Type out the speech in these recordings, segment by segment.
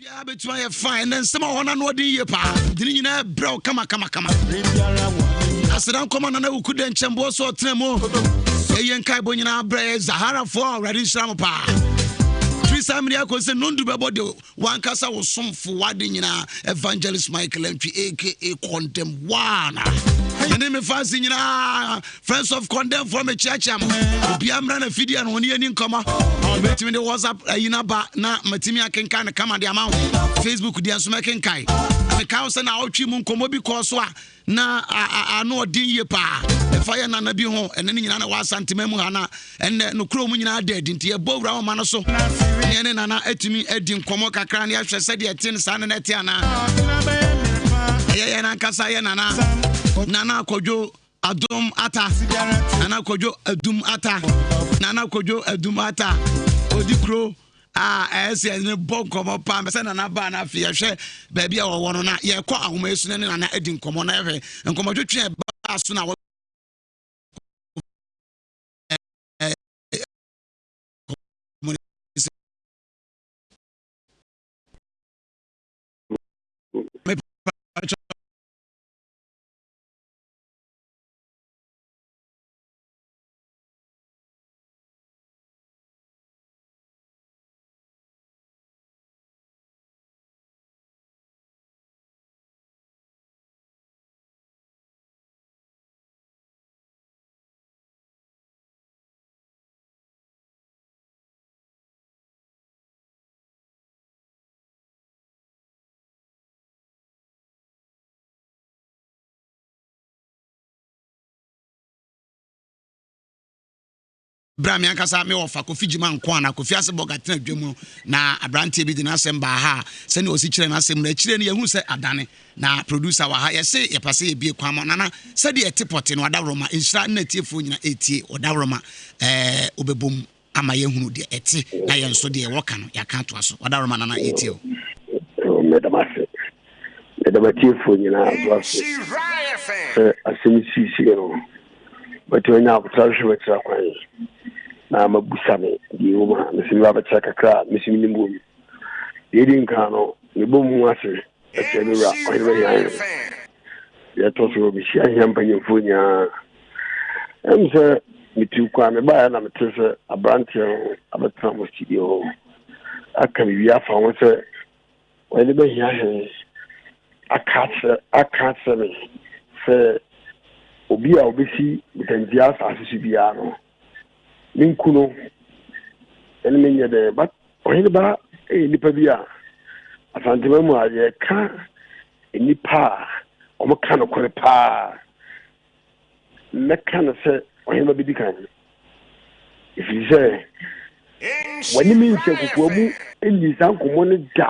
Biara bɛtumi ayɛ fine. Ɛnɛ nsɛm a wɔn ano ɔden yie paa. Nti ne nyinaa brɛ wo kama kama kama. Aseda nkɔma Nana Wuku dɛ nkyɛnboɔ so ɔtena mu. Ɛyɛ nkaebɔ nyinaa brɛ yɛ Zaharafoɔ a Awurade nhyira mo paa. Firi saa mmere akɔ sɛ nondu bɛbɔ de wankasa wo somfo wade nyinaa Evangelist Michael Antwi aka Condemn One. Ɛne me fans nyinaa Friends of Condemn foɔ mekyeakyea mo. Obiara mmra na fidie no ɔne ani nkɔmmɔ. Wobɛtumi de WhatsApp ayi no aba na matumi akenkan no kama de ama wo. Facebook deɛ nso mɛkenkan. Meka wo sɛ na awɔtwe mu nkɔmmɔ bi kɔɔ so a na ano ɔden yie paa. Ɛfa yɛ nana bi ho ɛne ne nyinaa na wɔ Asantema mu ha na ɛnnɛ nokorɛ mu nyinaa da adi nti yɛbɔ wura wɔma no so ne ɛne nana atumi adi nkɔmmɔ kakra ne ahwɛ sɛdeɛ ɛte no saa ne na ɛte anaa. Ɛyɛ yɛn ankasa yɛ nana Nana Akɔdwo Adom Ata, Nana Kwadwo Adum Ata, Nana Kwadwo Adum Ata, odi kuro a ɛyɛ sɛ yɛne bɔ nkɔmmɔ paa sɛ Nana baa no afei yɛhwɛ baabi a wɔwɔ no na yɛkɔ ahoma yi so ne Nana adi nkɔmmɔ na yɛhwɛ nkɔmmɔtwetwe a ɛbaa so na Berɛ a me ankasa me wɔfa Kofi Gyima nko a na Kofi ase bɔga tena dwa mu na aberanteɛ bi de n'asɛm baa ha a sɛnea ɔsi kyerɛ n'asɛm no akyire no yɛhu sɛ adane na producer wɔ ha yɛse yɛpɛ sɛ yɛbie kwan ma nana sɛdeɛ ɛte pɔte no ɔdaworoma nhyira nna atiefoɔ nyina ɛtie ɔdaworoma ɛɛ wobɛbom ama yɛahunu deɛ ɛte na yɛn nso deɛ wɔka no yɛaka atoa so. Wadaworoma Nana, yɛtie o. Meda mo ase. Meda m'atiefoɔ nyinaa nso ase sɛ asɛm siisii no matumi anya abotra hwehwɛ m'akyira kwan na mabusa me deɛ ɛwɔ mu a mesi meba bɛkyerɛ kakra a mesi menim wɔ mu. Deɛ ɛdi nkan no mebɔ mu ase ɛkyerɛ me wura ɔhene bɛhia hene. Deɛ ɛtɔ so mehyia hia mpanyimfoɔ nyinaa. Ɛm sɛ metu kwan mebaeɛ na mete sɛ aberanteɛ no abɛtena mo studio hɔ aka biribi afa ho sɛ ɔhene bɛhia hene aka akyerɛ aka akyerɛ me sɛ obi a obɛsi botantia asase so biara no menku no ɛne menyɛ dɛn. But ɔhene ba yɛ nipa bi a Asantema mu a yɛka nnipa a wɔka nokorɛ paa mɛka no sɛ ɔhene ba bɛdi kan, ɛfiri sɛ wɔne me nhyɛ kokoa mu nni saa nkɔmmɔ no da,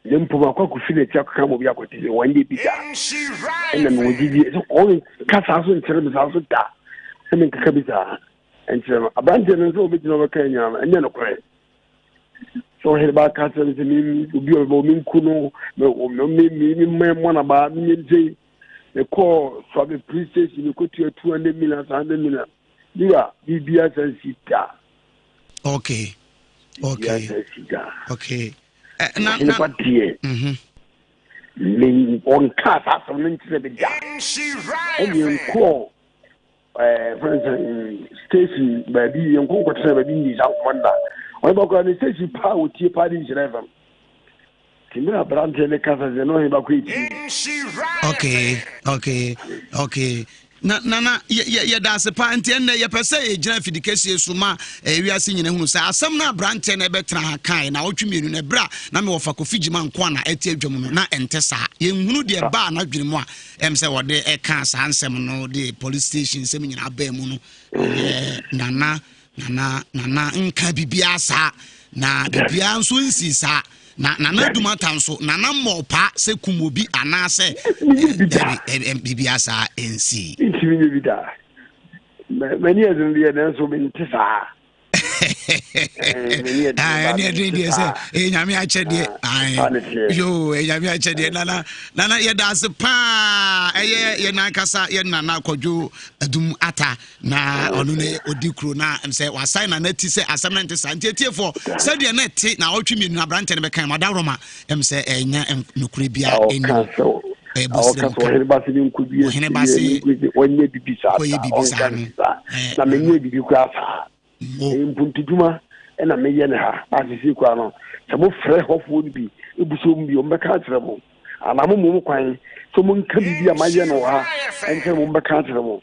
na mpo makɔ akɔfiri n'akyi akɔka ma obi akɔte sɛ wɔnyɛ bi da, ɛna mewɔ gyidie sɛ ɔnka saa so nkyerɛ me saa so da sɛ menkeka bi saa nkyerɛ no. Aberanteɛ no nso wɔbɛgyina wɔbɛka nyinaa no ɛnyɛ nokorɛ sɛ ɔhene ba ka kyerɛ me sɛ obi a ɔbɛbɔ menku no memmɔ nabaa menyɛ nsei. Mekɔɔ Suabe police station mekɔtua 200 million saa 100 million wura biribia sa nsi da. Okay okay sa nsi da. Okay. Na ɔhene ba deɛ me ɔnkaa saa asɛm no nkyerɛ me da, ɛne nkɔɔ fɛn sɛ station baabi yɛn nko nkɔtena baabi nni saa nkɔmɔ nna ɔne bakora ne station paa wɔtie paa de nhyira fam nti mmerɛ aberanteɛ ne kasa sɛ na ɔhe bakɔ ɛtie. Okay, na nana yɛda ase paa. Nti ɛnnɛ yɛpɛ sɛ yɛgyina afidikɛsie so ma wiase nyina hunu sɛ asɛm no aberanteɛ no ɛbɛtena ha kae na ɔtwe mmienu no ɛberɛ a na mewɔ fa Kofi Gyima nko a na ɛte adwa mu no na ɛnte saa. Yɛnhunu deɛ ɛbaa n'adwene mu a ɛm sɛ wɔde ɛka saa nsɛm no de police station nsɛm nyinaa baa mu no. Ɛyɛ nana nana nana nka biribiara saa na biribiara nso nsi saa na nana dumata nso nana mmɔɔ paa sɛ kum obi anaasɛ biribiara saa nsi. Ntumi nyɛ bi da. M'ani yɛ den deɛ nanso mente saa. Ɛne ɛden deɛ sɛ ɛyɛ Nyame akyɛdeɛ. Yo, ɛyɛ Nyame akyɛdeɛ. Nana, Nana, yɛda ase paa. Ɛyɛ yɛn ankasa yɛn Nana Kwadwo Adum Ata na ɔno ne ɔdi kuro na sɛ wasan nana ti sɛ asɛm no nte saa. Nti atiefoɔ, sɛdeɛ na ɛte na ɔtwe mmienu no aberantɛ no bɛkan madaworoma sɛ ɛnya nokorɛ biara ɛni. Ɔka sɛ ɔhene ba se ne nkɔdua ɔhene ba se ɔnyɛ bibi saa kɔyɛ bibi saa no na menyɛ bibi koraa saa. Ɛyɛ mpuntudwuma ɛna meyɛ ne ha asese koraa no. Sɛ mofrɛ hɔfoɔ no bi ebuso mu bi, ɔmbɛka akyerɛ mo anaa mo mmom kwan sɛ monka biribi a mayɛ no wɔ ha ɛnkyerɛ mo, mbɛka akyerɛ mo.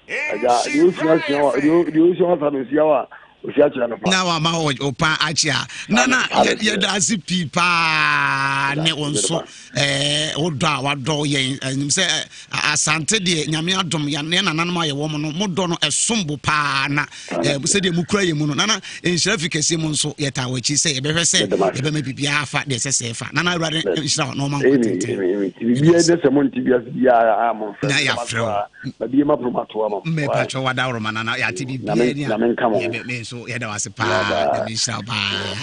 Agya deɛ osua sua wa, deɛ osua wa sa no osua wa osua kyerɛ no pa. Na wama wo pa akyea. Nana, yɛda ase pii paa ne wo nso wodɔ a wadɔ yɛn. Ɛnim sɛ Asante deɛ, Nyame adom, yɛn nananom a yɛwɔ mu no, modɔ no ɛsom bo paa na sɛdeɛ mokura yɛ mu no. Nana, nhyira fi kɛseɛ mu nso yɛtaa w'akyi sɛ yɛbɛhwɛ sɛ yɛbɛma biribiara afa deɛ ɛsɛ sɛ ɛfa. Nana, Awurade nhyira wo na ɔma nkwa tenten. Na yɛafrɛ wo mɛpatwɛ wadaworoma. Nana, yɛate biribiara ni a me nso yɛda wo ase paa. Nyame nhyira wo paa.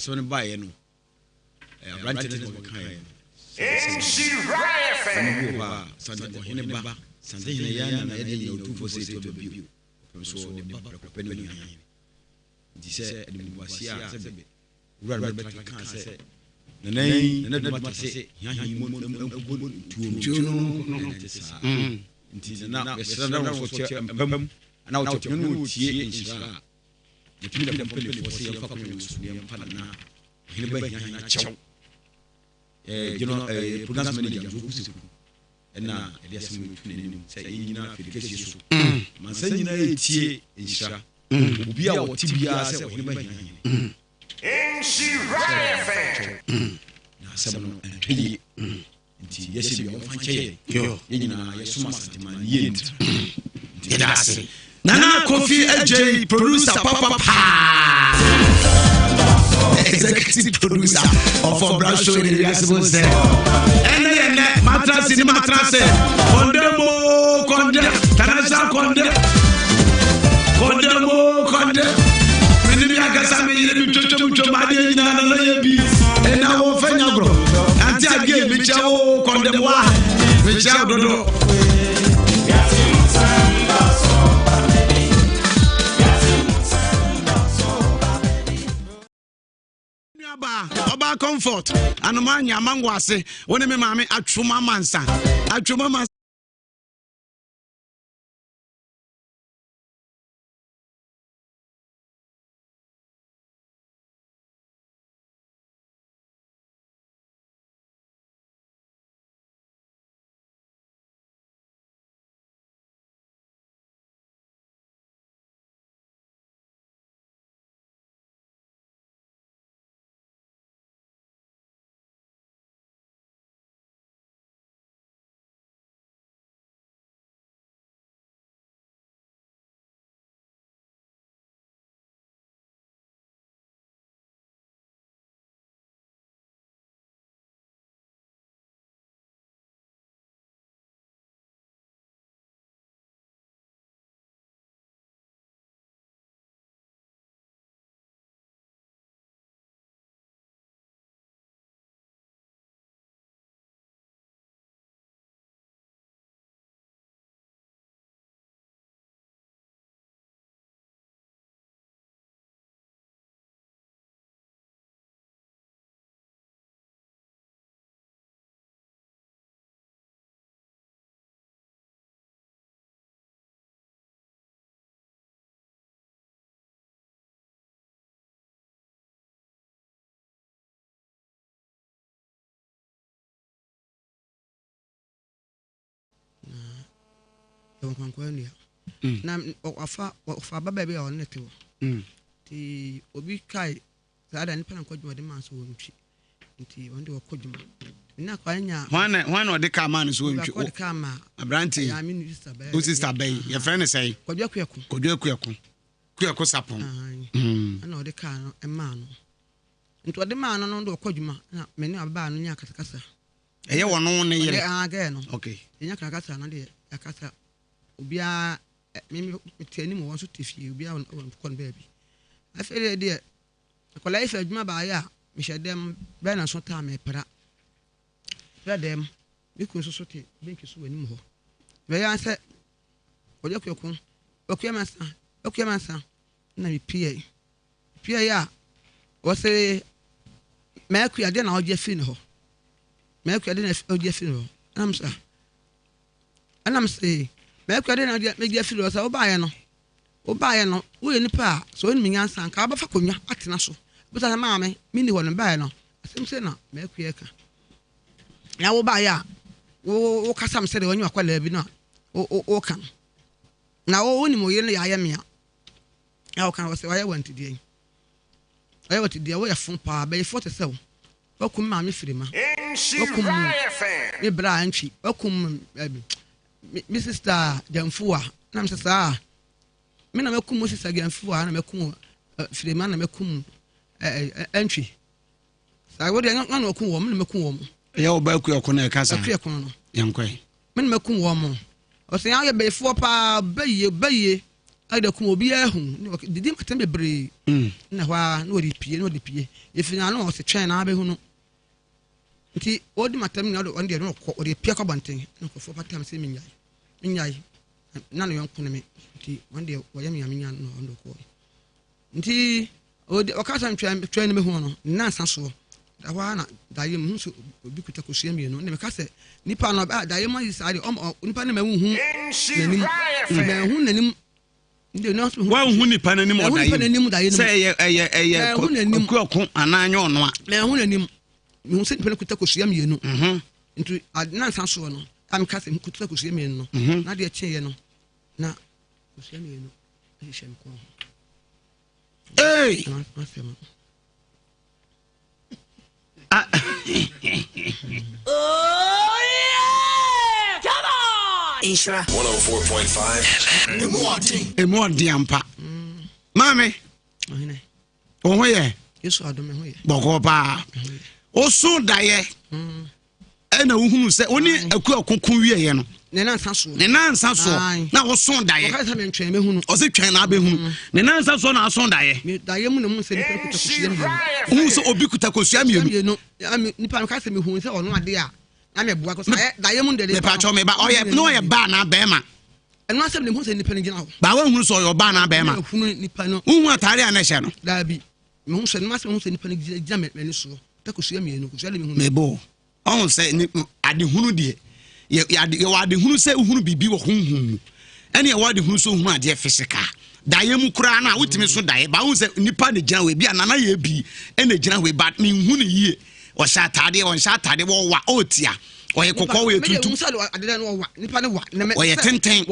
Asɛm no baeɛ no, aberante no bɛkaeɛ no sɛ ɛno bi wɔ hɔ a Sante ɔhene ba Sante hene yɛ na yɛde nyina ɔtumfoɔ sɛ ɛtu aba bio ɔpem so ne ba prɛko pɛ ne ɔhia hene. Nti sɛ animguaseɛ a sɛ bɛ wura no bɛtena kaa sɛ nana yi nana duma ta sɛ hia hene mu nkɔ tuo no ɛnte saa. Nti nana yɛsrɛ na wɔ so kyɛ mpam anaa wɔkyɛ pene no wɔtie nhyira a yɛtumi da mpanimfoɔ sɛ yɛmfa kwan wɔ so na yɛmfa nana ɔhene ba hia hene akyɛw. General programs manager nso ɔkuseku ɛna ɛde asɛm yi to n'anim sɛ yɛnyina afiri kɛseɛ so mansa nyinaa yɛtie nhyira obi a wɔte biara sɛ ɔhene ba hia hene na asɛm no ɛntwa yie. Nti yɛhyɛ bia wɔmfa nkyɛ yɛ, yɛn nyinaa yɛsom Asanteman ne yie nti. Yɛda ase. Nana Kofi Adjei, producer papa paa, executive producer of Obra Show in the wiase mu sɛ ɛnɛ yɛ nɛ matrase ni matrase condemn o condemn international condemn condemn o condemn. Mene mi ankasa me yere mi twetwam twam adeɛ nyinaa nana yɛ bi ɛna wɔ fɛ nyagorɔ ante agye mekyɛ wo condemn wa mekyɛ wo dodo. Nuabaa ɔbaa Comfort anoma anya amango ase, wo ne me maame atwom amansa atwom amansa. Yɛwɔ nkwankwa nnua. Na ɔfa ɔfa ababaa bi a ɔne ne te hɔ. Nti obi kae saa da nipa na nkɔ dwuma ɔde maa so wɔntwi. Nti ɔno de ɔkɔ dwuma. Ne akwa no nya. Hwan na hwan na ɔde kaa maa no so wɔntwi? Ɔde kaa maa. Aberante yi. Ɛyɛ me sista bɛyɛ. Wo sista bɛyi. Yɛfrɛ no sɛn? Kwadwo Akuako. Kwadwo Akuako. Kuako Sapon. Ɛna ɔde kaa no maa no. Nti ɔde maa no no de ɔkɔ dwuma na me ne ababaa no nya akasakasa. Ɛyɛ wɔn ne yere. Ɔde ah gɛɛ no. Okay. Yɛnya akasakasa no deɛ akasa obiara me me te anim wɔn nso te fie obiara wɔ kɔ no baabi. Afei deɛ deɛ akwadaa yi fɛ adwuma baayɛ a mehyɛ dɛm bɛyɛ na nso taa mepra. Pra dɛm me kunu nso so te benki so wɔ anim hɔ. Bɛyɛ sɛ ɔyɛ kuako akua mansa akua mansa na mepie mepie a wɔse m'akua deɛ na ɔgye afiri ne hɔ m'akua deɛ na ɔgye afiri ne hɔ ɛnam sɛ ɛnam sɛ m'akua deɛ na ɔgye afiri hɔ sɛ wobaeɛ no wobaeɛ no woyɛ nipa a sɛ wonim nyansa nka wobɛfa konwa atena so bisa sɛ maame menni hɔ no baeɛ no asɛm sɛ na m'akua ka na wobaeɛ a wokasa me sɛdeɛ wanya wakwadaa bi no a woka no na wonim wo yere no yɛ ayɛ mea na woka wɔ sɛ wayɛ wantideɛ wayɛ wantideɛ woyɛ fo paa bɛyifoɔ te sɛ wo wakum maame firi ma wakum me bra antwi wakum me sista gyamfuwa na mesɛ saa me na makum mo sista gyamfuwa na makum firi ma na makum antwi Saa wo deɛ na na ɔku wɔn, me na mɛku wɔn. Ɛyɛ ɔba akuako na ɛka saa. Akuako no. Yɛnkɔe. Me na mɛku wɔn mo. Ɔsɛ yɛn ayɛ bɛyifoɔ paa bɛyie bɛyie ayɛ dɛ kum obiara ahu didi matem bebree. Na hɔ ara na wɔde pie na wɔde pie efiri na ano ɔsɛ twɛn na abɛhu no. Nti wɔdi matem na ɔde deɛ na ɔkɔ ɔde pie kɔ abɔnten na nkurɔfoɔ patam sɛ menyae menyae na ne yɔnko ne me nti wɔn deɛ wɔyɛ me a menya no ɔno kɔɔ. Nti ɔde ɔka sɛ ntwɛn twɛn no mehu no nnansa soɔ da hɔ ara na daeɛ mu sɛ obi kuta kosua mmienu na meka sɛ nipa no a daeɛ mu ayi saa deɛ ɔma nipa no mahu n'anim mahu n'anim wɔnhu nipa n'anim ɔdaeɛ mu sɛ ɛyɛ ɛyɛ ɛyɛ kuako anaa nyɛ ɔno a mahu n'anim mehu sɛ nipa no kuta kosua mmienu mhm. nti nnansa soɔ no a meka sɛ kuta kosua mmienu no mhm. na deɛ kyeeɛ no na kosua mmienu hyehyɛ me kɔn ho. Hey! Ah. Oh yeah! Come on! Nhyira 104.5 Emu ɔden. Emu ɔden ampa. Maame. Wo ho yɛ? Yesu adom me ho yɛ. Bɔkɔɔ paa. Woso daeɛ ɛna wohunu sɛ wo ne akuako ko wieɛ no. Ne nansa soɔ. Ne nansa soɔ na woso daeɛ. Ɔka sɛ mentwɛn mɛhunu. Ɔse twɛn na abɛhunu. Mm. Ne nansa soɔ na aso daeɛ. Daeɛ mu na mu sɛ nipa kuta kosua mmienu. Wohu sɛ obi kuta kosua mmienu. Mmienu. Nipa no ka sɛ mehu sɛ ɔno adeɛ a na mɛboa kɔ sɛ daeɛ mu deɛ. Mepatwɔ meba ɔyɛ na ɔyɛ baa na bɛrima. Ɛno asɛm na mehu sɛ nipa no gyina hɔ. Baa woahunu sɛ ɔyɛ ɔbaa anaa bɛrima? Mehunu nipa no. Wohu ataare a na ɛhyɛ no? Daabi. Mehu sɛ no asɛm mehu sɛ nipa no gyina m'ani soɔ. Sɛ kosua mmienu, kosua de mehu. Mebo. Ɔhu sɛ ne adehunu deɛ yɛwɔ adehunu sɛ wohunu biribi wɔ honhom mu ɛne ɛwɔ adehunu sɛ wohunu adeɛ physical daeɛ mu koraa no a wotumi so daeɛ ba wohu sɛ nipa na gyina hɔ ebi a nana yɛ bi ɛna gyina hɔ but menhu no yie ɔhyɛ ataadeɛ ɔnhyɛ ataadeɛ wɔwa ɔɔtia ɔyɛ kɔkɔɔ ɔyɛ tuntum ɔyɛ tenten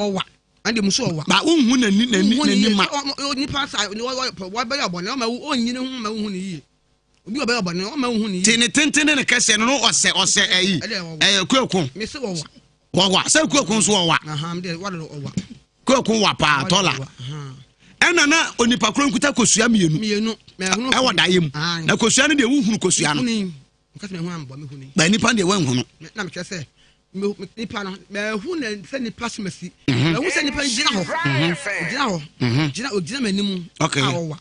ba wonhu n'ani n'ani n'ani ma te ne tenten ne ne kɛseɛ no no ɔsɛ ɔsɛ ɛyi ɛyɛ kuoko wɔwa sɛ kuoko nso wɔwa kuoko wa paa tɔla ɛna na onipa koro nkuta kosua mmienu ɛwɔ daeɛ mu na kosua no deɛ wohunu kosua no ba nipa deɛ woanhu no na mekyerɛ sɛ nipa no mahu na sɛ nipa so masi mhm. mahu sɛ nipa no gyina hɔ mhm. gyina hɔ mhm. gyina ogyina m'anim a ɔwa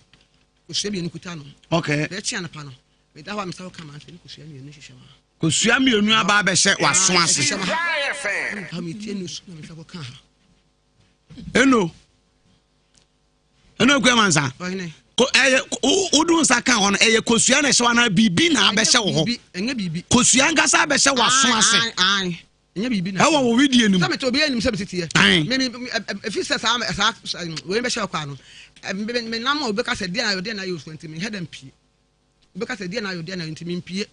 kosua mmienu kuta no bɛkye anapa no meda hɔ a mesa hɔ kama sɛ ne kosua mmienu hyehyɛ ma kosua mmienu aba abɛhyɛ w'aso ase eno ɛna okua mansa ɛyɛ wodu nsa ka hɔ no ɛyɛ kosua na ɛhyɛ hɔ anaa biribi na abɛhyɛ wɔ hɔ kosua nkasa abɛhyɛ w'aso ase ɛwɔ wo widie no mu sɛ mete obi anim sɛ meteteɛ ɛfi sɛ saa saa wei bɛhyɛ ɔkɔ ano menam a wobɛka sɛ deɛ na ayɛ deɛ na ayɛ osuo nti menhɛ dɛ mpie wobɛka sɛ deɛ na ayɛ deɛ na ayɛ nti mempie.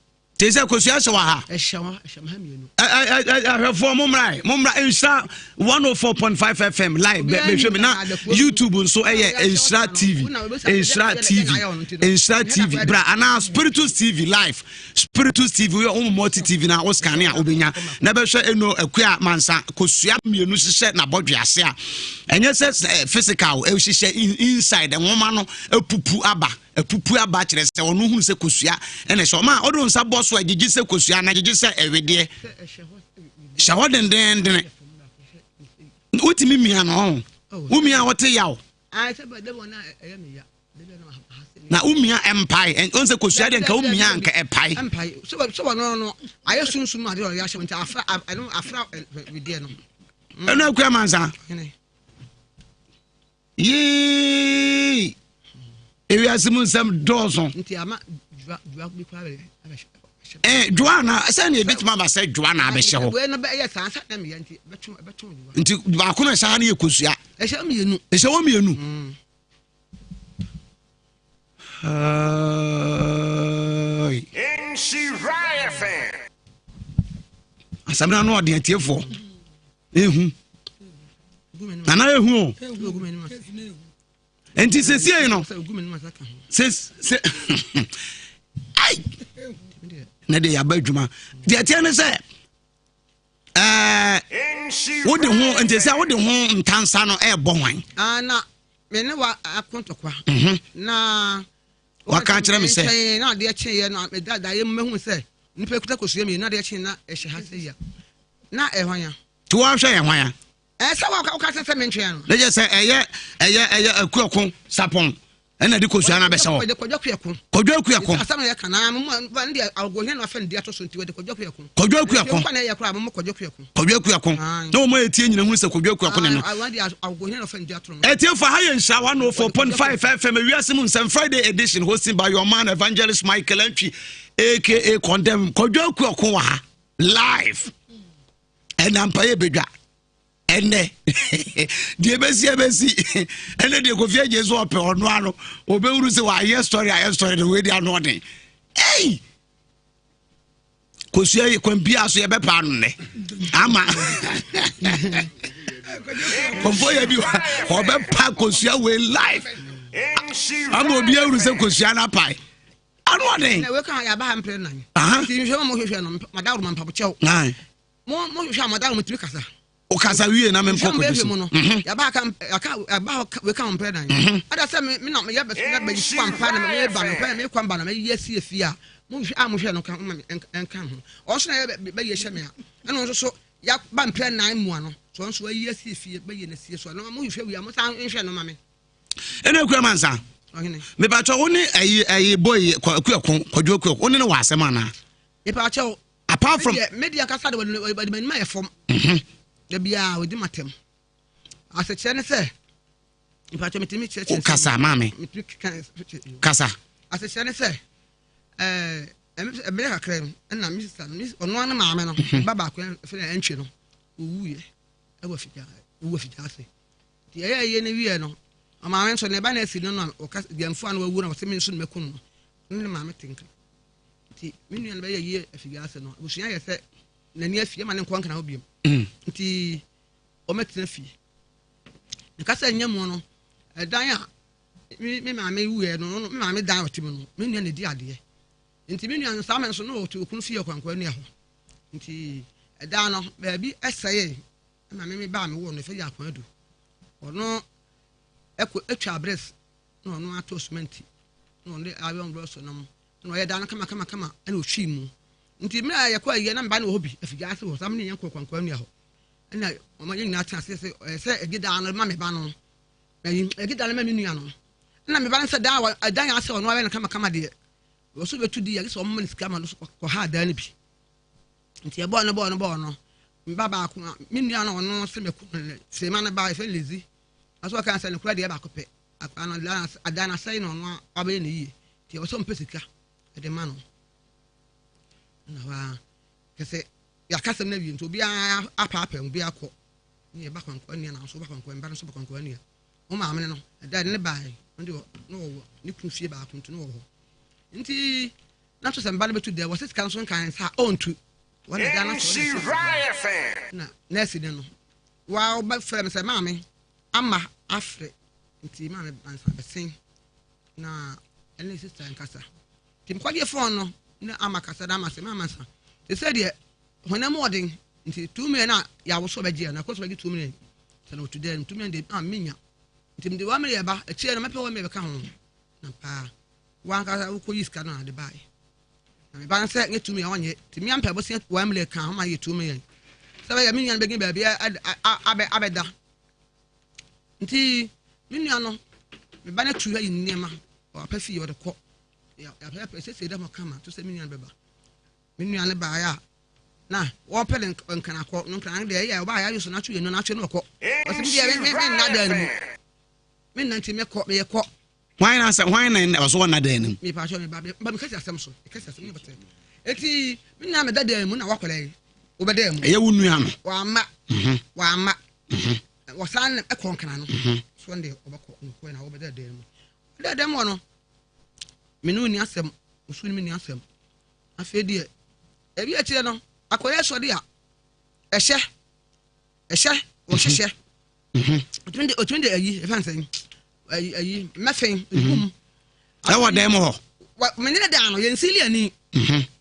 Te sɛ kosua hyɛ wɔ ha. Ɛhyɛ hɔ, ɛhyɛ ha mmienu. Ahwɛfoɔ mo mmra, mo mmra nhyira 104.5 FM live bɛhwɛ mi na YouTube nso ɛyɛ nhyira TV, nhyira TV, nhyira TV bra anaa Spiritus TV live, Spiritus TV yɛ wɔn multi TV na woscan a wobɛnya na bɛhwɛ eno akua mansa kosua mmienu hyehyɛ n'abɔdwe ase a ɛnyɛ sɛ physical ɛhyehyɛ inside nwoma no apupu aba. Apupu aba kyerɛ sɛ ɔno hunu sɛ kosua ɛna ɛhyɛ ɔma ɔde nsa bɔ so a gyegye sɛ kosua na gyegye sɛ ɛwedeɛ hyɛ hɔ dendendene wotumi mia no ɔho womia a wɔte yaw na womia ɛmpae ɔn sɛ kosua deɛ nka womia nka ɛpae ɛno akua mansa Yii! Ewiase mu nsɛm dɔɔso. Nti ama dwa dwa bi koraa bɛ abɛhyɛ. Ɛɛ dwa na sɛnea ebitumi aba sɛ dwa na abɛhyɛ hɔ. Wei no bɛyɛ saa nsa na meyɛ nti bɛtwe bɛtwe dwa. Nti baako na ɛhyɛ ha no yɛ kosua. Ɛhyɛ mmienu. Ɛhyɛ hɔ mmienu. Asɛm no ano ɔden atiefoɔ. Ehu. Nana ehu o. Nti sesie no. Se se ai. Na de yaba adwuma. Deɛ ɛteɛ ne sɛ ɛɛ wode ho nti sɛ wode ho ntansa no ɛɛbɔ hwan. Ah, na me ne wa ako ntɔkwa. Mhm. Na waka kyerɛ me sɛ. Na adeɛ kyeeɛ no meda daeɛ mu mɛhu sɛ nipa kuta kosua mmienu na adeɛ kyee na ɛhyɛ ha sɛ yia na ɛhwan ya. Ti wɔahwɛ yɛ hwan ya. Ɛsɛ wa woka sɛ sɛ mentwɛn no. Ne yɛ sɛ ɛyɛ ɛyɛ ɛyɛ akuako sapɔn ɛna de kosua no abɛhyɛ hɔ. Wɔde kwadwo akuako. Kwadwo akuako. Asɛm na yɛka na mo ne deɛ agohene na afɛ ne di ato so nti wɔde kwadwo akuako. Kwadwo akuako. Nkwa na ɛyɛ koraa mo kwadwo akuako. Kwadwo akuako. Na wɔn a etie nyina hu sɛ kwadwo akuako ne no. Etiefo ha yɛ nhyira 104.5 FM ewiase mu nsɛm Friday edition hosting by your man evangelist Michael Antwi aka Condemn. Kwadwo akuako wɔ ha live. Ɛna mpa yɛ bedwa. Ɛnɛ deɛ ɛbɛsi ɛbɛsi ɛnɛ deɛ Kofi Agye so ɔpɛ ɔno ano ɔbɛwuru sɛ wayɛ story ayɛ story no wei de ano ɔden. Ei! Kosua yi kwan biara so yɛbɛpaa no nnɛ ama kɔmfo yɛ bi ɔbɛpa kosua wei live ama obi awuru sɛ kosua no apae ano ɔden. Na wei kan yaba ha mpere nan. Nti nhwɛ mo hwehwɛ no madaworo ma mpabokyɛw. Mo mo hwehwɛ a madaworo mo tumi kasa. Okasa wie na menkɔ kɔdu so. Mu no mhm. yaba aka aka yaba hɔ wei ka mpere nan. Mhm. Ada sɛ me me na meyɛ bɛ sɛ bɛyi so ampa na me ba no pɛ me kwan ba na me yɛ sie fie a mo hwɛ a mo hwɛ no ka mo nka ho. Ɔso na yɛ bɛyɛ hyɛ me a ɛna ɔnso so ya ba mpere nan mu ano so ɔnso ayi asie fie bɛyɛ na sie so na mo hwehwɛ wie a mo san nhwɛ no ma me. Ɛna akua mansa. Mepakyɛ wo ne ɛyi ɛyi boy akuako kwadwo akuako wo ne no wɔ asɛm anaa? Mepakyɛ apart from. Me deɛ ankasa de wɔde m'anim ayɛ fam. Mhm. Da biara wɔdi m'atɛm. Asekyerɛ ne sɛ mpakyɛ metumi kyerɛkyerɛ. Kasa maame. Metumi keka. Kasa. Asekyerɛ ne sɛ ɛɛ ɛmɛ kakra no ɛna mi sista no ɔno ano maame no mhm. ba baako fɛn ɛntwe no owuiɛ ɛwɔ afidie owuo afidie ase nti ɛyɛ ɛyɛ ne wiɛ no ɔmaame nso ne ba na asi no no ɔka deɛmfoɔ ano wawu na ɔsɛ mi nso ne mɛko no ne maame te nkra. Nti me nua no bɛyɛ yie afi wiase no abusua yɛ sɛ n'ani afi ɛma ne nkɔ nkena hɔ biom mm. nti wɔmɛtena fie nka sɛ nyɛ mu no ɛdan a me me maame wuiɛ no me maame dan ɔte mu no me nua na ɛdi adeɛ nti me nua no saa mɛ nso na ɔte okunu fie ɔkwankwa nua hɔ nti ɛdan no baabi ɛsɛe ɛma me me baa me wɔ no ɛfɛ yɛ akwan du ɔno ɛkɔ atwa abres na ɔno ato sumɛnti na ɔde iron rods nom na ɔyɛ dan no kama kama kama ɛna ɔtwii mu nti mmerɛ a yɛkɔ ayie na meba no wɔ hɔ bi afigya ase wɔ saa mene yɛn kɔ kwankwa nua hɔ ɛna ɔma yɛn nyinaa tena ase sɛ ɛyɛ sɛ ɛgye dan no ma me ba no ɛyi ɛgye dan no ma me nua no ɛna me ba no sɛ dan wɔ dan asɛ ɔno ayɛ no kama kama deɛ wɔ so bɛtu di yɛ sɛ ɔmo ma no sika ma no so kɔ ha dan no bi nti ɛbɔɔ no bɔɔ no bɔɔ no mba baako a me nua no ɔno sɛ mɛku no sɛ ma no ba ɛfɛ lezi aso ɔka sɛ no kora deɛ baako pɛ Akwadaa no adan no asɛe na ɔno abɛyɛ no yie nti ɛwɔ sɛ ɔmpɛ sika de ma no na hɔ a kɛsɛ yɛaka asɛm no awie nti obiara apaapaa mu obiara kɔ ne yɛba kwankwa nua na nso ba kwankwa mba no nso ba kwankwa nua wɔn maame no ɛda ne baeɛ no deɛ na ɔwɔ ne kunu fie baako nti na ɔwɔ hɔ nti. Na so sɛ mba no bɛtu deɛ wɔsɛ sika nso nka nsa a ɔntu. Wɔn na dan no so wɔn na nɛɛse ne no wa ɔbɛfrɛ me sɛ maame ama afrɛ nti maame ansa bɛsen na ɛne sista nkasa nti mekɔgye fɔn no ne ama kasa na ama sɛ maama nsa te sɛ deɛ honam mu ɔden nti 2 million a yɛawo so ɔbɛgye na kɔ so bɛgye 2 million sɛ na ɔtu dɛ 2 million de a menya nti mede 1 million ba akyire no mɛpɛ 1 million bɛka ho na paa wankasa wokɔyi sika no a de baeɛ na meba no sɛ nyɛ 2 million ɔnyɛ nti mea mpɛ bosea 1 million ka ho ma yɛ 2 million sɛ bɛyɛ me nua no bɛgye baabi abɛda. Nti me nua no meba no atu ayi nneɛma ɔapɛ fie ɔde kɔ yɛapɛ sɛsɛ dɛ hɔ kama to sɛ me nua no bɛba. Me nua no baeɛ a na wɔpɛ ne nkranakɔ no nkran deɛ ɛyɛ ɔbaa yɛ ayɛ so n'atwe yɛ no n'atwe no ɔkɔ ɔsɛ mi deɛ me me nna dan no mu me nna nti mɛkɔ meyɛ kɔ. Hwan na sɛ hwan na ɔso wɔ nna dan no mu? Mi pa akyɛw mi ba ba mi kɛse asɛm so kɛse asɛm ne bɛtɛ eti me nua mi da dan mu na wakɔlɛ yi wobɛ dan mu. Ɛyɛ wo nua no. Wama wama wɔsan ɛkɔ nkran no so ɛn deɛ ɔbɛkɔ nkoɛ na wɔbɛ da dan mu da dan mu hɔ no me ne ni asɛm osu ne me ni asɛm. Afei deɛ ebi akyire no akɔyɛ sɔde a ɛhyɛ ɛhyɛ wɔhyehyɛ otumi de ayi efa nsɛn ayi ayi mɛfɛn egum. Ɛwɔ dan mu hɔ. Wa mene ne dan no yɛn nsili ani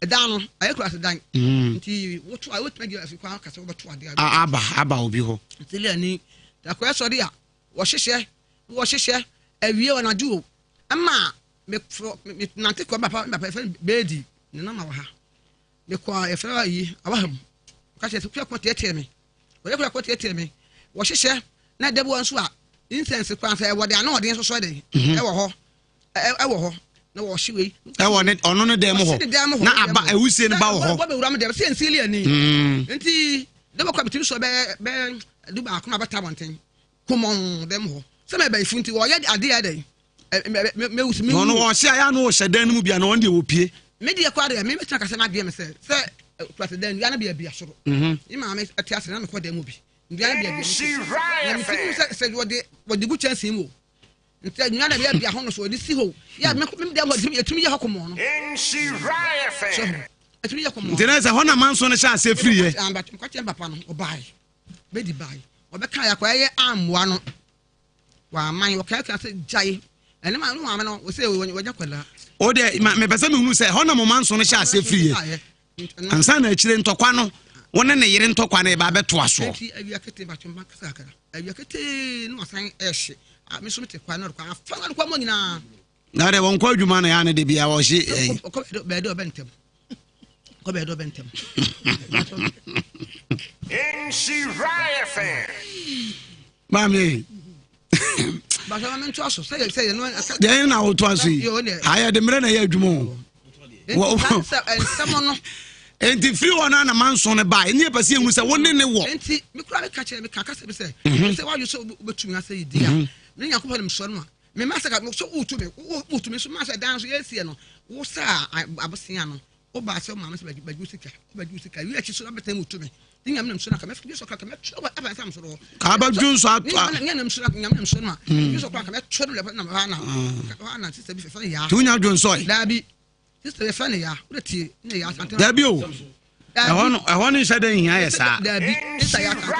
dan no ayɛ kura ase dan nti woto a wotumi agye afi kwan kasa wɔbɛto adeɛ. Aba obi hɔ. Nsili ani akɔyɛ sɔde a wɔhyehyɛ wɔhyehyɛ awie wɔn adwo o ɛma mefrɔ me nante kɔ papa papa yɛfrɛ no beedi ne nam wɔ ha mekɔ yɛfrɛ ayi awaham ka kyerɛ sɛ kura kɔ tietie me wɔyɛ kura kɔ tietie me wɔhyehyɛ na ɛda bi wɔ nso a incense kwan sɛ ɛwɔ de ano ɔden nso so ɛdɛn ɛwɔ hɔ ɛwɔ hɔ na wɔhye wei. Ɛwɔ ne ɔno ne dan mu hɔ na aba ewusie no ba wɔ hɔ. Wɔbɛ wura mu dɛm sɛ nsili ani nti dɛm kɔ abitiri so bɛyɛ bɛyɛ 11 na bɛta abɔnten kumɔn dɛm hɔ sɛ mɛ bɛyifu nti wɔyɛ adeɛ dɛ mɛwusi mi. Ɔno ɔhyɛ ayɛ ano ɔhyɛ dan no mu bia na ɔno deɛ wɔpie. Me deɛ kɔ adeɛ me mɛtena kasa ma adeɛ me sɛ kurase dan nnua no bia bia soro ne maame ɛte ase na mekɔ dan mu bi nnua no bia bia mu na me ti mu sɛ wɔde gu kyɛnsee mu o nti nnua na bia bia ho no so wɔde si hɔ yɛ me me dan hɔ ɛtumi yɛ hɔ kɔmɔ no so ɛtumi yɛ kɔmɔ. Nti na sɛ hɔ na manso no hyɛ ase firi yɛ. Mekɔkyɛn papa no ɔbae bɛdi bae ɔbɛka yɛ akɔ ɛyɛ ammoa no waman wɔkɛkɛ sɛ gyae ɛne ma ne maame no wɔsɛ wɔnya kwadaa. O deɛ mepɛ sɛ mehunu sɛ hɔ na mo manso no hyɛ ase firi yɛ ansa na akyire ntɔkwa no wo ne ne yere ntɔkwa no ɛba bɛtoa soɔ. Nti awia ketee batwe mba kasa kakra awia ketee no wasan ɛhye me so mete kwa na ɔde kwa afa na ɔde kwa mɔ nyinaa. Na deɛ wɔnkɔ adwuma no yɛ ne de bia wɔhye ɛyi. Ɔkɔ bɛɛde ɔbɛ ntɛm kɔ bɛɛde ɔbɛ ntɛm. Maame. Bàtà maame ntoa so sɛ sɛ yɛ no. Deɛ na wotoa so yi ayɛ de mmerɛ na ɛyɛ adwuma o. Nsɛm no. Nti firi hɔ no na manso no baa ɛne yɛpɛ sɛ yɛhu sɛ wo ne ne wɔ. Nti me kura meka kyerɛ meka kasa bi sɛ sɛ woadwo sɛ wobɛtumi asɛ yi di a me Nyankopɔn ne mesɔre no a mema sɛ sɛ wotu me wotu me so ma sɛ dan so yɛsie no wo sɛ abosea no wobaa sɛ maame sɛ bɛgye wo sika wobɛgye wo sika wi akyi so na bɛtɛn mu tu me ne Nyame nam so no ka mɛdwe so kora ka mɛtwerɛ wɔ ɛfa nsam soro hɔ ka bɛdwe nso ato a ne nam so Nyame nam so no a dwe so kora ka mɛtwerɛ no na hɔ na hɔ na sista bi fɛfɛ no yaa nti wonya dwe nsɔe daabi sista yɛfɛ no yaa wode tie ne yaa sante daabi o ɛhɔ no ɛhɔ no nhyɛ dɛ nhia yɛ saa daabi sista yaa sante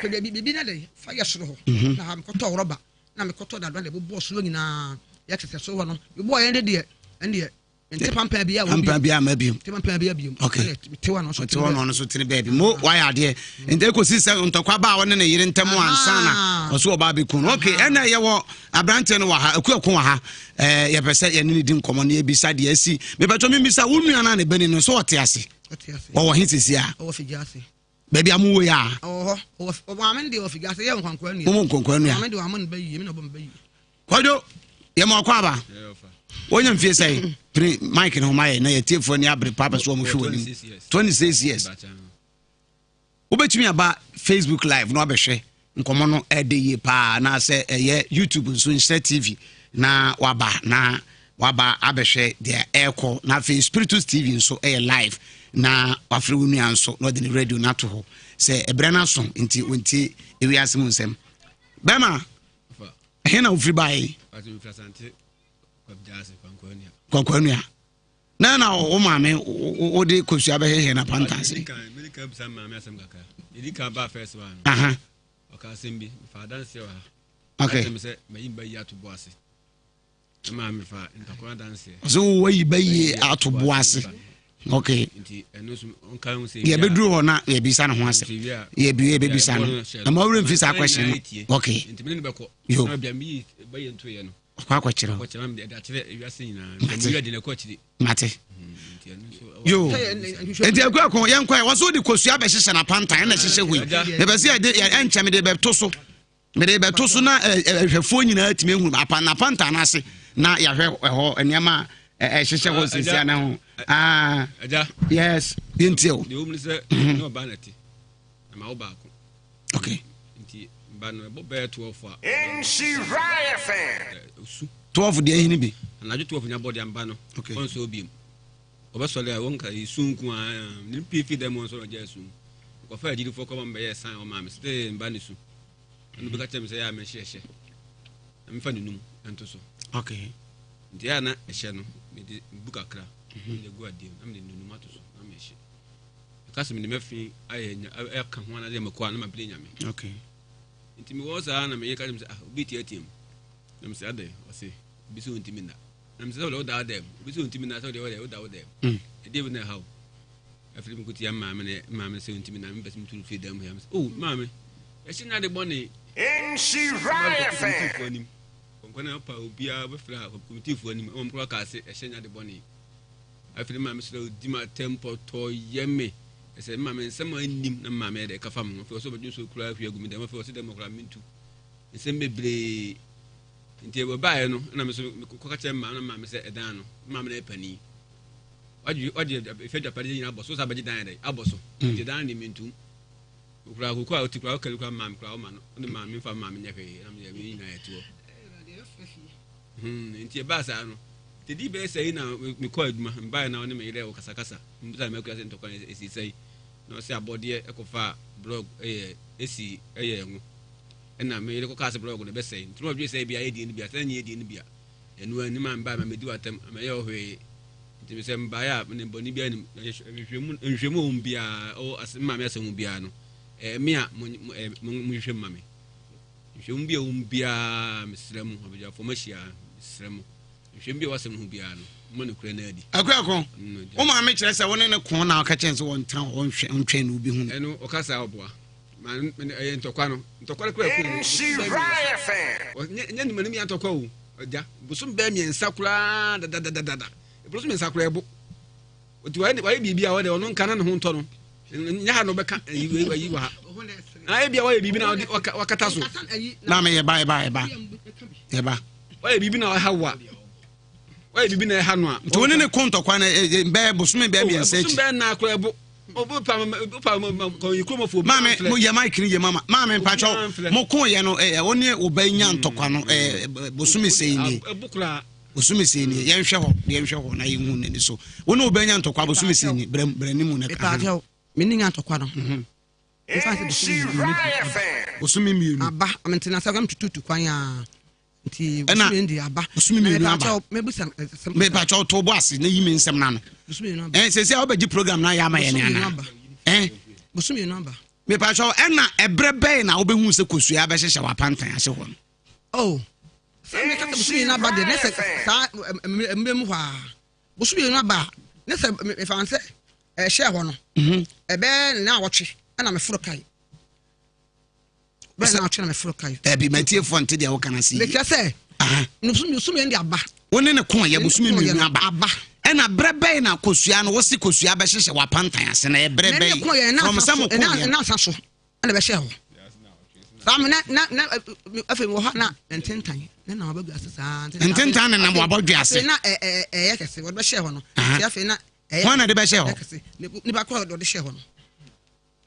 bɛ baabi biribi na de fa yɛ soro hɔ na ha mekɔtɔ rɔba na mekɔtɔ dadoa de bobɔɔ soro nyinaa yɛ kyɛ sɛ soro hɔ no mebɔɔ yɛn de deɛ ɛndeɛ nte pampan bi a pampan bi a ma bi nte pampan bi a bi okay te wa no so te wa no so tene baabi mo wayɛ adeɛ nti ekosi sɛ ntɔkwa ba a ɔne ne yere ntɛm ansa na ɔso ɔba abɛku no. Okay, ɛna yɛwɔ aberanteɛ no wɔ ha akuako wɔ ha yɛpɛ sɛ yɛne ne di nkɔmmɔ na yɛbisa deɛ asi. Mepɛtɔ membisa wo nua no a ne bani no so ɔte ase wɔwɔ he sisi a baabi a mowɔ yi a mowɔ nkwankwa nua Kwadwo yɛma ɔkɔ aba wonya mfie sɛn pere mike ne homa yɛ na yɛtiefoɔ ani abere pa pɛ so ɔmo hwɛ w'anim. 26 years. Wobɛtumi aba Facebook live na wabɛhwɛ nkɔmmɔ no ɛde yie paa anaasɛ ɛyɛ YouTube nso Nhyira TV na waba na waba abɛhwɛ deɛ ɛrekɔ na afei Spiritus TV nso ɛyɛ live na wafrɛ wo nua nso na ɔde ne radio no ato hɔ sɛ ɛberɛ no aso nti wɔntie ewiase mu nsɛm. Bɛrima ɛhe na wofiri baeɛ? Kwankwanua. Na na wo maame wode kosua bɛhyehyɛ na panta ase. Aha. Ɔka asɛm bi fa adanseɛ wɔ ha. Okay. Ɔka sɛ mayi ba yi ato bo ase. Ɛma me fa ntɔkwa adanseɛ. Ɔsɛ wo wayi ba yi ato bo ase. Okay. Nti ɛno nso ɔnka ho sɛ. Yɛbɛduru hɔ na yɛbisa ne ho asɛm. Yɛbi yɛbɛbisa no. Ɛma ɔwerɛ mfi saa question no. Okay. Nti mene ne bɛkɔ. Yo. Na bia meyi ba yi ntoeɛ no. Ɔkɔ akɔkyerɛ hɔ. Mate. Mate. Yo. Enti akua ko yɛn kɔ wɔn so de kosua bɛhyehyɛ na pantan ɛna hyehyɛ hɔ yi. Mepɛ sɛ yɛde ɛnkyɛ mede bɛto so. Mede bɛto so na ɛhwɛfoɔ nyinaa atumi ehunu apa na pantan no ase na yɛahwɛ ɛhɔ nneɛma a ɛhyehyɛ hɔ sisi ana ho. Ah. Yes. Yɛntie o. Deɛ wɔn mu sɛ ne ɔbaa na ti. Na ma wo baako. Okay. Nti ba no ɛbɔ bɛyɛ 12 a. Nhyira FM. Osu. 12 deɛ ehini bi. Anadwo 12 nya bɔ deɛ mba no. Okay. Ɔnsɔ obiem. Ɔbɛsɔre a wɔn ka esu nko a ne pie fi dɛm wɔn sɔrɔ gya esu. Nkɔfa agyirifoɔ kɔ ma bɛyɛ san wɔn maame sɛ mba ne su. Ɛno bi ka kyerɛ me sɛ yɛ a mɛhyɛ ɛhyɛ. Na mefa ne num ɛnto so. Okay. Nti yɛ a na ɛhyɛ no mede bu kakra. Mede gu adeɛ mu na mede nunum ato so na mɛhyɛ. Meka sɛ mede m'afi ayɛ nya ɛka ho anaasɛ mɛkɔ a na mabere nyame. Okay. Nti mewɔ saa na meyɛ ka kyerɛ me sɛ ah obi teatea mu. Na mesɛ adɛn ɔse obi sɛ ɔntumi nna. Na mesɛ sɛ wode woda wo dɛm obi sɛ ɔntumi nna sɛ wode wode woda wo dɛm. Ɛdeɛ bi na ɛha wo. Afei mekɔtia maame ne maame sɛ ɔntumi nna mepɛ sɛ metu no firi dɛm hɔ. Mesɛ oh maame ɛhyɛ nya de bɔne. Nhyira FM. Anim. Kɔnkɔn na ɔpa obiara bɛfrɛ a kɔmitifoɔ anim ɛma mekora kaa se ɛhyɛ nya de bɔne. Afei ne maame srɛ odi m'atɛm pɔtɔɔ yɛ me. Ɛsɛ me maame nsɛm a nnim na me maame yɛ dɛ ɛka fa me ho. Afei ɔsɛ ɔbɛdwo nsuo koraa hwie agu me dɛm. Afei ɔsɛ dɛm koraa mentu. Nsɛm bebree. Nti ɛbaeɛ no ɛna me so mekɔka kyerɛ me maame na me maame sɛ ɛdan no me maame na yɛ panin. Wagye wagye efi agyapadeɛ nyinaa abɔ so sɛ abɛgye dan yɛ dɛ abɔ so. Nti ɛdan no deɛ mentum. Okura koko a ɔte kura ɔkari kura maame kura ɔma no ɔne maame nfa maame nyɛ hwee na me yɛ me nyinaa yɛ te hɔ. Hmm, nti ɛbaa saa no, tedi bɛyɛ sɛi na mekɔ adwuma, mebaeɛ na ɔne me yerɛ wɔ kasakasa, mbisa me akua sɛ ntɔkwa no ɛsi sɛi, na ɔsɛ abɔdeɛ ɛkɔfaa blɔg ɛyɛ ɛsi ɛyɛ ɛngo, ɛna me yere kɔkaa sɛ blɔg no ɛbɛsɛe, nti na ɔdwene sɛ ebia ɛyɛ no bia, sɛ ɛnyɛ ɛdeɛ no bia, ɛno anim a mebaeɛ ma medi w'atɛm, mɛyɛ ɔhwee, nti mesɛ mebaeɛ a mene bɔne biara nim, nhwehwɛmu nhwehwɛmu wɔ mu biara, ɛwɔ asɛm maame asɛm mu biara no, ɛyɛ me a mo mo mo hwehwɛ mu ma me. Nhwɛmu bi a ɛwɔ mu biara, mesrɛ mo, abadwafoɔ moahyia, mesrɛ mo, nhwɛmu bi a ɛwɔ asɛm no ho biara no, momma nokorɛ no adi. Akuako, wo maame kyerɛ sɛ wo ne ne ko na ɔka kyerɛ sɛ wɔntena hɔ ɔnhwɛ ɔntwɛn na obi hu no. Ɛno ɔka saa ɔboa. Ma ɛyɛ ntɔkwa no. Ntɔkwa no kura ɛko no. Nyɛ nyɛ nimanim yɛ ntɔkwa o. Agya, bosom bɛɛ mmiɛnsa koraa dadadadada. Bosom mmiɛnsa koraa ɛbo. Nti wayɛ wayɛ biribi a ɔde ɔno nka na ne ho ntɔ no. Nyɛ ha na ɔbɛka ayi ayi wɔ ha. Na ebi a wayɛ biribi na ɔde wakata so. Na me yɛba yɛba yɛba yɛba. Wayɛ biribi na ɔha wa. Wayɛ biribi na ɛha no a. Nti wo ne ne ko ntɔkwa no bɛɛ bosome bɛɛ mmiɛnsa akyi. Bosome bɛɛ na akora ɛbo. Maame mo yɛ mic ni yɛ mama maame mpatsɔ mo ko yɛ no ɛɛ wo ne wo ba nya ntɔkwa no ɛɛ bosome sɛn nie. Bosome sɛn nie? Yɛnhwɛ hɔ, yɛnhwɛ hɔ na yɛnhu n'ani so. Wo ne wobɛnya ntɔkwa bosome sɛn nie? Brɛ brɛ ne mu na ka. Mepaakyɛw, me ne nya ntɔkwa no. Mefa sɛ bosome mmienu di aba. Bosome mmienu. Aba, mente na sɛ kam tututu kwan a. Nti bosome ndi aba. Bosome mmienu aba. Mepaakyɛw, mebusa asɛm. Mepaakyɛw to bo ase na yi me nsɛm n'ano. Bosome mmienu aba. Eh, sɛ sɛ wobɛgye program na ayɛ ama yɛn ana? Eh. Bosome mmienu aba. Mepaakyɛw, ɛna ɛbrɛ bɛn na wobɛhu sɛ kosua bɛhyehyɛ w'apantan ase hɔ no? Oh. Sɛ meka sɛ bosome no aba deɛ ne sɛ saa mmerɛ mu hɔ a bosome no aba a ne sɛ mefa sɛ ɛhyɛ hɔ no mhm. ɛbɛyɛ nna awɔtwe ɛna meforo kae bɛyɛ nna awɔtwe na meforo kae. Dabi matiefoɔ nte deɛ woka no ase yie. Mekyerɛ sɛ bosome no de aba. Wo ne ne ko yɛ bosome mmienu aba. Aba. Ɛna berɛ bɛn na kosua no wose kosua bɛhyehyɛ w'apantan ase na ɛberɛ bɛn from sɛ mo ko yɛ. Ɛna nsa so ɛna bɛhyɛ hɔ saa na na na afei wɔ hɔ na ntentan ne nam abɛdwa ase saa ntentan ne nam wabɔdwe ase afei na ɛyɛ kɛse wɔde bɛhyɛ hɔ no nti afei na ɛyɛ wɔn na de bɛhyɛ hɔ kɛse nipa kɔ wɔde hyɛ hɔ no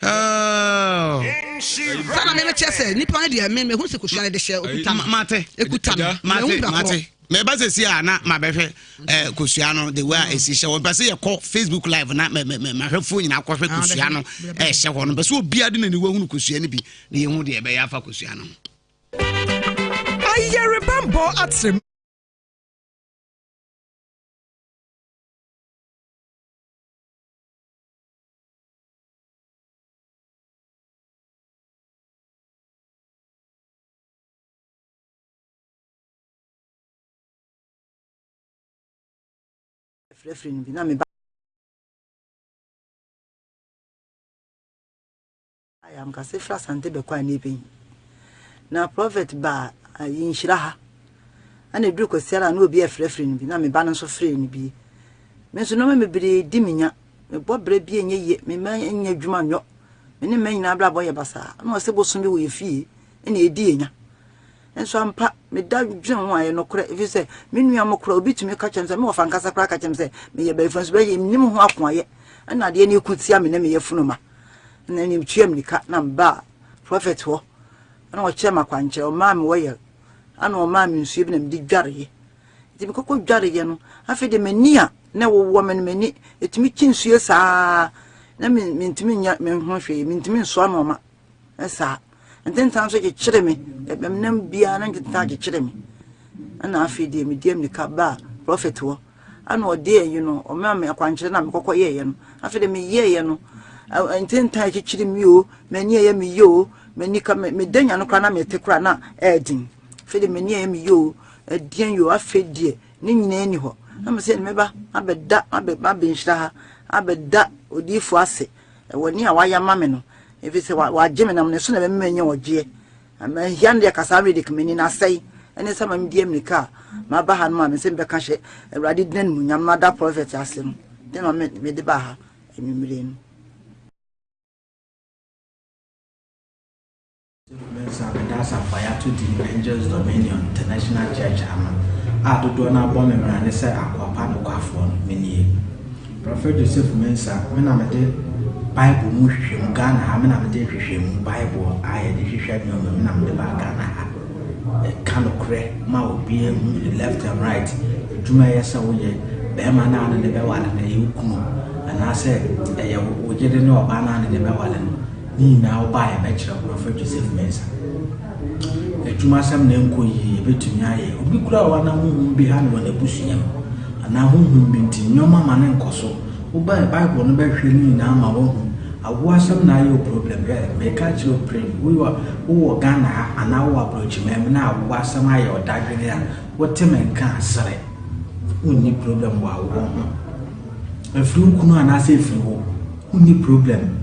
oh. Sana mi kyerɛ sɛ nipa no deɛ mi mehu sɛ kosua no de hyɛ okuta no mate ekuta no mate mate mɛba sɛsi a na mabɛhwɛ eh, kosua no the way a ɛsi hyɛ hɔ mpɛ sɛ yɛkɔ facebook live na mahwɛfoɔ nyinaa kɔhwɛ ah, kosua no ɛhyɛ hɔ no mpɛ sɛ obiara de n'ani wahunu kosua no bi na yɛhu deɛ ɛbɛyɛ afa kosua no ho Ayɛrebambɔ atrem. Frɛfrɛ no bi na meba ayɛ amkase firi Asante bɛkɔ a ne bɛyi na prɔfɛt baa ayi nhyira ha ɛna ɛduru Kwasiara na obi afrɛfrɛ no bi na me ba no nso frɛ no bi. Me nso nneɛma bebree di me nya, mebɔ berɛ bi ɛnyɛ yie, me mma nyɛ adwuma nyɔ, me ne mma nyinaa abrabɔ yɛ basaa. Ɛna ɔsɛ bosom bi wɔ yɛ fie ɛna ɛdi yɛ nya. Nso ampa, meda dwen ho a, ɛyɛ nokorɛ, ɛfiri sɛ me nua mo koraa, obi tumi ka kyerɛ me sɛ, me wɔfa ankasa koraa ka kyerɛ me sɛ, meyɛ bɛyifoɔ, nso bɛyɛ mennim ho akoayɛ, ɛna adeɛ no ɛku tia me na meyɛ funuma, ɛna ɛne metua mirika na mebaa prɔfɛt hɔ, ɛna ɔkyerɛ me akwankyerɛ, ɔmaa me wɔyɛ, ɛna ɔmaa me nsuo bi na mede dwareeɛ, nti mekɔkɔ dwareeɛ no, afei deɛ m'ani a na ɛwowɔ me no, m'ani ɛtumi kyi nsuo saa, na mentumi nyɛ me ho hwee, mentumi nsoa nnoɔma. Saa. Ntentan nso kyekyere me. Nam biara na ntentan kyekyere me. Ɛna afei deɛ medi mmirika baa prɔfɛt hɔ. Ɛna ɔde ayi no, ɔmaa me akwankyerɛ na mekɔkɔ yɛeɛ no. Afei deɛ meyɛeɛ no, ntentan kyekyere me o, m'ani ɛyɛ me yɛ o, m'ani ka meda nya no koraa na mete koraa na ɛɛden. Afei deɛ m'ani ɛyɛ me yɛ o, ɛdeɛn yɛ o, afei deɛ ne nyinaa ni hɔ. Na mesɛ mɛba abɛda abɛnhyira ha, abɛda odiyifoɔ ase. Wɔ nea wayɛ ama me no, efisɛ wagye me nam ne so na ɛbɛma manya ɔgyeɛ. Mahia no deɛ kasaa mede m'ani no asɛe ɛne sɛ ma medi amirika a maba ha no ma me sɛ mebɛka hyɛ Awurade din animuonyam na ada prɔfɛt ase no de ma mede baa ha anwummere no. Mensah meda asafo a yɛato din Angels Dominion International Church ano a dodoɔ no ara bɔ me mmrane sɛ akoa pa nokwafoɔ no, me nie. Prɔfɛt Joseph Mensah, me na mede Bible mu nhwehwɛmu, Ghana ha me na mede nhwehwɛmu Bible a yɛde hwehwɛ nneɛma me na mede baa Ghana ha. Ɛka nokorɛ ma obiara hu left and right, adwuma ɛyɛ sɛ woyɛ, bɛrima no a ne ne bɛware no ɛyɛ wo kunu anaasɛ ɛyɛ wo yere ne ɔbaa no a ne ne bɛware no. Ne nyinaa wo ba a yɛbɛkyerɛ wo Prɔfɛt Joseph Mensah. Adwuma asɛm na ɛnkɔ yie yɛbɛtumi ayɛ. Obi koraa wɔ hɔ na honhom bi ha no wɔ n'abusua mu anaa honhom bi nti nneɛma ma no nkɔ so. Wo ba a Bible no bɛhwehwɛ ne nyinaa ma woahu. Awoɔ asɛm na ayɛ wo problem. Hwɛ meka akyerɛ wo pren wo wowɔ Ghana ha anaa wowɔ aborɔkyiman mu na awoɔ asɛm ayɛ wo dadwene a wote me nka a sere. Wonni problem wɔ awoɔ ho. Ɛfiri wo kunu anaasɛ ɛfiri wo. Wonni problem.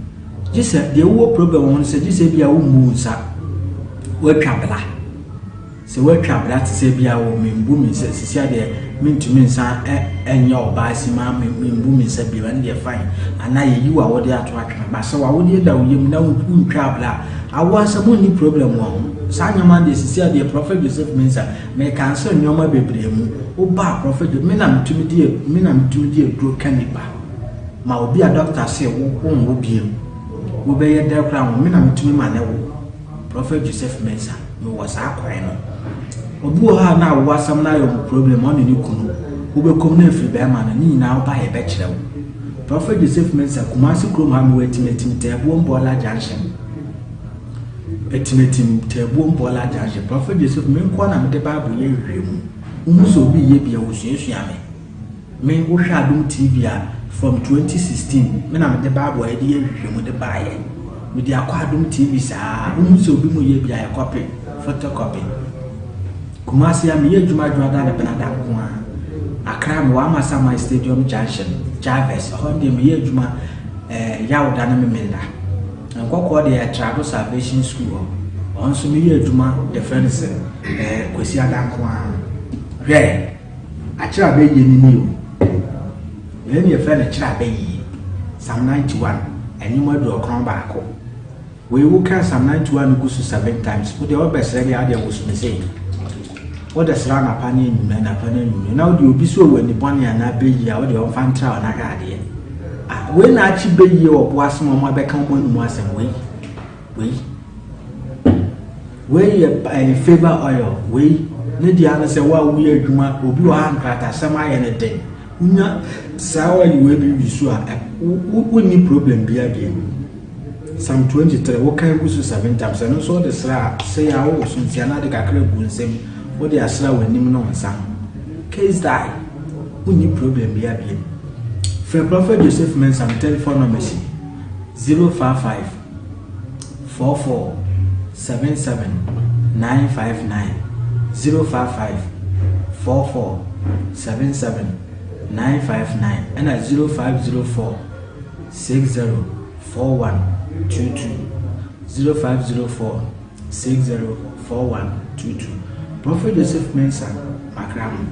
Gye sɛ deɛ wowɔ problem wɔ ho no sɛ gye sɛ ebia wommu wo nsa, woatwa bra. Sɛ woatwa bra te sɛ ebia wɔ membu me nsa sisi adeɛ mentumi nsa ɛnyɛ ɔbaa si ma membu me nsa bio ɛno deɛ fine. Anaa yɛyi wo awodeɛ ato atwene. Ba sɛ w'awodeɛ da wo yam na wontwa bra a, awoɔ asɛm wonni problem wɔ ho. Saa nneɛma deɛ sisi adeɛ Prophet Joseph Mensah meka nsɛ nneɛma bebree mu. Woba a Prophet me na metumi di me na metumi di aduro ka nipa. Ma obi a doctor se wo wonwo biom wo bɛyɛ dɛ koraa wo me na metumi ma ne wo Prophet Joseph Mensah me wɔ saa kwan no obi wɔ hɔ a na awo asɛm no ayɛ ɔmo problem ɔne ne kunu wo bɛ kɔm na efiri bɛrima no ne nyinaa wo ba yɛ bɛkyerɛ wo Prophet Joseph Mensah Kumasi kurom ha me wɔ Atimatim Tɛɛbuom Bɔɔla Junction Atimatim Tɛɛbuom Bɔɔla Junction Prophet Joseph me nkoa na mede Bible yɛ nhwehwɛmu wohu sɛ obi yɛ bi a wosuasua me. Me wo hwɛ adom TV a from 2016 me na mede bible a yɛde yɛ nhwehwɛmu de baayɛ mede akɔ adom TV saa wohu sɛ obi mu yɛ bi a yɛ copy photocopy Kumasi a meyɛ adwuma adwuma da ne benada nko a Accra mewɔ Amasaman Stadium Junction Jarvis ɛhɔ deɛ meyɛ adwuma eh, Yawda ne Memenda Nkɔkɔɔ deɛ yɛ Trado Salvation School hɔ ɔno nso meyɛ adwuma yɛfrɛ no sɛ eh, Kwasi Ada nko a hwɛ Akyerɛ abɛyie no ni o. Wei ne yɛfrɛ no kyerɛ abɛyie. Psalm 91, ɛnwom 91. Wei wo kan Psalm 91 no gu so seven times. Wo deɛ wobɛsrɛ deɛ adeɛ woso me sei. Wode srɛ anapa ne anwummerɛ, anapa ne anwummerɛ. Na wode obi so wɔ ani bɔne anaa bɛyie a wode ɔmfa ntra wo na hwɛ adeɛ. Ah, wei na akye bɛyie wɔ bo ase ma wɔn abɛka wɔn anum asɛm wei. Wei. Wei yɛ ɛyɛ favour oil. Wei ne deɛ ano sɛ wo a woyɛ adwuma obi wɔ ha nkratasɛm ayɛ ne den. Wonya saa oil wei bi wi so a wonni problem biara bio. Psalm 23 wokan gu so seven times ɛno nso wode sra a sɛ yɛ a wowɔ so nsia na ade kakra gu nsam wode asra w'anim ne wo nsa ho. Case die. Wonni problem biara bio. Frɛ Prophet Joseph Mensah me telephone number si 055 44 77 959 055 44 77 959 ɛna 0504 60 41 22 0504 60 41 22 Prophet Joseph Mensah makra mo.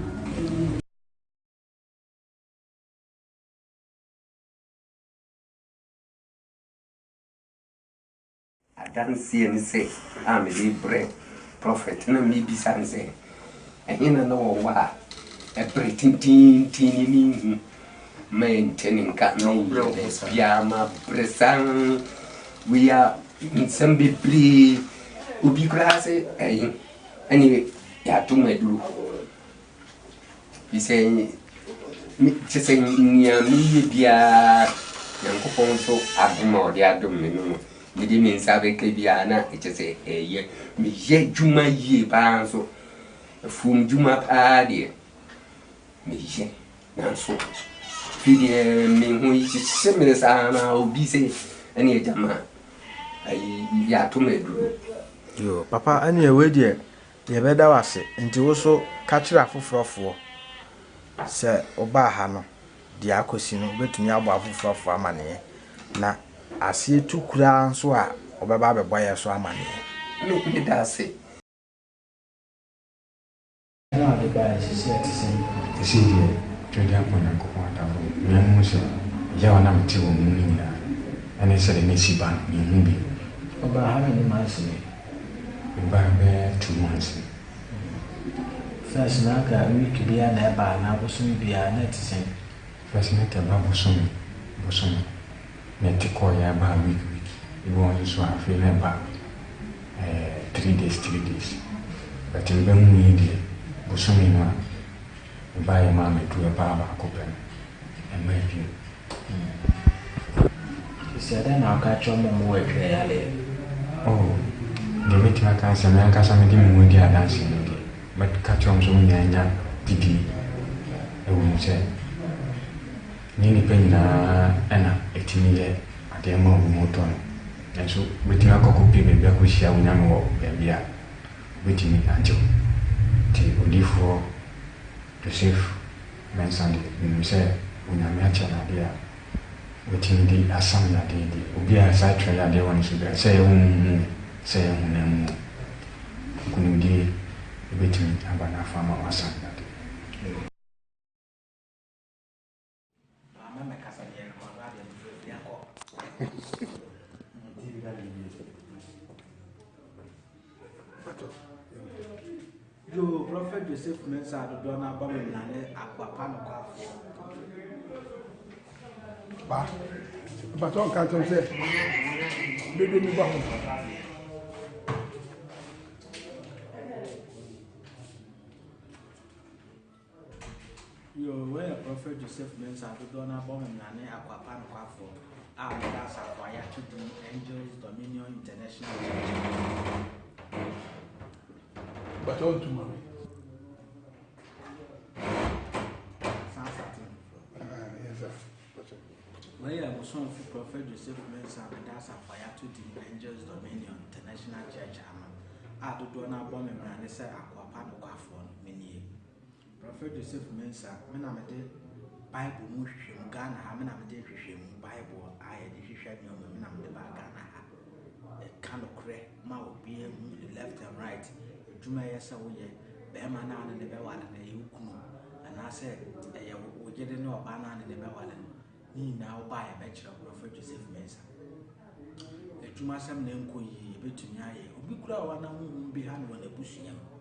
Adanseɛ ne sɛ a mede rebrɛ prɔfɛt na merebisa no sɛ, ɛhe na na ɔwɔ a ɛberɛ tenteenten ni menhu ma ɛnte ne nka menyɛ baabiara mabrɛ saa wei a nsɛm bebree obi koraa sɛ ɛyi ɛne yɛato mu aduro Fi sɛ me kyɛ sɛ nea meyɛ biara Nyankopɔn nso adom a ɔde adom me no no mede me nsa bɛka biara na kyɛ sɛ ɛyɛ meyɛ adwuma yie paa nso afuom dwuma paa deɛ meyɛ nanso fi deɛ me ho hyehye me saa na obi sɛ ɛne agya ma ayi yɛato me aduro. Yoo papa ɛneɛ wei deɛ Yɛbɛda wo ase. Nti wo nso ka kyerɛ afoforɔfoɔ sɛ wobaa ha no, deɛ akɔsi no, wobɛtumi abɔ afoforɔfoɔ amaneɛ. Na aseɛ tu koraa nso a, wobɛba abɛbɔ yɛn nso amaneɛ. Me meda ase. Na ɔde baeɛ seesei ɛte sɛn? Seesei deɛ, Tweaduampɔn Nyankopɔn adaworo, me ara mehu sɛ yaw a na mete wɔ me mu no nyinaa, ɛne sɛdeɛ na ɛsi ba no, menhu bio. Ɔbaa ha many months ni? Mebae bɛyɛ 2 months ni. First na anka week biara na ɛba anaa bosome biara, na ɛte sɛn? First na ɛka ɛba bosome bosome, na ɛte kɔeɛ a ɛbaa week week. Ebi wɔ hɔ nso a afei na ɛba 3 days 3 days. But mebɛhuu yi deɛ, bosome no a mebaeɛ maa meduru ɛbaa baako pɛ no, ɛmmaa bio. Sisi dɛn na woka kyerɛ wɔn a wɔwɔ atwa yareɛ? Oh, deɛ mɛtumi aka ne sɛ me ankasa mede me ho adi adanseɛ no deɛ, mɛka kyerɛ wɔn sɛ wɔn nyinaa nya gyidie wɔ mu sɛ nyɛ nnipa nyinaa na ɛtumi yɛ adeɛ ma obi ho tɔ no. Nanso wobɛtumi akɔ akɔpie baabi akɔhyia wo Nyame wɔ baabi a wobɛtumi agye wo. Nti odiyifoɔ Joseph Mensah deɛ, menim sɛ Onyame akyɛ no adeɛ a watumi de asam yadeɛ deɛ, obi a saa twerɛ yadeɛ wɔ ne so biara, sɛ ɛyɛ honhom mu o, sɛ ɛyɛ honam mu o, nkonimdie bɛtumi aba n'afa ama wasam yadeɛ. Yoo, Prophet Joseph Mensah dodoɔ no aba mu nyinaa ne akoa pa nokwafoɔ. Ba, mpatɔ nka nkyɛn sɛ dede mi ba ho. Yoo, wei yɛ Prophet Joseph Mensah dodoɔ no abɔ me mmara ne Akwapa nokwafoɔ a meda asafo a yɛato din Angels Dominion International Church. Bàtà ɔntuma mi. San sate foforɔ. Ah, yes, sir. Bàtà. Wei yɛ mosomfo Prophet Joseph Mensah meda asafo a yɛato din Angels Dominion International Church ano a dodoɔ no abɔ me mmara ne sɛ Akwapa nokwafoɔ no menie. Prophet Joseph Mensah, me na mede Bible mu nhwehwɛmu, Ghana ha me na mede nhwehwɛmu Bible a yɛde hwehwɛ nneɛma me na mede baa Ghana ha. Ɛka nokorɛ ma obiara hu ne left and right. Adwuma ɛyɛ sɛ woyɛ, bɛrima no a ne ne bɛware no ɛyɛ wo kunu anaasɛ ɛyɛ wo yere ne ɔbaa no a ne ne bɛware no. Ne nyinaa wo baa yɛbɛkyerɛ wo Prophet Joseph Mensah. Adwuma asɛm na ɛnkɔ yie yɛbɛtumi ayɛ. Obi koraa wɔ hɔ na honhom bi ha no wɔ n'abusua mu.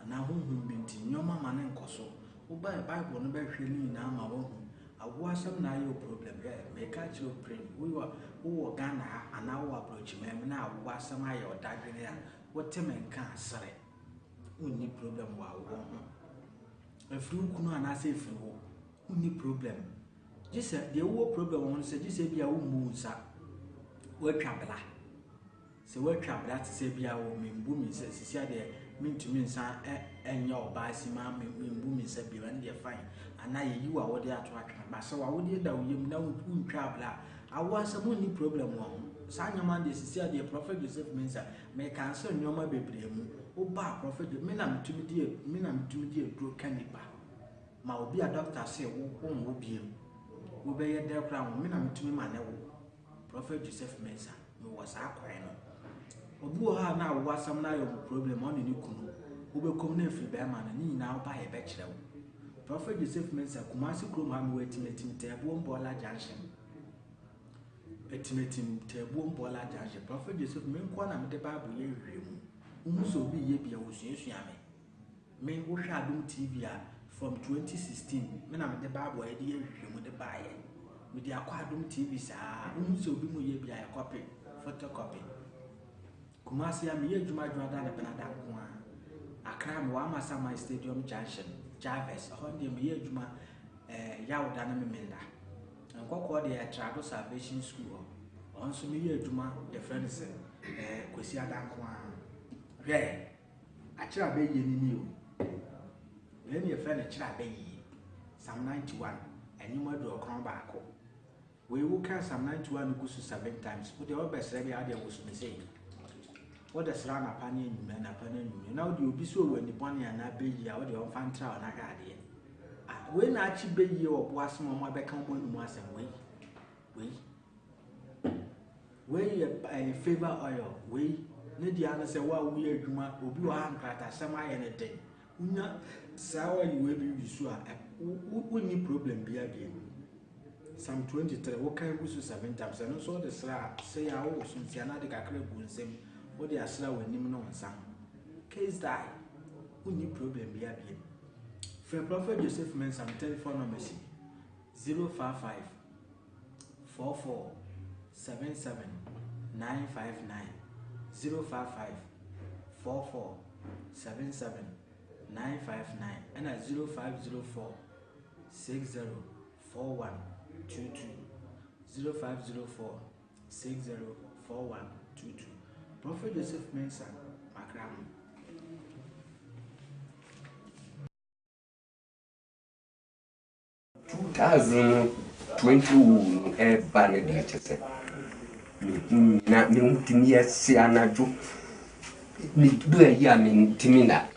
Anaa honhom bi nti, nneɛma ma no nkɔ so. Wobae Bible no bɛhwɛ ne nyinaa ma woahu. Awoɔ asɛm na ayɛ wo problem. Hwɛ, meka akyerɛ wo pren, wowɔ wowɔ Ghana ha anaa wowɔ aborɔkyiman mu na awoɔ asɛm ayɛ wo dadwene a, wote me nka a, sere. Wonni problem wɔ awoɔ ho. Ɛfiri wo kunu anaasɛ ɛfiri wo, wonni problem. Gye sɛ, deɛ wowɔ problem wɔ ho no sɛ, gye sɛ ebia wommu wo nsa, woatwa bla. Sɛ woatwa bra te sɛ bi a o membu me nsa sisi adeɛ mentumi nsa nyɛ ɔbaa si ma membu me nsa bio ɛno deɛ fine anaa yɛyi w'awodeɛ ato atwene ba sɛ w'awodeɛ da wo yam na wontwa bra a awoɔ asɛm wonni problem wɔ ho saa nneɛma deɛ sisi adeɛ Prophet Joseph Mensah meka sɛ nneɛma bebree mu woba a Prophet me na metumi di me na metumi di aduro ka nipa. Ma obi a dɔkta se wo wonwo biom, wobɛyɛ dɛn koraa wo, me na metumi ma ne wo. Prophet Joseph Mensah, mewɔ saa kwan no. Obi wɔ hɔ a na awo asɛm no ayɛ ɔmo problem, ɔne ne kunu, wobɛkɔm na afiri bɛrima no, ne nyinaa woba a yɛbɛkyerɛ wo. Prophet Joseph Mensah, Kumasi kurom ha mewɔ Atimatim Taabuom Bɔɔla Junction. Atimatim Taabuom Bɔɔla Junction. Prophet Joseph, me nkoa na mede Bible yɛ nhwehwɛmu. Wohu sɛ obi yɛ bi a, wɔsuasua me. Me wohwɛ Adom TV a from 2016 me na mede Bible a yɛde yɛ nhwehwɛmu de baeɛ. Mede akɔ Adom TV saa. Wohu sɛ obi mu yɛ bi a yɛkɔpe, photocopy. Kumasi a meyɛ adwuma adwuma ne benada nko ara. Accra mewɔ Amasaman Stadium Junction, Jarvis. Ɛhɔ deɛ meyɛ adwuma eh, Yawda ne Memenda. Nkɔkɔɔ deɛ Trado Salvation School hɔ. Ɔno nso meyɛ adwuma yɛfrɛ no sɛ eh, Kwasiada nko ara. Hwɛ! Akyerɛ abɛyie no ni o. Wei ne yɛfrɛ no kyerɛ abɛyie. Psalm 91, ɛnwom 91. Wei wo ka Psalm 91 no gu so seven times. Wo deɛ wobɛsrɛ bi a wodeɛ woso ne sei. Wode srɛ anapa ne anwummerɛ, anapa ne anwummerɛ. Na wode obi so wɔ ani bɔne anaa bɛyie a wode ɔmfa ntra wo na hwɛ adeɛ. Ah, wei na akye bɛyie wɔ boase ma ɔmo abɛka ɔmo anum asɛm wei. Wei. Wei yɛ ɛyɛ favour oil. Wei ne deɛ ano sɛ wo a woyɛ adwuma obi wɔ ha nkratasɛm ayɛ ne den. Wonya saa oil wei bi wi so a wonni problem biara bio. Psalm 23 wokan gu so seven times ɛno nso wode sra a sɛ yɛ a wowɔ so nsia na ade kakra gu nsam wode asra w'anim ne wo nsa ho. Case die. Wonni problem biara bio. Frɛ Prophet Joseph Mensah me telephone number si 055 44 77 959 055 44 77 959 ɛna 0504 60 41 22 0504 60 41 22 Prophet Joseph Mensah makra ho. 2020 wu no ɛreba no deɛ kyɛ sɛ mehu nyina me ho tumi yɛ hye anadwo medu ayi a mentumi nna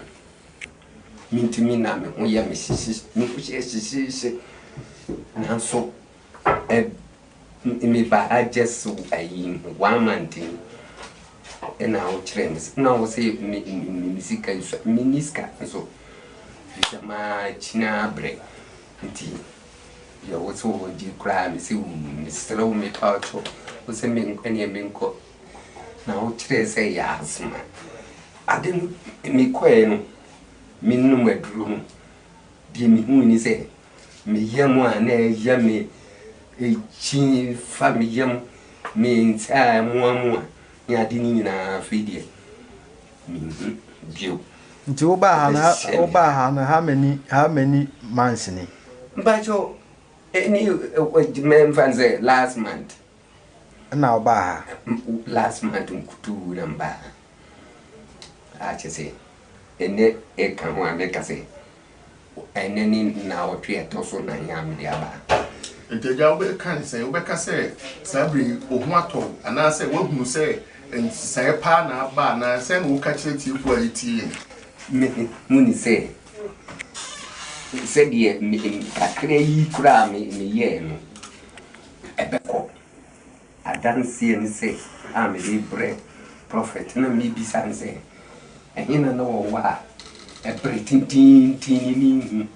mentumi nna me ho yɛ me hyehye me ho hyɛ hyehyeehye nanso ɛ meba ha just ayi one month ni ɛna wokyerɛ me na wo sɛ me me sika nso menni sika nso firi sɛ makyina abrɛ Nti deɛ wo sɛ wɔgye koraa me sɛ mesrɛ wo mepa wo kyɛw wo sɛ menkɔ neɛ menkɔ na wokyerɛɛ sɛ yɛ asoma ade no mekɔɛ no menom aduro no deɛ mehuu ni sɛ me yam a na ɛyɛ me ɛkyi fa me yam me nsa a ɛmoamoa ne ade no nyinaa afei deɛ menhu bio. Nti wo baa ha no wo baa ha no how many how many months ni? Mpakyɛw ɛni mɛnfa n sɛ last month. Ɛna wo baa ha? Last month nkutuu na mbaa ha. Akyɛ sɛ ɛnɛ ɛka ho a mɛka sɛ Ɛnnɛ ne nnawɔtwe a ɛtɔ so nan a mede aba ha. Enti Agya, wobɛka ne sɛn? Wobɛka sɛ saa bere yi wo ho atɔ wo, anaasɛ woahunu sɛ nsesaeɛ paa na aba anaa? Sɛn na woka kyerɛ atiefoɔ a ɛretie yɛn? Mehu ne sɛ, sɛdeɛ me, kakra yi koraa a meyɛɛ no, ɛbɛkɔ. Adanseɛ ne sɛ a mede rebrɛ prɔfɛt na mebisa no sɛ, Ɛhe na na ɔwɔ a ɛberɛ tenteenten ni menhu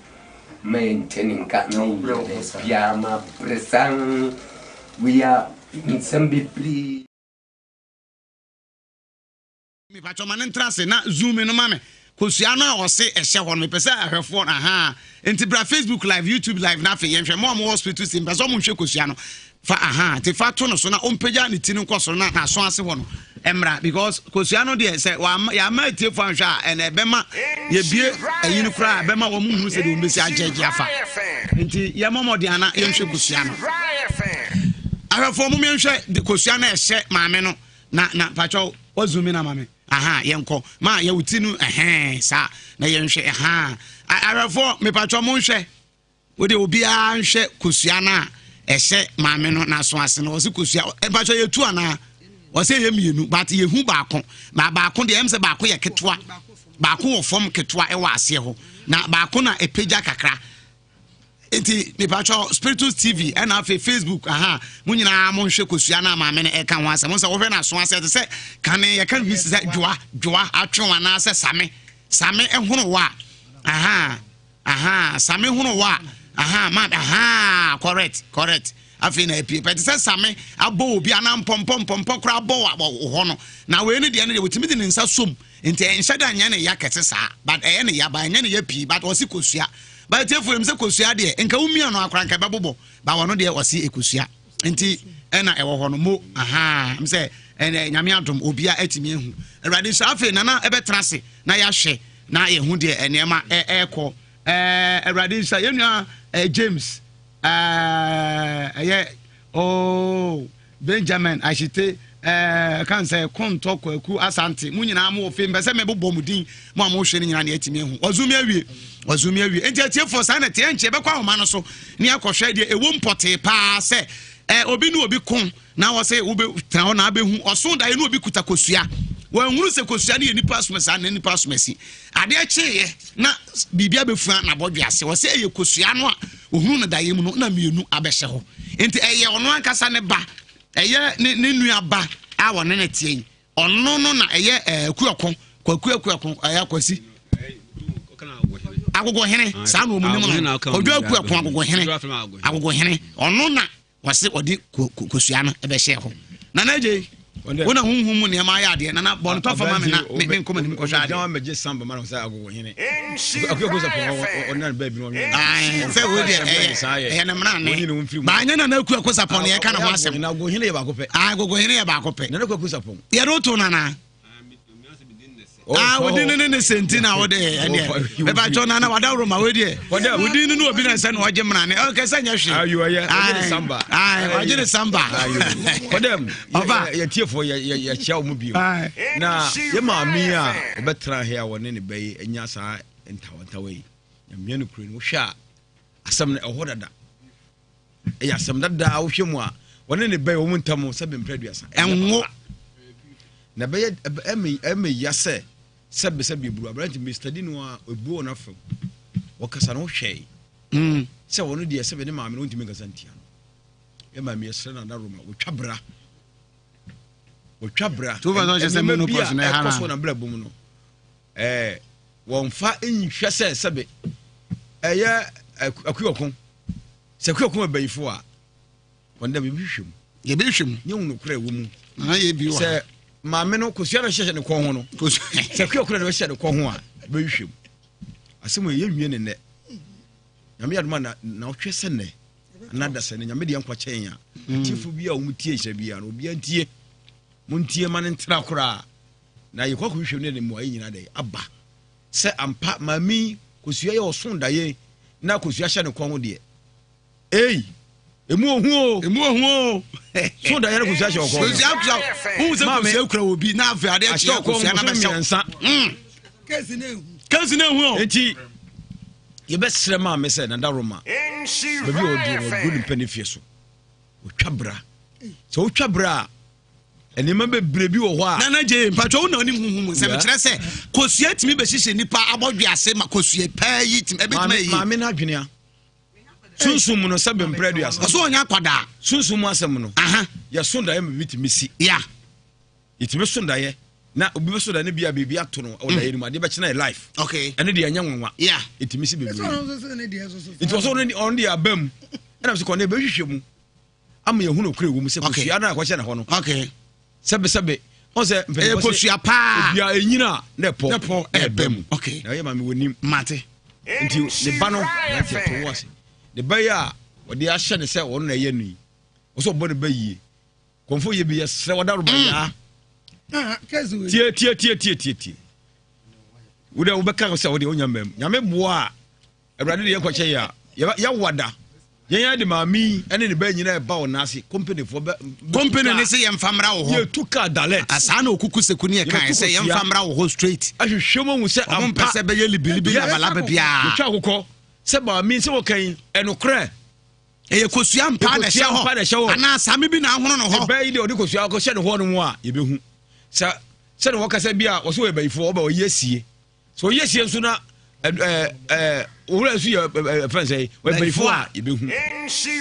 mente ne nka menyɛ baabiara mabrɛ saa wei a nsɛm bebree. Mepakyɛw ma no ntra ase na zoom no ma me kosua no a ɔse ɛhyɛ hɔ no mepɛ sɛ ahwɛfoɔ no ahaa nti bra Facebook live YouTube live na afei yɛnhwɛ mo a mo hospital si mpɛ sɛ ɔmo nhwɛ kosua no fa ahaa nti fa to no so na ɔmpagya ne ti no nkɔ soro na n'aso ase hɔ no ɛmmra because kosua no deɛ sɛ wama yɛama atiefo anhwɛ a ɛna ɛbɛma yɛbie ɛyi no koraa ɛbɛma wɔn hunu sɛ deɛ wɔn bɛsi agyɛgye afa nti yɛmmɔ mmɔden ana yɛnhwɛ kosua no ahwɛfoɔ mo yɛnhwɛ kosua no ɛhyɛ maame no na na patwɔ wa zoom in ama me aha yɛnkɔ ma yɛwo ti no ɛhɛn saa na yɛnhwɛ ɛha ahwɛfoɔ mepatwɔ mo nhwɛ wode obiara nhwɛ kosua no a ɛhyɛ maame no n'aso ase no ɔse kosua mpatwɔ yɛtu anaa ɔsɛ yɛ mmienu but yɛhu baako na baako deɛ ɛm sɛ baako yɛ ketewa baako wɔ fam ketewa ɛwɔ aseɛ hɔ na baako na ɛpagya kakra. Nti mepatwɔ Spiritus TV ɛna afei Facebook aha mo nyinaa monhwɛ kosua no a maame no ɛka ho asɛm. Sɛ wohwɛ no aso ase ɛte sɛ kane yɛka no bi sɛ dwoa dwoa atwe anaasɛ same same ɛhono wɔ a aha aha same hono wɔ a aha ma aha correct correct afei na apue pɛ te sɛ same abɔ obi anaa mpɔmpɔ mpɔmpɔ koraa abɔ wɔ hɔ no na wei no deɛ no deɛ wɔtumi de ne nsa som Nti ɛnhyɛ da nyɛ ne ya kɛse saa but ɛyɛ ne ya but ɛnyɛ ne ya pii but ɔse kosua but atiefo yɛm sɛ kosua deɛ nka wo mia no akora nka ɛbɛbobɔ but ɔno deɛ ɔse ekosua nti ɛna ɛwɔ hɔ no mo ahaa m sɛ ɛnɛ nyame adom obia atumi ahu awurade nhyira afei nana ɛbɛtena ase na yɛahwɛ na yɛhu deɛ nneɛma ɛɛkɔ ɛɛ awurade nhyira yɛn nua James ɛɛ ɛyɛ oh Benjamin Ashite eh, kan sɛ Kontɔ Kwaku Asante, mo nyinaa mo wɔ fe, mpɛ sɛ mebobɔ mo din, mo a mohwɛ no nyinaa ne atumi ahu. Wazumi awie, wazumi awie. Enti atiefoɔ saa na ɛteɛ, nkyɛ yɛbɛkɔ ahoma no so ne akɔhwɛ deɛ ɛwɔ mpɔtee paa sɛ eh, obi ne obi ko na wɔ sɛ wobɛtena hɔ na abɛhu ɔso daeɛ ne obi kuta kosua. Wɔanhunu sɛ kosua no yɛ nipa asoma saa na nipa asoma si. Adeɛ kyeeɛ na biribi abɛfua n'abɔdwe ase. Wɔ sɛ ɛyɛ kosua no a ohunu no daeɛ mu no na mmienu abɛhyɛ hɔ. Nti ɛyɛ ɔno ankasa ne ba, ɛyɛ ne ne nua ba a ɔne ne teɛ yi. Ɔno no na ɛyɛ ɛɛ kuako, kwaku akuako, ɛyɛ akwasi. Agogohene, saa na wɔn nim no. Kwadwo akuako agogohene, agogohene. Ɔno na Wɔse ɔde kosua no bɛhyɛɛ hɔ. Nana Adjei, wo na honhom mu nneɛma ayɛ adeɛ. Nana, bɔ no tɔfa ma me na me nkɔ m'anim kɔhwɛ adeɛ. Ɔgyama mɛgye samba ma no sɛ agogo hene. Akuako sɛ pɔn ɔnna no baabi no ɔnwene. Sɛ wo deɛ ɛyɛ ɛyɛ ne mmara ne. Ba anyɛ Nana Akuako Sapɔn na yɛka ne ho asɛm. Na agogo hene yɛ baako pɛ. Agogo hene yɛ baako pɛ. Nana Akuako Sapɔn. Yɛde wo to Nana. Ah, wodi ne ne ne senti na wode ɛdeɛ bɛba na na wada roma wei deɛ wodi ne ne obi na sɛ na ɔgye mmara ne ɔkɛ sɛ nyɛ hwee ayo ɛyɛ ɔgye ne samba ɔgye ne samba kɔdɛm ɔba yɛtiefoɔ yɛkyia wɔn bio na yɛ maame a ɔbɛtena ha a wɔne ne bɛyi anya saa ntawantawa yi nyamea no kure no wohwɛ a asɛm no ɛhɔ dada ɛyɛ asɛm dada a wohwɛ mu a wɔne ne bɛyɛ wɔn ntam sɛ bɛmpere aduasa ɛnwo na ɛbɛyɛ ɛmɛ ɛmɛ ya sɛ sɛbe sɛbe eburu aberante Mr. Dino a ebu wɔn afam wɔkasa no wohwɛ mm. sɛ wɔn deɛ sɛbe ne maame no wɔntumi nkasa ntia no yɛ maame yɛsrɛ na adaro ma wɔtwa bra wɔtwa bra nneɛma bi a ɛkɔ so na bra bom no ɛɛ wɔnfa nhwɛ sɛ sɛbe ɛyɛ akuɔko Sɛ kua kuma bayifo a, wɔn dɛm yɛbɛhwehwɛ mu. Yɛbɛhwehwɛ mu. Nyɛ hunu korɛ wɔ mu. Nana yɛ bi wɔ Sɛ maame no kosua no hyehyɛ ne kɔn ho no. Sɛ kua kura no hyehyɛ ne kɔn ho a, yɛbɛhwehwɛ mu. Asɛm yɛ yɛnwie ne nnɛ. Nyame yɛ adoma na na ɔhwɛ sɛ nnɛ. Ana da sɛ ne nyame deɛ nkwa kyɛn a. Hmm. Atiefo bi a wɔn tie nhyɛ bi a no obiara ntie. Mo ntie ma ne ntra koraa. Na yɛkɔ akɔhwehwɛ mu ne ne mmuaeɛ nyinaa dɛ aba. Sɛ ampa maame yi kosua yɛ ɔso daeɛ na kosua hyɛ ne kɔn ho deɛ ei emu ohu o emu ohu o so daeɛ na kosua hyɛ ɔkɔn kosua kura wohu sɛ kosua kura obi na afei adeɛ kyeɛ kosua na bɛhyɛ mmiɛnsa mm. kesi na ehu o enti yɛbɛsrɛ maame sɛ nada roma baabi a ɔduru no ɔduru ne mpɛ ne fie so ɔtwa bra sɛ wotwa bra a nneɛma bebree bi wɔ hɔ a. Nana J, mpatwa wo na onim huhu mu nsɛm kyerɛ sɛ kosua tumi bɛhyehyɛ nipa abɔdwe ase ma kosua pɛɛ yi tumi ɛbɛtumi ayi. Maame no adwene a sunsum mu no sɛ bɛmprɛ aduasa. Ɔso ɔnyɛ akwadaa. Sunsum mu asɛm no. Yɛso daeɛ ma biribi tumi si. Ya. Yɛtumi so daeɛ na obi bɛso daeɛ no bi a biribi ato no wɔ daeɛ no mu adeɛ bɛkyena yɛ life. Okay. Ɛno deɛ ɛnyɛ nwanwa. Ya. Ɛtumi si bebree. Nti ɔso ɔno deɛ aba mu ɛna sɛ kɔne bɛhwehwɛ mu. ama yɛhu nokorɛ wɔ mu sɛ kosua no a ɛkɔhyɛ ne hɔ no sɛbesɛbe ɔn sɛ mpanyinfoɔ kosua paa obia enyina a na ɛpɔ na ɛpɔ ɛbɛ mu na ɔyɛ maame wɔ nim mate nti ne ba no nante ɛto wɔ ase ne ba yi a ɔde ahyɛ ne sɛ ɔno na ɛyɛ no yi ɔsɛ ɔbɔ ne ba yie kɔnfo yɛ bi yɛ srɛ wɔda roba mm. yaa ah, tie tie tie tie tie tie wodɛ wobɛka sɛ wode wonya mmam nyame boa a Awurade de yɛn kɔkyɛ yɛ a, yɛawo ada. Yɛn ara de maame yi ne ne ba nyinaa ɛba wɔn ase. Kompanifoɔ bɛ. Kompani ne sɛ yɛmfa mmra wɔ hɔ. Yɛtu kaa dalet. Asaa na okuku seku ne yɛka sɛ yɛmfa mmra wɔ hɔ straight. Ahwehwɛ mu ahu sɛ ampa. Wɔn mpɛ sɛ bɛyɛ libilibi labalaba biara. Yɛtwa akokɔ sɛ maame sɛ wɔka yi ɛnokorɛ. Ɛyɛ kosua mpa na ɛhyɛ hɔ. Anaa same bi na ahono no hɔ. Ɛbɛn yi deɛ ɔde kosua akɔhyɛ ne hɔ no mu a yɛbɛhu. Sɛ sɛdeɛ wɔkasa bi a wɔsɛ wɔyɛ bayifoɔ wɔbɛ wɔyɛ asie. Sɛ ɔyɛ sie nso na ɛɛ ɛɛ owura nso yɛ ɛfɛn sɛ ɔbɛnifo a yɛbɛhu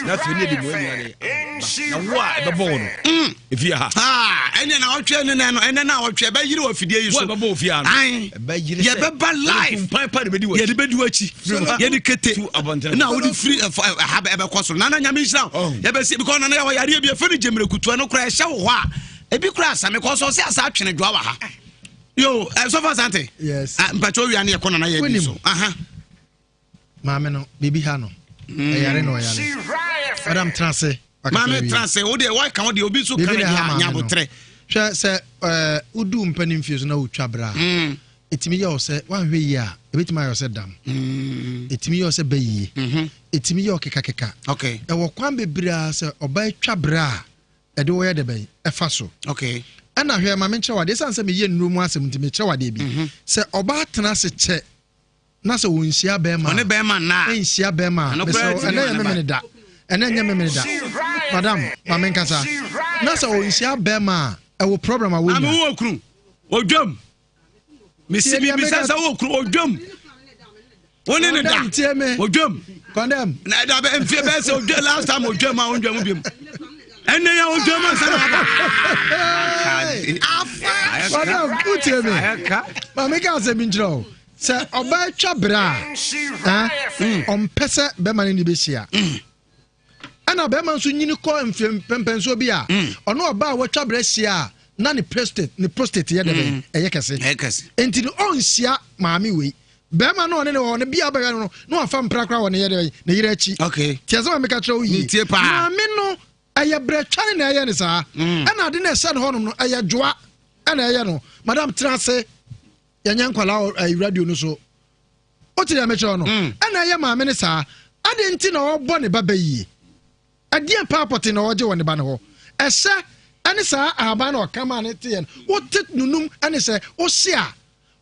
na afei ne yɛde mu anyina de na wo a ɛbɛbɔ wo no mm. ɛfie ha ɛnɛ na ɔtwe ne nɛ no ɛnɛ na ɔtwe ɛbɛyere wɔ afidie yi so wo a ɛbɛbɔ wo fie ha no ɛbɛyere sɛ yɛbɛba live mpan pa de bɛdi w'akyi yɛde bɛdi w'akyi yɛde kete na wode firi ha ɛbɛkɔ so nana nyame nhyira wo yɛbɛsi because nana yɛwɔ yareɛ bi ɛfɛ no gyemmerɛ no koraa ɛhyɛ wo hɔ a ebi koraa asame kɔ so ɔsɛ asa atwene dwoa wɔ ha yo sɔfo asante yes ah, mpakyɛ owia ne yɛkɔ nana yɛ bi so aha maame no biribi ha no mm. ɛyare na ɔyare madam tena ase maame tena ase wo deɛ wɔka wo deɛ obi nso ka ne deɛ nyabotrɛ hwɛ sɛ ɛɛ wodu mpanin fie so na wotwa bra mm. ɛtumi yɛ wo sɛ woanhwɛ yie a ɛbɛtumi ayɛ wo sɛ dam mm. ɛtumi yɛ wo sɛ bɛyie mm-hmm. ɛtumi yɛ wo kekakeka ɛwɔ kwan bebree a sɛ ɔbaa twa bra a ɛde wo yɛ dɛ bɛn ɛfa so. Okay. Ɛna hwɛ ma menkyerɛ wadeɛ ɛsiane sɛ meyɛ nnuro mu asɛm nti mekyerɛ wadeɛ bi. Mm -hmm. Sɛ ɔbaa tena ase kyɛ na sɛ wɔnhyia bɛrima ɔne bɛrima nna nhyia bɛrima a mesrɛ ɛnɛ yɛ memene da ɛnɛ nyɛ memene da madam ma menkasa na sɛ ɔnhyia bɛrima a ɛwɔ problem a wɔnya. Ame wɔ kunu odwam mesi mi bisa sɛ wɔ kunu odwam wo ne ne da odwam condemn na ɛda bɛ mfie bɛyɛ sɛ odwam last time odwam a odwam biom ɛnɛ yɛ odwam ansa na waba condemn wotie me maame ka asɛm bi nkyerɛ o sɛ ɔbaa twa berɛ a ɔmpɛ sɛ bɛma ne ne bɛhyia mm. Ɛna bɛrima nso nyini kɔ mfe mpɛmpɛnsoɔ bi a mm. ɔno ɔbaa a watwa berɛ hyia a na ne prostate ne prostate yɛ dɛbɛn mm. ɛyɛ kɛse nti no ɔnhyia maame wei bɛrima no ɔne ne wɔ no bia bɛhwɛ no na wafa mpra koraa wɔ ne yɛ dɛbɛn ne yerɛ akyi tiɛ sɛ maame ka kyerɛ wo yie maame no ɛyɛ berɛ twa ne na ɛyɛ ne saa mm. ɛna ade na ɛhyɛ no hɔnom no ɛyɛ dwoa ɛna ɛyɛ no madam tena ase yɛnyɛ nkwalaa wɔ radio no so Wote deɛ mekyerɛ no? Mm. Ɛna ɛyɛ maame no saa. Adɛn nti na ɔbɔ ne ba bɛ yie? Ɛdeɛn paa pɔte na ɔgye wɔ ne ba no hɔ? Ɛhyɛ ɛne saa ahaban na ɔka maa ne teɛ no. Wote nunum ɛne sɛ wohye a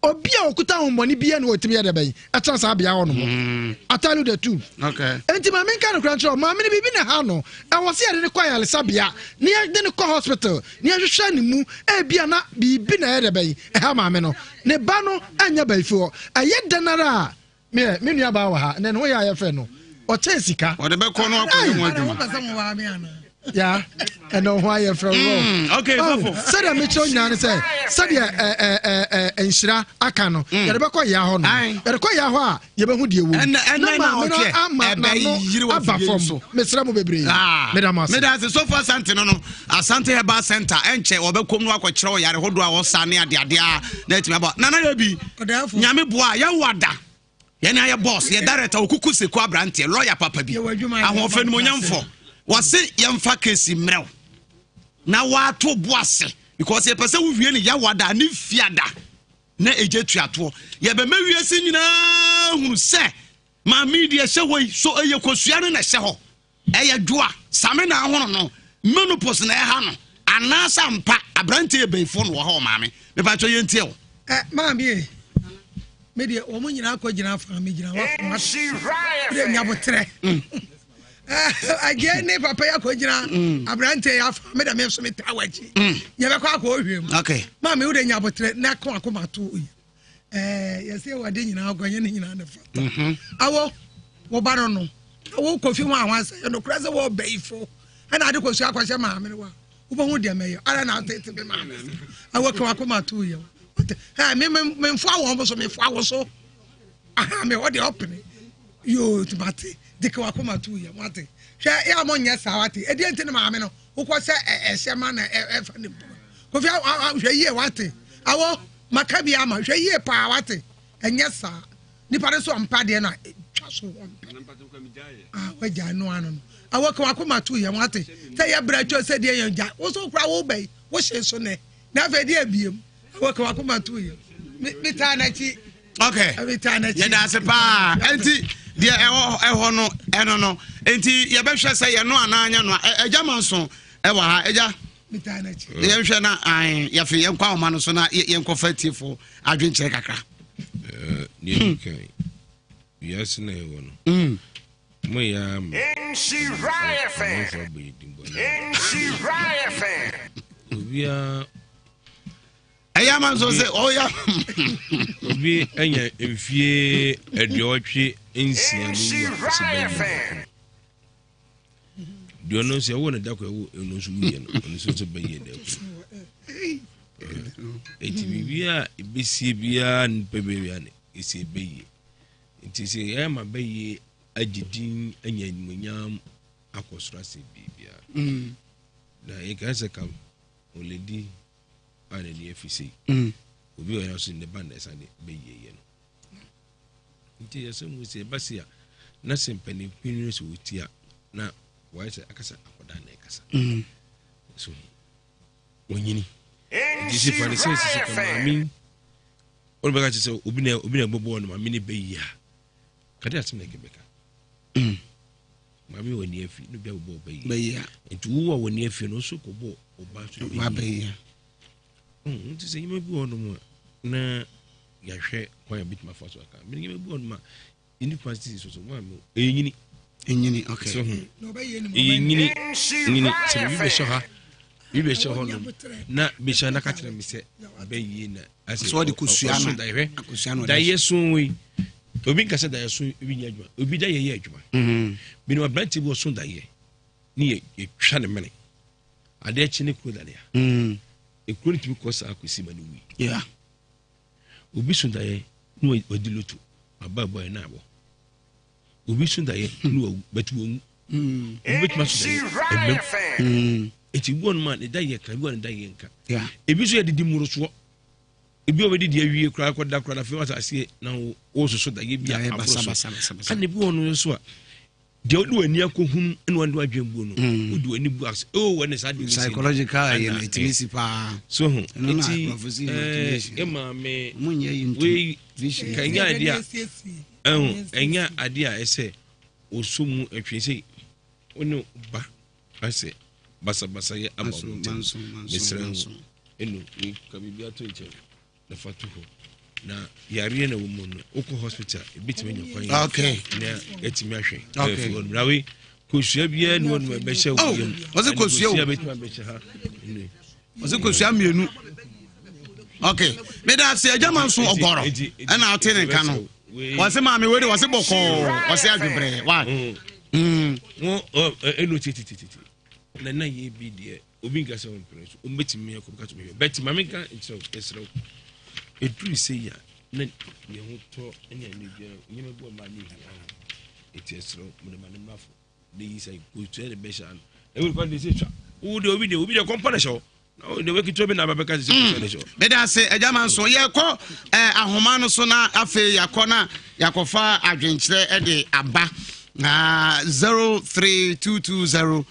obi a ɔkuta ahombɔne biara na ɔtumi yɛ dɛ bɛn ɛtena saa bea hɔ nom. Mm. I tell you the truth. Okay. Enti maame nka no kora nkyerɛ maame no biribi na ha no. Ɛwɔ sɛ yɛde no kɔ ayaresabea na yɛde no kɔ hospital na yɛhwehwɛ ne mu ebia na biribi na ɛyɛ dɛ bɛn ɛha maame no. Ne ba no anyɛ bayifoɔ. Ɛyɛ dɛn ara a, me me nua baa wɔ ha, ne ne ho yɛ a yɛfrɛ no, ɔkyɛn sika. Ɔde bɛkɔ no akɔyɛ ho adwuma. Ya, ɛna ho ayɛ frɛ wɔ. Mm, okay, oh, sɔfo. Sɛdeɛ mekyerɛ nyinaa ne sɛ, sɛdeɛ ɛɛ nhyira aka no, mm. yɛde bɛkɔ yɛ hɔ no. Yɛde kɔ yɛ hɔ a, yɛbɛhu deɛ wɔ mu. Na maame no ama n'ano aba fam. Mesrɛ mo bebree. Ah. Meda mo ase. Meda ase sɔfo Asante no no. Asante Herbal Center ɛnkyɛ wɔbɛkɔm no akɔkyerɛ ɔyare hodoɔ a wɔsa ne adeade a na atumi aba. Nana yɛ bi. Nyame boa yɛwo ada. Yɛne ayɛ boss yɛ director okuku seku aberanteɛ lawyer papa bi. Ahoɔfɛ nimonyamfo. Wɔse yɛmfa kesi mmerɛw na wɔato bo ase because yɛpɛ sɛ wowie ne yɛwo ada ne fiada. na egya tua toɔ. Yɛbɛma wiase nyinaa hunu sɛ maame yi deɛ ɛhyɛ hɔ yi so ɛyɛ kosua no na ɛhyɛ hɔ ɛyɛ dwoa same na ahono no menopause na ɛha no anaasɛ ampa aberanteɛ yɛ bɛyifoɔ na wɔha wɔ maame mepatwɛ yɛntie wo. Ɛ maame e me deɛ wɔn nyinaa kɔ gyina afa me gyina wafa wate me deɛ nyabotrɛ. Mm. agye ne papa yi akɔgyina mm. aberanteɛ yi afa me dɛ me nso metaa w'akyi mm. yɛbɛkɔ akɔ ɔhwɛ mu maame wode nya aboterɛ na ko akoma to yi yɛsɛ wade nyinaa kɔ ɛnyɛ ne nyinaa ne fata mhm. awɔ wo ba no no wo kofi ho ahoa sɛ ɛnokorɛ sɛ wɔ bɛyifo ɛna ade kɔsua akɔhyɛ maame no wa wobɛhu deɛ mɛyɛ ara na atete me maame sɛ awɔ ka wakoma to yɛ memfoa wɔn so mefoa wo so aha me hɔ deɛ ɔpene yoo mate de ka wakoma to yɛ mate hwɛ yɛ a monyɛ saa wate ɛdeɛ nti ne maame no wokɔ sɛ ɛhyɛ ma na ɛfa ne mpoma kofi hwɛ yie wate awɔ maka bi ama hwɛ yie paa wate ɛnyɛ saa nipa no so ɔmpa deɛ no a twa so ɔmpɛ ah wagya no ano no awɔ ka wakoma to yɛ wate sɛ yɛ brɛ twɛ sɛ deɛ yɛn gya wo so kora wo bɛyi wo hye so nɛ na afei deɛ abiem awɔ ka wakoma to yɛ metaa n'akyi okay yɛda ase paa ɛnti deɛ ɛwɔ ɛhɔ no ɛno no nti yɛbɛhwɛ sɛ yɛno anaa nyɛ no a ɛgya ma nso ɛwɔ ha ɛgya yɛnhwɛ na yɛfe yɛnkɔ ahoma no so na yɛnkɔfa atiefo adwenkyerɛ kakra deɛ di kan wiase na ɛwɔ no mm. moyɛ ama amanfo abɔ yɛ din bɔne obiara ɛyɛ. Agya ma nso sɛ ɔyɛ. Obi anya mfie 86 no wu a ɔsɛ bɛyie dako. Deɛ ɔno nso ɛwɔ ne dako ɛwɔ ɔno nso wuyɛ no ɔno nso sɛ bɛyie dako. Eti biribi a ebesie biara nipa bɛyɛ no esi bɛyie. Nti sɛ yɛyɛ ma bɛyie agye din anya animuonyam akɔ soro ase biribiara. Na yɛka sɛ ka ɔlɛdi a n'ani afi sei. Obi wɔ yɛn so ne ba na ɛsan de bɛyie yɛ no. Nti yɛsɛ mu sɛ ɛba se a na sɛ mpanimfoɔ no sɛ wɔti a na wɔayɛ sɛ akasa akɔda na ɛkasa. So wɔnyini. Nti sɛ fa ne sɛ sisi ka maame wɔn bɛka kyerɛ sɛ obi na obi na ɛbɔbɔ no maame ne bɛyie a kade asɛm na ɛkɛ bɛka. Maame wɔ ni afi no bi abobɔ ɔba yi. Bɛyi a. Nti wo a wɔ ni afi no nso kɔbɔ ɔba so bɛyi a. Nti sɛ nneɛma bi wɔ nom a na yɛahwɛ kwan a bɛtumi afa so aka. Nneɛma bi wɔ nom a ɛni kwan sisi so so maame ɛyɛ nyini. Ɛnyini okay. So ho ɛyɛ nyini nyini sɛ biribi bɛhyɛ ha biribi bɛhyɛ hɔ nom na bɛhyɛ na ka kyerɛ me sɛ bɛyie na asɛ so ɔde kosua no dayɛ dayɛ so yi obi nka sɛ dayɛ so ebi nyɛ adwuma obi dayɛ yɛ adwuma mm-hmm. binom aberante bi ɔso dayɛ ne yɛ yɛtwa ne mene adeɛ kye ne kuro dane a mm. ekuro no tumi kɔ saa kɔsi ma no wui obi so dayɛ ne wadi loto aba ɛbɔ yɛ na abɔ obi so dayɛ ne wawu bɛti wɔnwu mm. obi bɛtumi aso dayɛ ɛmɛm mm. eti bi wɔn ma ne dayɛ ka bi wɔn ne dayɛ nka ebi nso yɛ didi mmorosoɔ ebi a wɔbɛdidi awie koraa kɔda koraa na afei wɔasa aseɛ na wɔsoso daeɛ bi a aboro so ɛna ebi wɔ no nso a deɛ wode w'ani akɔhunu ɛna wode w'adwene buo no mm. wode w'ani bu ase oh wɔne saa deɛ psychological ɛyɛ no ɛtumi si paa so ho nti ɛɛ maame wei ka ɛnyɛ adeɛ a ɛho ɛnyɛ adeɛ a ɛsɛ ɔsɔ mu ɛtwe sɛ wone ba asɛ basabasayɛ aba wɔn ntam mesrɛ wo ɛnu ka biribi ato nkyɛn na fa to hɔ na yareɛ na wɔ mu no wokɔ hospital ebitumi anya kwan okay na yɛtumi ahwɛ okay ɛfiri hɔ na wei kosua biara ni hɔ nom ɛbɛhyɛ wo yam ɔsɛ kosua o bɛtumi abɛhyɛ ha ɔsɛ kosua mmienu okay meda ase agya ma nso ɔgɔrɔ ɛna ɔte ne nka no wɔse maame wei de wɔse bɔkɔɔ wɔse adwebrɛ wa ɛnu titititi na na yɛ bi deɛ obi nka sɛ ɔmpere so ɔmbɛtumi akɔ bɛka so mehwɛ bɛti maame nka nkyerɛ wo ɛserɛ wo ɛduru sɛ yi a na yɛn ho tɔ ne anigye nneɛma bi wɔ ma ne hia ho ɛti ɛserɛ wo mede ma ne mmafo ne yi sɛ kɔtua ne bɛhyɛ ano ɛwɔ kwan de sɛ twa wo deɛ obi deɛ obi deɛ kɔmpa ne hyɛ wo meda ase agya ma nso yɛkɔ eh, ahoma no so na afei yɛakɔ na yɛakɔfa adwenkyerɛ de aba na 03220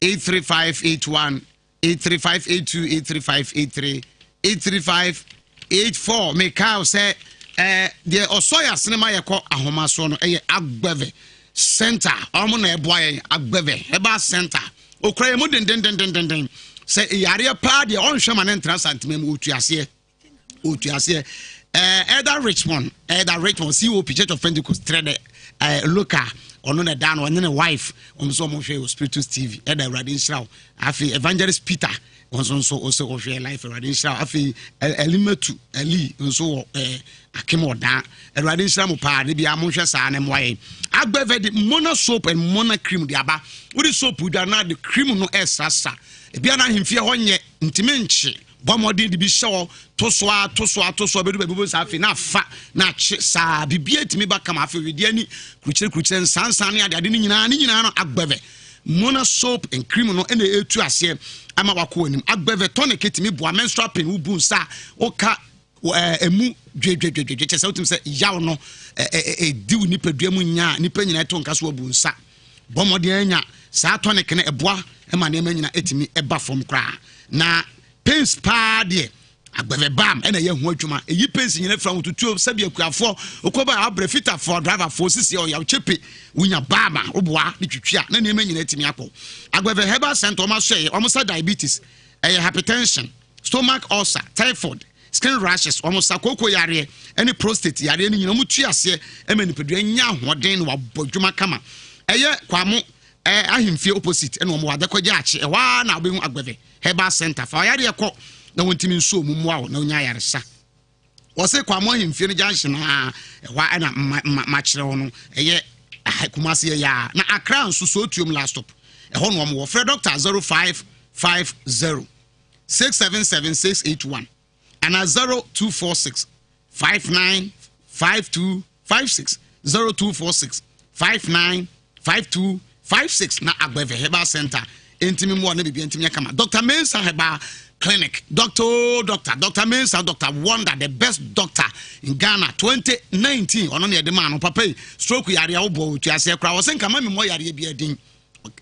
83581 83582 83583 83584 mekaw sɛ eh, deɛ ɔsɔ yɛ asene ma yɛkɔ ahoma soɔ no ɛyɛ agbɛvɛ center ɔmo na ɛboa yɛn agbɛvɛ ɛba center Okura yɛn mu dendendendenden. Sɛ yareɛ paa deɛ ɔnhwɛ ma ne ntra santema mu ɔtu aseɛ. Ɔtu aseɛ. Eh, Elder Richmond, Elder Richmond, COP Church of Pentecost, trɛ dɛ eh, local ɔno na ɛda no ɔne ne wife wɔn nso wɔn hwɛ wɔ Spiritus TV ɛda Awurade nhyira wo afei Evangelist Peter wɔn nso nso ɔsɛ ɔhwɛ life Awurade nhyira wo afei Elimatu Eli nso wɔ ɛɛ eh, Akem ɔdaa. Awurade nhyira mo paa de bia monhwɛ saa na mmoa yɛn. Agbɛvɛ de Mona soap and Mona cream de aba. Wode soap dwa na de cream no ɛsrasra. Ebia na ahemfie hɔ nyɛ ntumi nkye. Bɔ mmɔden de bi hyɛ hɔ to so a to so a to so a bɛdu baabi bɔ saa afei na afa na akye saa biribi atumi ba kama afei wedeɛ ani kurukyerɛ kurukyerɛ nsansan ne ade ade ne nyinaa ne nyinaa no agbɛvɛ Mona soap and cream no ɛna ɛtu aseɛ ama wakɔ anim. Agbɛvɛ tonic tumi boa menstrual pain wobu nsa a woka ɛmu dwedwedwedwe kyɛ sɛ wotumi sɛ yaw no ɛdi wo nipadua mu nya a nipa nyinaa ɛto nka so abu nsa bɔ mmɔden anya saa tonic no ɛboa ma nneɛma nyinaa ɛtumi ɛba fam koraa na pains paa deɛ agbɛvɛ bam ɛna ɛyɛ ho adwuma ɛyi pains nyina fira ahotutuo sɛbi akuafoɔ wokɔba abrɛ fitafoɔ driverfoɔ sisi ɔyaw kyepe wonya bam a woboa ne twitwi a na nneɛma nyinaa ɛtumi akɔ agbɛvɛ herbal center ɔma so ɛyɛ ɔmo sa diabetes ɛyɛ hypertension stomach ulcer, typhoid, skin rashes, wɔn sa kooko yareɛ ne prostate yareɛ no nyinaa wɔn tu aseɛ ma nipadua nya ahoɔden na wabɔ adwuma kama. Ɛyɛ Kwamo eh, ahemfie opposite ɛna wɔn wɔ Adakɔgya akye ɛhɔ ara na wobɛhu Agbɛvɛ Herbal Center fa ɔyareɛ kɔ. na wɔntumi nsuo mu mmoa wo na wonya ayaresa. Wɔse Kwamo ahemfie no junction a ɛhɔ a ɛna ma ma makyerɛ wo no ɛyɛ aha Kumasi ɛyɛ a na Accra nso Sootuom last stop ɛhɔ na wɔn wɔ. Frɛ doctor 0550 677 681 anaa 0246 595256 0246 595256 na Agbeve Herbal Center ntumi mmoa na biribi ntumi nyɛ kama. Dr. Mensah Herbal Clinic, Doctor oh, Doctor, Dr. Mensah, Dr. Wonder, the best doctor in Ghana 2019. Ɔno na yɛde maa no papa yi stroke yareɛ wobɔ otu aseɛ koraa wɔsɛ nka ma memmɔ yareɛ bi adin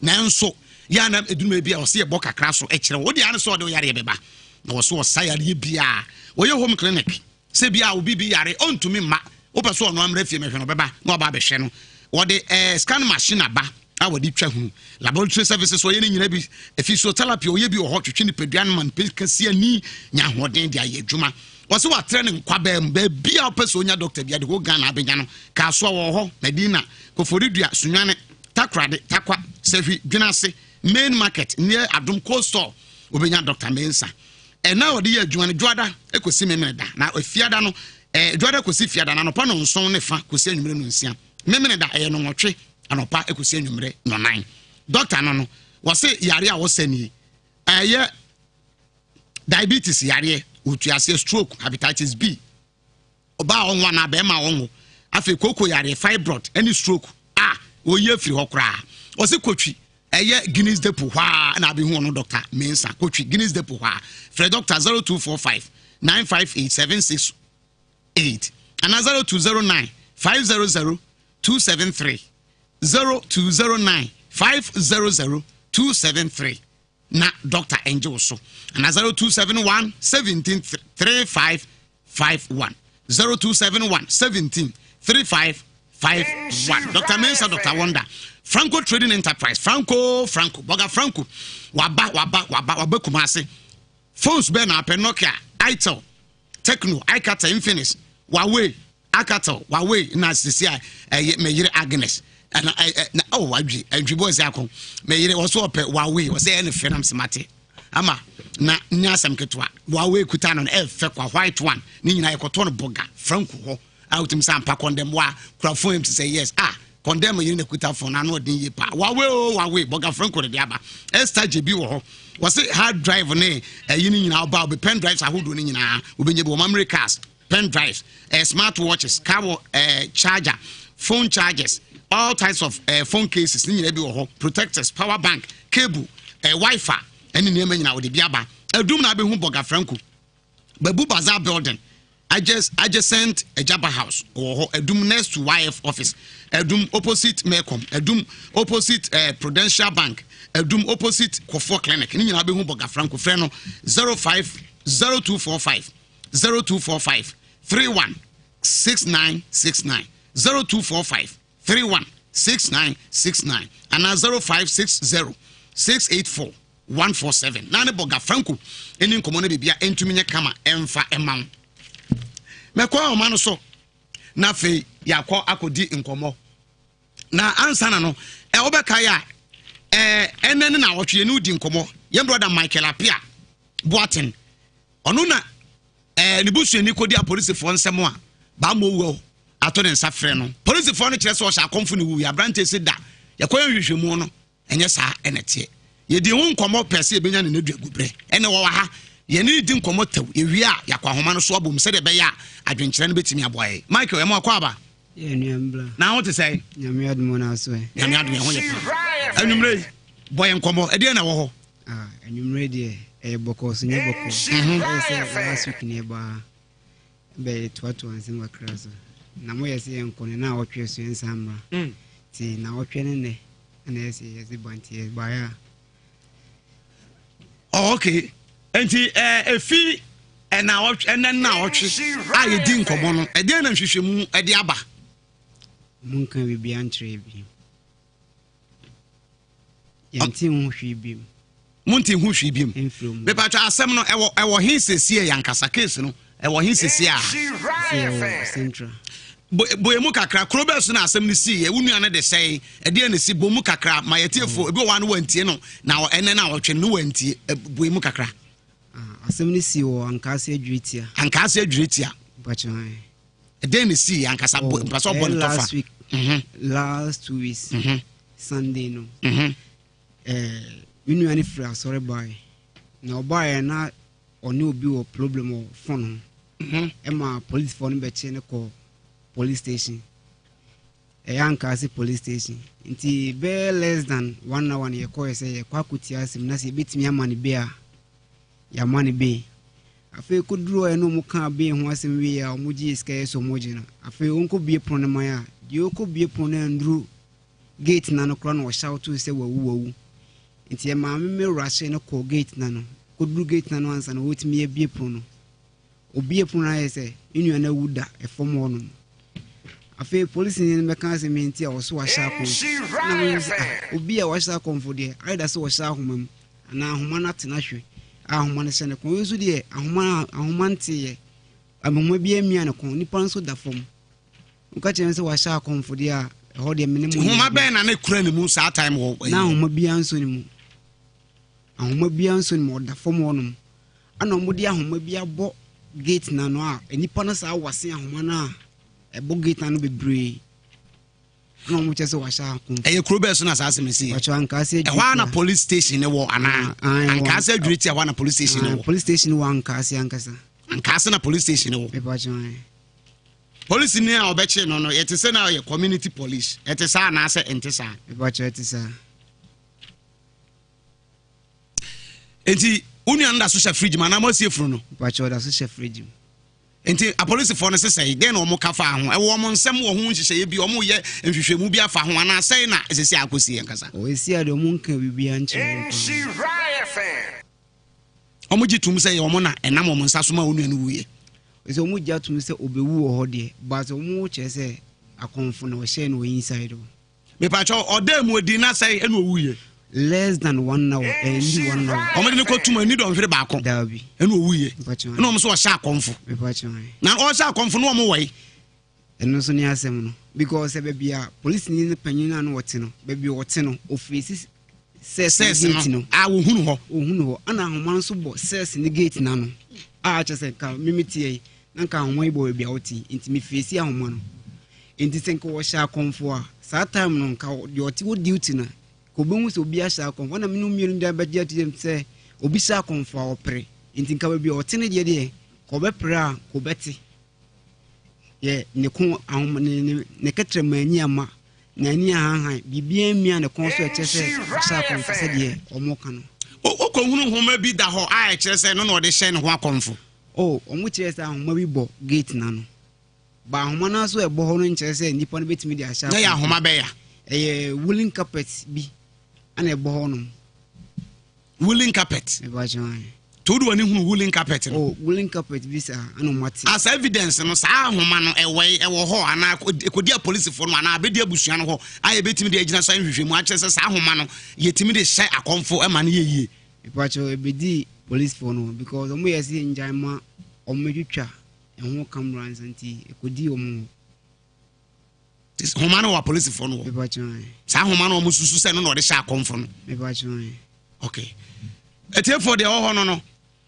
nanso yɛ ana eduruma bi a ɔsɛ yɛbɔ kakra so kyerɛ wo deɛ ano sɛ ɔde yareɛ bɛba na wɔso ɔsa yareɛ biara wɔyɛ home clinic sɛ bi a obi bi yare ɔntumi mma wopɛ so ɔno ammerɛ fie mɛhwɛ no ɔbɛba na ɔba abɛhwɛ no wɔde ɛɛ eh, scan machine aba a wɔde twa hunu laboratory services wɔyɛ ne nyina bi physiotherapy ɔyɛ bi wɔ hɔ twetwe nipadua no ma no kɛseɛ ani nya ahoɔden de ayɛ adwuma wɔsɛ watrɛ ne nkwabaa mu baabi a wopɛ sɛ onya dɔkta bi ade hɔ Ghana abɛnya no kaasoa wɔ hɔ Madina Koforidua Sunyane Takoradi, Tarkwa, Sahwi, Dwenase, Main Market, near Adom Cold Store, wobɛnya Dr. Mensah. Ɛna a ɔde yɛ adwuma no Dwoada kɔsi Memeneda, na Fiada no, eh, Dwoada kɔsi Fiada no anɔpa nɔnson ne fa kɔsi anwummerɛ nonsia. Memeneda ɛyɛ nɔnwɔtwe anɔpa kɔsi anwummerɛ nɔnan. Dɔkta no no, wɔse yare a wɔsɛ nie, ɛyɛ diabetes yareɛ, wɔtuaseɛ, stroke, hepatitis B, ɔbaa a ɔnwo anaa bɛrima a ɔnwo, afei kooko yareɛ, fibroid ne stroke a wɔyi afiri hɔ koraa. Ɔse kotwi ɛyɛ Guinness Depot hɔ a na abɛhu ɔno Dr. Mensah. Kotwi Guinness Depot hɔ a frɛ Dr. 0245 958 768 anaa 0209 500 273 0209 500 273 na dɔkta ngye wo so ana 0271 17 3551 0271 17 3551 Dr. Mensah Dr. Wonder Franco Trading Enterprise Franco Franco Boga Franco waba waba waba waba Kumasi phones bɛɛ na apɛ Nokia Itel Tecno Icatel Infinix Huawei Alcatel, Huawei na sisi a ɛyɛ me yere Agnes ɛna ɛ na oh wadwi adwi bɔ ɛsɛ ako me yere wɔso ɔpɛ Huawei wɔsɛ ɛyɛ ne fɛ nam semate ama na nyɛ asɛm ketewa Huawei kuta no ɛfɛ kwa white one ne nyinaa yɛkɔtɔ no bɔga Franco hɔ a wotumi sɛ ampa kɔndɛm wa kura phone mu sɛ yes ah kɔndɛm yere na kuta phone ano ɔden yie paa Huawei o Huawei bɔga Franco de de aba Esther gye bi wɔ hɔ wɔse hard drive ne ɛyi ne nyinaa ɔba obi pen drives ahodoɔ ne nyinaa wobɛnya bi wɔ memory cards pen drives, eh, smart watches, car eh, charger, phone chargers, all types of eh, phone cases ne nyinaa bi wɔ hɔ, protectors, power bank, cable, eh, wifi ɛne nneɛma nyinaa wɔde bi aba. Adum na abɛhu Bɔga Franco, Babu Bazaar building, adjacent Ejaba House wɔ hɔ, Adum next to YF office, Adum opposite Melcom, Adum opposite eh, Prudential Bank, Adum opposite Kɔfoɔ Clinic ne nyinaa bɛhu Bɔga Franco. Frɛ no 05 0245 0245 31 6969 0245 31 6969 anaa 0560 684 147 na ne bɔga Franco ɛni nkɔmmɔ no biribia ɛntumi nyɛ kama ɛmfa ɛma wo. Mɛkɔ ahoma no so na afei yɛakɔ akɔdi nkɔmmɔ na ansa na no ɛ wobɛkae a ɛnɛ ne na ɔtwe yɛne wodi nkɔmmɔ yɛn brɔda Michael Apia Boateng Ɔno na ɛɛ ne busuani kɔdi apolisifoɔ nsɛm a bammɔ wuo ato ne nsa frɛ no. Polisifoɔ no kyerɛ sɛ ɔhyɛ akɔmfo ne wuiɛ. Aberanteɛ si da yɛkɔyɛ nhwehwɛmu no, ɛnyɛ saa ɛna ɛteɛ. Yɛdii ho nkɔmmɔ pɛɛ sɛ yɛbɛnya ne n'adu aguberɛ. Ɛnɛ wɔwɔ ha, yɛne no di nkɔmmɔ tɛw. Yɛwie a, yɛakɔ ahoma no so abom sɛdeɛ ɛbɛyɛ a adwenkyerɛ no bɛtumi aboa yɛn. Michael, yɛma wakɔ aba. Yɛ nua mbra. Na ho te sɛn? Nyame adom na aso ɛ. Nyame adom yɛn ho yɛ paa. Anwummerɛ yi, bɔ yɛn nkɔmmɔ. Ɛdeɛn na ɛwɔ hɔ? Ah, anwummerɛ deɛ ɛyɛ bɔkɔɔ so nyɛ bɔkɔɔ. Mhm. Ɛyɛ sɛ last week ne ɛbaa bɛyɛ toatoa nsɛm kakra so. Na moyɛ sɛ yɛnkɔ no na awɔtwe so yɛnsan mmra. Mm. Nti na awɔtwe ne nnɛ ɛna ɛyɛ sɛ yɛdze ba nti yɛbaeɛ a. Oh, okay. Nti eh, efi ɛna awɔtwe ɛnɛ na awɔtwe a yɛdi nkɔmmɔ no ɛdeɛn na nhwehwɛmu ɛde aba? Monka biribiara nkyerɛ bi. Yɛnte ho hwee biom. Monte ho hwee biom. Mepatwa asɛm no ɛwɔ ɛwɔ he sesie yɛ ankasa case no ɛwɔ he sesie a. Ɛwɔ central. Boye mu kakra kuro bɛɛ so na asɛm no sii yɛ wo nua no de sɛe ɛdeɛ na si bɔ mu kakra ma yɛtiefo ebi wɔ hɔ a no wantie no na ɛnɛ na ɔtwe no wantie boye mu kakra. Ah, Asɛm no sii wɔ Ankaase Adwiritia. Ankaase Adwiritia. Mpakyɛ ae. Ɛdɛn na esii ankasa? Oh, Mpɛ sɛ ɔbɔ ne tɔfa. Last week, mhm. last 2 weeks, Sunday no. Eh, me nua no firi asɔre baeɛ. Na ɔbaeɛ na ɔne obi wɔ problem wɔ phone ho. Ɛma policefoɔ no bɛkye no kɔ police station. Ɛyɛ Ankaase police station. Nti bɛyɛ less than one hour na yɛkɔɛ sɛ yɛkɔ akɔtia asɛm na sɛ yɛbɛtumi ama no bail a, yɛama no bail. Afei kɔduru hɔ ɛne ɔmo kaa bail ho asɛm wie a ɔmo gyee sika yɛ sɛ ɔmo gye no. Afei ɔnkɔ bue pono no man a, deɛ ɔkɔ bue pono no anduru gate na no koraa na ɔhyɛwtoo sɛ wawu wawu. Nti ɛmaa me me rush no kɔɔ gate na no. Kɔduru gate na no ansa na wɔtumi abue pono no. Obue pono no ayɛ sɛ me nua no awu da ɛfam hɔnom. Afei polisini no bɛka asɛm yi nti a ɔso wahyɛ akɔmfo. Na mo sɛ ah obi a wahyɛ akɔmfo deɛ ayɛ da sɛ ɔhyɛ ahoma mu anaa ahoma no atena hwɛ a ahoma no hyɛ ne kɔn. Wei nso deɛ ahoma ahoma nteeɛ ahoma bi amia ne kɔn nipa nso da fam. Woka kyerɛ me sɛ wahyɛ akɔmfo deɛ a ɛhɔ deɛ mene mo. Nhoma bɛn na ne kura ne mu saa time wɔ? Na ahoma biara nso ne mu. Ahoma biara nso ne mu ɔda fam hɔnom. Ɛna wɔde ahoma bi abɔ gate no ano a nnipa no saa wase ahoma no a ɛbɔ gate no ano bebree. Ɛna wɔn kyerɛ sɛ wahyɛ akɔmfo. Ɛyɛ kuro bɛɛ so na saa asɛm si yɛ? Wɔkyerɛ Ankaase Adwiri. Ɛhɔ ara na police station ne wɔ anaa? Ankaase Adwiri ti ɛhɔ ara na police station ne wɔ. Police station wɔ Ankaase ankasa. Ankaase na police station ne wɔ. Mepakyɛ. Polisi ni a ɔbɛkye no no yɛte sɛ na ɔyɛ community police ɛte saa anaasɛ ɛnte saa? Mepakyɛ ɛte saa. Nti wo nua no da so hyɛ fridge mu anaa mo asie funu no? Mepakyɛ ɔda so hyɛ fridge mu. Nti apolisifoɔ no sesɛe dɛn na wɔn ka faa ho? Ɛwɔ wɔn nsɛm wɔ ho nhyehyɛeɛ bi wɔn yɛ nhwehwɛmu bi afa ho anaa sɛn na ɛsɛ sɛ akɔsi yɛn kasa? Ɔsi a deɛ wɔn nka biribiara nkyerɛ wɔn koraa. Wɔn gye tom sɛ yɛ wɔn na ɛnam wɔn nsa so ma wɔn nua no wuiɛ. Sɛ wɔn gye atom sɛ ɔbɛwu wɔ hɔ deɛ, but wɔn kyerɛ sɛ akɔnfo na ɔhyɛ no wɔ inside hɔ. Mepakyɛw, ɔdaa mu odi na sɛn ɛna owuiɛ? Less than one hour, ɛndi one hour. Wɔn de no kɔ tum ani dɔnhwere baako. Daabi. Ɛna owuiɛ. Ɛna wɔn nso ɔhyɛ akɔnfo. Mepakyɛw. Na ɔhyɛ akɔnfo no wɔn wɔ yi. Ɛno nso ne asɛm no because sɛ baabi a polisini no panyin no a na ɔte no, baabi a ɔte no, ofeesi sɛs ne gate no. A ohunu hɔ. Ohunu hɔ. Ɛna ahoma no nso bɔ sɛs ne gate no ano. A kyerɛ sɛ nka mimi teɛ yi, na nka ahoma yi bɔ baabi a ɔte yi, nti mefeesi ahoma no. Nti sɛ nka wɔhyɛ akɔmfo a, saa time no nka deɛ ɔte wɔ duty no, nka obehu sɛ obi ahyɛ akɔmfo. Ɛna mene mmienu de abɛgye ato dɛm sɛ obi hyɛ akɔmfo a ɔpere. Nti nka baabi a ɔte no deɛ deɛ, nka ɔbɛpere a, nka ɔbɛte. Yɛ ne kɔn ahoma ne ne ne kɛtrɛma ani ama n'ani ahanhan biribiara mmia ne kɔn so ɛkyerɛ sɛ ɔhyɛ akɔmfo sɛdeɛ wɔn ka no. Wokɔhunu nhoma bi da hɔ a ɛkyerɛ sɛ ɛno na ɔde hyɛ ne ho akɔmfo? Oh, wɔn kyerɛ sɛ ahoma bi bɔ gate n'ano. Ba ahoma no nso ɛbɔ hɔ no nkyerɛ sɛ nipa no bɛtumi de ahyɛ akɔmfo. Na yɛ ahoma bɛya? Ɛyɛ woolen carpet bi ɛna ɛbɔ hɔ nom. Woolen carpet. To wode w'ani hunu woolen carpet no. Oh, woolen carpet bi saa ɛna ɔmo ate. As evidence no saa ahoma no ɛwɔ ɛwɔ hɔ anaa ɛkɔdi apolisifoɔ no anaa abɛdi abusua no hɔ a yɛbɛtumi de agyina so ayɛ nhwehwɛmu akyerɛ sɛ saa ahoma no yɛtumi de hyɛ akɔmfo ɛma no yɛ yie. Mepakyɛw ɛbɛdi policefoɔ no hɔ because ɔmo yɛ sɛ ngyae ma ɔmo atwitwa ɛho camera nsa nti ɛkɔdi ɔmo hɔ. Homa no wɔ apolisifoɔ no wɔ. Saa homa no wɔn susu sɛ no na ɔde hyɛ akɔmfo no. Okay. Atiefoɔ deɛ ɛwɔ hɔ no no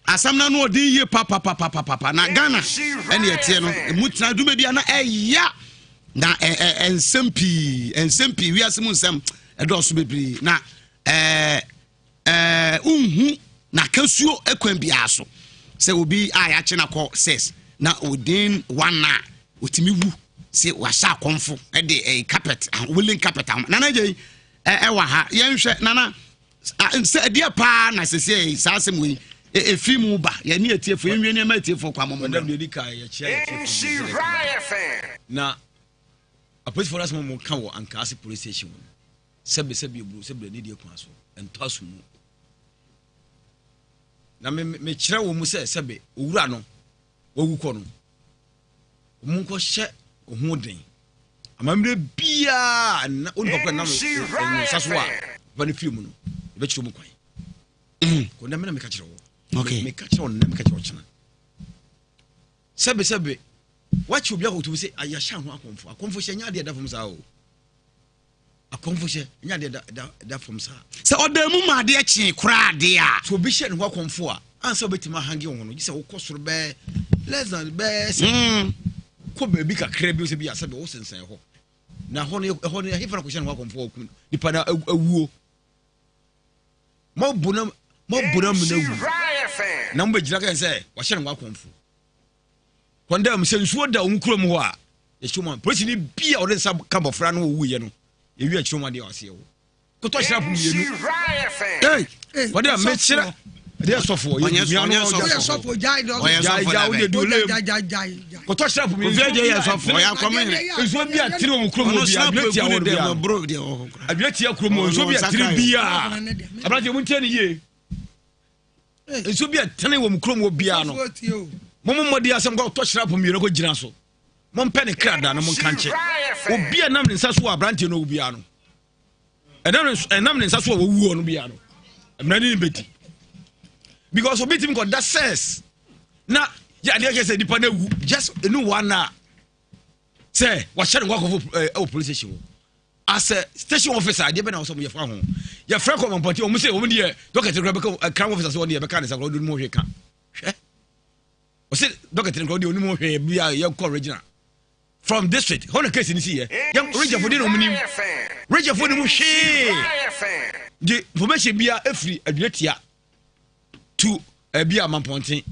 asɛm no ano ɔden yie papapapapapa na Ghana ɛne ɛteɛ no emu tena dwuma bi a na ɛya na ɛ ɛ nsɛm pii nsɛm pii wiase mu nsɛm ɛdɔɔso bebree na ɛɛ. Ɛɛ wonhu n'akasuo kwan biara so sɛ obi a yɛakye no akɔ sɛs na within one a otumi wu sɛ wahyɛ akɔmfo de ɛyɛ carpet woolen carpet ahoma nana gye yi ɛwɔ ha yɛnhwɛ nana sɛ ɛdeɛ paa na sɛsɛ saa asɛm wei ɛfiri mu ba yɛne atiefo yɛnwie nneɛma atiefo kɔ amɔmɔ na apolisifoɔ no asɛm a wɔka wɔ Ankaase police station no Sɛbe sɛbe oburu sɛbe ani deɛ kwan so ɛntɔ aso mu. Na me mekyerɛ wɔn mu sɛ sɛbe owura no wawu kɔ no wɔn nkɔ hyɛ ho den amammerɛ biara na onipa kora nam ne nsa so a papa no firi mu no ɛbɛkyerɛ mu kwan. Mm. Kò ndɛ mena meka kyerɛ wɔ. Okay. Meka kyerɛ wɔ nnɛ meka kyerɛ ɔkyena. Sɛbe sɛbe wakye obi akɔto sɛ ayɛhyɛ ho akɔmfo akɔmfo hyɛ nyɛ adeɛ ɛda fam saa o. Akɔmfo hyɛ ɛnyɛ adeɛ da da da fam saa. Sɛ ɔdan mu ma adeɛ kyee koraa adeɛ a. Sɛ obi hyɛ ne ho akɔmfo a, ansa wobɛtumi ahange wo ho no, gye sɛ wokɔ soro bɛɛ less than bɛɛ sɛ mm. kɔ baabi kakra bi sɛ bi asɛ bɛ wo sensɛn hɔ. Na hɔ no ɛhɔ no ɛhefa na kɔhyɛ ne ho akɔmfo a ɔkum nipa na awuo. Moabu na moabu na mena wu. Na mobɛgyina kɛn sɛ wahyɛ ne ho akɔmfo. Kɔndam sɛ nsuo da wɔn kurom hɔ a yɛhyɛ mu a polisini bi a ɔde nsa ka bɔfra no ɔwuiɛ no yɛwi akyerɛ mu adeɛ ɔseɛ wɔ kɔtɔ hyɛ apo mmienu wɔde a mekyerɛ ɛdeɛ sɔfoɔ yɛ nua no ɔyɛ sɔfoɔ gyae gyae wode du lem kɔtɔ hyɛ apo mmienu nsuo bi a tiri wɔn kurom hɔ bi a adwene tia wɔn bi a adwene tia kurom hɔ nsuo bi a tiri bi a aberanteɛ mu ntie ne yie nsuo bi a ɛtene wɔ mu kurom wɔ biara no mo mo mmɔden asɛm kɔ tɔ hyerapɔ mmienu kɔ gyina so mo mpɛ ne kra da no mo nka nkyɛ obi a nam ne nsa so wɔ aberanteɛ no owu biara no ɛnam ne nsa so wɔ wɔwu no biara no mmara ne ne bɛdi because obi tumi kɔ da sɛs na yɛ adeɛ kyɛ sɛ nipa no awu just ɛnu one a sɛ wahyɛ ne nkɔ akɔfo ɛwɔ police station hɔ As a station officer, adeɛ bɛ na wɔsɛ wɔn yɛfa ho. Yɛfrɛ kɔ ɔmampɔnten, wɔn sɛ wɔn deɛ dɔkɛtɛ kura bɛka eh, crown officer sɛ wɔn deɛ bɛka ne nsa kora wɔde mu hwee ka. Hwɛ, wɔsɛ dɔkɛtɛ kura wɔde mu hwee bi a yɛkɔ regional from district hɔ na case ni si yɛ. Yɛn region fo de na wɔn nim, region fo de mu hwee. Nti information bia efiri adwene tia to ɛbi a mampɔnten.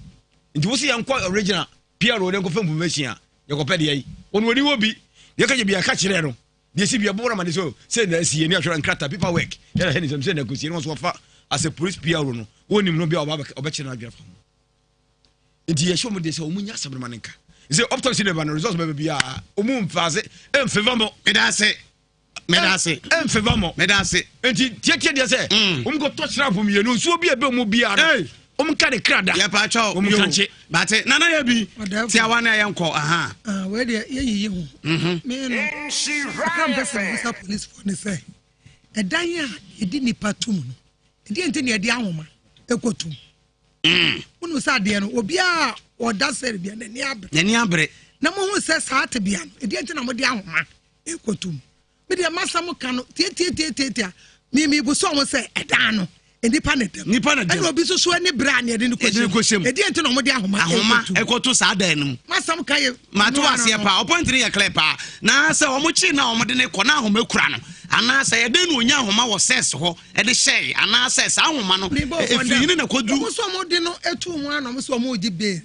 Nti wɔsɛ yɛn kɔ regional PRO de nkɔfɛ information a yɛkɔpɛ deɛ yi. Wɔn wɔn ni wɔ bi deɛ ka kyɛ bi a ka kyerɛ no. Deɛ ɛsi bia bɔbɔ amane sɛ sɛ na asi yɛ ne ahwɛ nkrata paper work yɛna hɛ ne nsɛm sɛ na kɔsie no wɔn so wɔfa as a police PRO no wɔnim no bia ɔbɛkyerɛ no adwene fa ho nti yɛhyɛ wɔn deɛ sɛ wɔn nya asɛm no ma no nka sɛ autopsy ne ba no results bɛbɛ bia wɔn mfa ase ɛmfeva mɔ meda ase meda ase ɛmfeva mɔ meda ase nti tiatia deɛ sɛ wɔn kɔtɔ hyerafo mmienu nsuo bi a ɛbɛ mu biara no wɔn ka ne kra da. Yɛ pa kyɛw. Wɔn ka nkye. Bate nana yɛ bi. Tiawa na yɛ nkɔ aha. Ah, wei deɛ yɛ yiyi ho. Mhm. Me no. Akra mpɛ sɛ mbisa polisifoɔ ne sɛ ɛdan a yɛde nipa tum no ɛdeɛ nti na yɛde ahoma ɛkɔ tum. Mm. Wonu sɛ adeɛ no obiara ɔda sɛre bia n'ani abere. N'ani abere. Na mo hu sɛ saa tebea no ɛdeɛ nti na mo de ahoma ɛkɔ tum. Me deɛ masɛm ka no tiatiatiatiatia me me bu sɛ ɔmo sɛ ɛdan no nipa na dɛm nipa na dɛm ɛna obi soso ɛne bere a ne yɛde no kɔ hyɛ mu ɛdeɛ nti na ɔmo de ahoma ahoma ɛkɔto saa dan no mu masɛm ka yɛ mato aseɛ paa ɔpɔnti no yɛ clear paa na sɛ ɔmo kye na ɔmo de ne kɔ na ahoma kura no anaasɛ yɛde no onya ahoma wɔ sɛs hɔ ɛde hyɛe anaasɛ saa ahoma no ɛfiri hene na kɔdu ɔmo sɛ ɔmo de no etu ho ana ɔmo sɛ ɔmo gye bail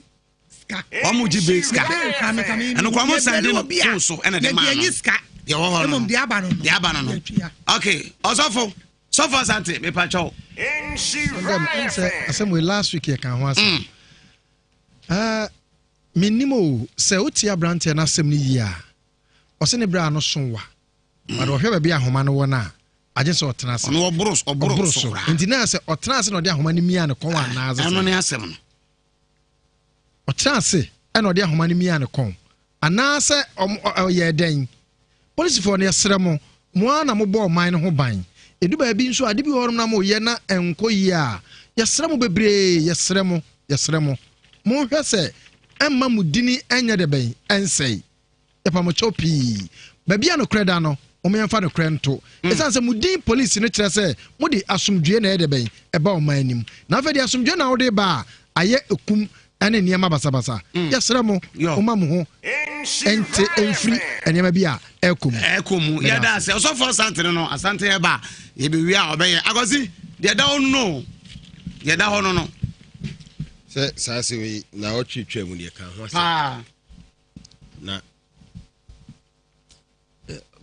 sika. Wɔn gye bee sika. Ɛno kora wɔn sɛnde no fon so ɛna de maa no. Deɛ wɔ hɔ no. Deɛ aba no no. Deɛ aba no no. Okay, ɔsɔfo sɔfo asante mepa kyɛw. Ɛndɛm ɛm sɛ asɛm wei last week yɛ kan ho asɛm. Mm. Uh, menim o sɛ wotie aberanteɛ no asɛm no yie a ɔse ne berɛ a no so wa mm. but ɔhwɛ baabi ahoma no wɔ no a agye sɛ ɔtena ase ɔboro so nti na sɛ ɔtena ase na ɔde ahoma no mia ne kɔn anaasɛ ɛno ne asɛm no Ɔtenaa ase na ɔde ahoma no miaa ne kɔn. Anaasɛ ɔyɛɛ dɛn? Polisifoɔ no, yɛsrɛ mo, mo ara na mobɔ ɔman no ho ban. Ɛdu baabi nso a, ade bi wɔ hɔnom na moyɛ na ɛnkɔ yie a, yɛsrɛ mo bebree, yɛsrɛ mo, yɛsrɛ mo, monhwɛ sɛ ɛmma mo dini nyɛ dɛ bɛn, ɛnsɛe. Yɛpa mo kyɛw pii. Baabi a nokorɛ da no, mom yɛmfa nokorɛ nto. Mm. Ɛsiane sɛ mo din polisi no kyerɛ sɛ mode asomdwoeɛ na ɛyɛ dɛ bɛn ɛba ɔman anim. Na afei deɛ asomdwoeɛ na wode ba a, ayɛ ekum ne nneɛma basabasa. Mm. Yɛsrɛ mo, momma mo ho nte mfiri nneɛma bi a ɛrekɔ mu. Ɛrekɔ mu. Yɛda ase. Ɔsɔfo Asante no no, Asante ɛba a, yɛbɛwie a ɔbɛyɛ. Akwasi, deɛ ɛda hɔ no no, deɛ ɛda hɔ no no. Sɛ saa asɛm yi na ɔtwe twaa mu deɛ ka ho asɛm. Paa. Na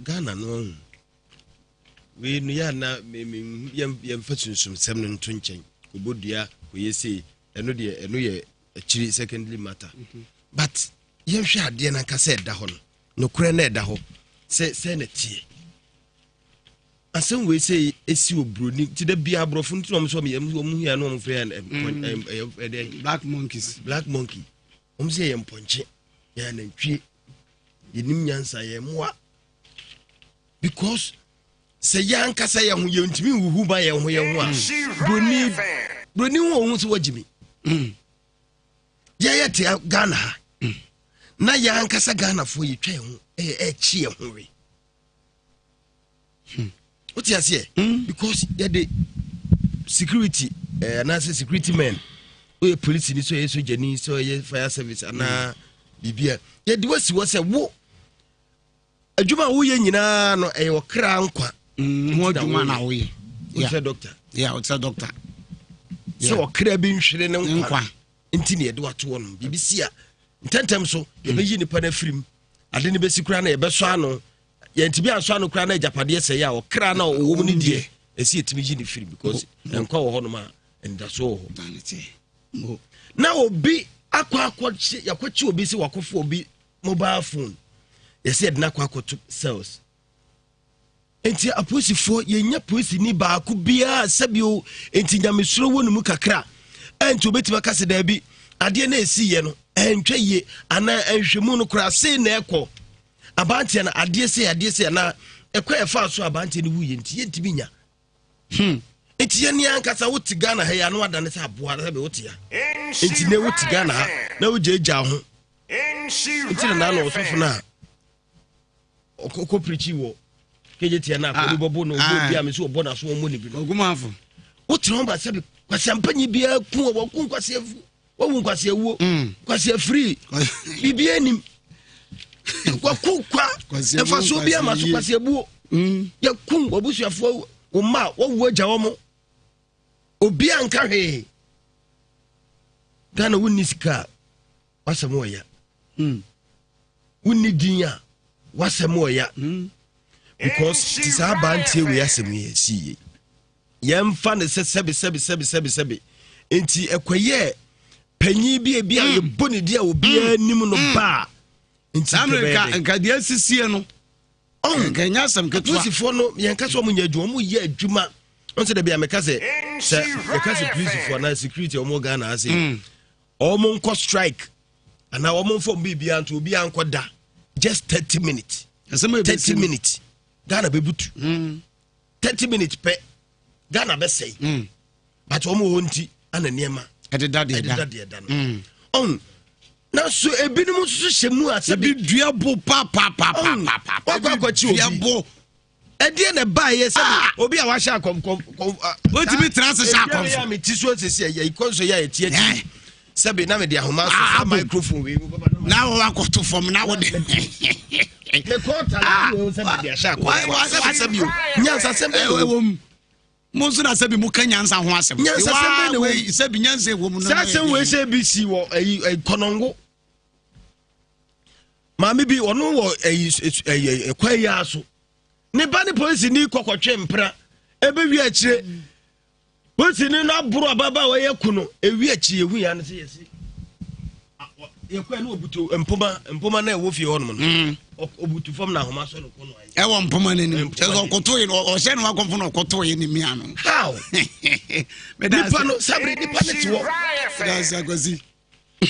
Ghana no ahu wei no yɛ ana yɛmfa sunsumsɛm no nto nkyɛn kɔbɔ dua kɔyɛ sei ɛno deɛ ɛno yɛ akyiri secondary matter mhm. but yɛnhwɛ adeɛ no ankasa ɛda hɔ no nokorɛ no ɛda hɔ sɛ sɛ na teɛ asɛm wei sɛ ɛsi wɔ buroni nti da bia aborɔfo nti na ɔm sɛ ɔm hia no ɔm frɛ ɛdɛ black monkeys black monkey Wɔn sɛ yɛyɛ mpɔnkye, yɛyɛ anantwie, yɛnim nyansa, yɛyɛ mmoa. Because sɛ yɛn ankasa yɛn ho yɛntumi nhuhu ba yɛn ho yɛn ho a, mm. broni broni ho ohun sɛ wagye mi. Mm. Yɛyɛ te Ghana ha mm. na yɛn ankasa Ghanafoɔ yɛtwa yɛn ho ɛyɛ ɛkyi yɛn ho we. Hmm. Wote aseɛ? Mm. Because yɛde security eh, anaasɛ security men woyɛ polisi ni sɛ ɔyɛ sogyani sɛ ɔyɛ fire service anaa mm. biribi a yɛde wasi hɔ sɛ wo adwuma a woyɛ nyinaa no ɛyɛ ɔkra nkwa mm, ho adwuma na woyɛ wosɛ dɔkta wosɛ dɔkta sɛ ɔkra bi nhwere ne nkwa nti ne yɛde wato hɔ no biribi si a ntɛntɛm so yɛbɛyi nipa no afiri mu ade no bɛsi koraa na yɛbɛsɔ ano yɛntumi ansɔ ano koraa na agyapadeɛ sɛe a ɔkra na ɔwɔ mu no deɛ ɛsi yɛtumi yi ne firi because nkwa wɔ hɔnom a anidasoɔ wɔ hɔ na obi akɔ akɔkye yɛakɔkye obi sɛ wakɔfo obi mobile phone yɛsɛ yɛde no akɔ akɔto cells nti apolisifoɔ yɛnya polisini baako biara sɛbio nti nyamesuro wɔ ne mu kakra ɛnti obɛtumi aka sɛ daabi adeɛ no ɛsiiɛ no ɛntwa yie anaa ɛnhwɛmu no koraa sei na ɛkɔ abanteɛ no adeɛ sei adeɛ sei anaa ɛkɔ ɛfa so abanteɛ no wuyɛ nti yɛntumi nya hmm. nti yɛne ankasa wote ghana ha yi ano adane sɛ aboa sɛ wote ha nti ne wote ghana ha na wogyagya ho nti na naana ɔsɔfo no a ɔkɔ pirikyi wɔ kegye tia na akɔni ah. bɔbɔ na ɔbɔ obi a mesi ɔbɔ n'aso ɔmmɔ ne bi no wotena hɔ ba sɛbi kwasiampanyi biara ku a wɔku nkwasiafu wawu nkwasiawuo mm. kwasiafiri biribiara nim waku kwa mfasoɔ bi ama so kwasiabuo mm. yɛku wabusuafoɔ wo mma wawu agya wɔ mo obi anka hwee ghana wonni sika a wasɛm ɔya hmm. wonni din a wasɛm ɔya hmm. because ti saa abanteɛ wei asɛm yɛ si yie yɛmfa ne sɛ sɛbe sɛbe sɛbe sɛbe sɛbe nti ɛkɔyɛ panyin bi ebi a hmm. yɛbɔ ne di a obiara nim no baa nti nkɛbɛyɛ nka deɛ asisie no nka ɛnyɛ asɛm ketewa apolisifoɔ no yɛnka sɛ wɔn nyɛ adwuma wɔn yɛ adwuma wɔn sɛ dabi a mɛka sɛ sɛ yɛka sɛ polisifoɔ anaa security wɔn wɔ Ghana ase wɔn nkɔ strike anaa wɔn nfa wɔn biribiara nto obiara nkɔ da just 30 minutes 30 minutes Ghana bɛ butu 30 minutes pɛ Ghana bɛ sɛyi mm. but wɔn wɔ hɔ nti ana nneɛma ɛdeda deɛ ɛdeda deɛ da no mm. ɔn nanso ebinom nso hyɛ mu a sɛbi dua bo paapaapaapaa wakɔ akɔkye obi dua bo ɛdeɛ na ɛbaeɛ sɛ ah! obi a wahyɛ akɔmkɔm wotumi tena ase hyɛ akɔmfo ɛdeɛ a mete so sɛsi ɛyɛ ikɔ nso yɛ a ɛte akyi sɛbi na mede ahoma so saa ah, microphone wei na wo akɔto fam na wode mekɔ tala ah! sɛ mede ahyɛ akɔmfo sɛbi o nyansasɛm ɛwɔ mu mo nso na sɛbi mo ka nyansa ho asɛm nyansasɛm bɛ na wɔ sɛbi nyansa ɛwɔ mu saa asɛm wei sɛ bi si wɔ ɛyi kɔnɔngo maame bi ɔno wɔ ɛyi ɛyi ɛkwan yi ara so ne ba ne polisi ni kɔkɔtwe mpena ɛbɛwi akyire polisi ni no aboro ababaawa yɛ ku no ewi akyire ehu ya no sɛ yɛsi yɛkɔ ɛne obutu mpoma mpoma na ɛwɔ fie hɔ nom no mm. obutu fam na ahoma sɔ no kɔ no ayɛ ɛwɔ mpoma no anim kyɛ sɛ ɔkoto yi ɔhyɛ no akɔmfo na ɔkoto yi ne mia no how nipa no sabere nipa no te hɔ that's akwasi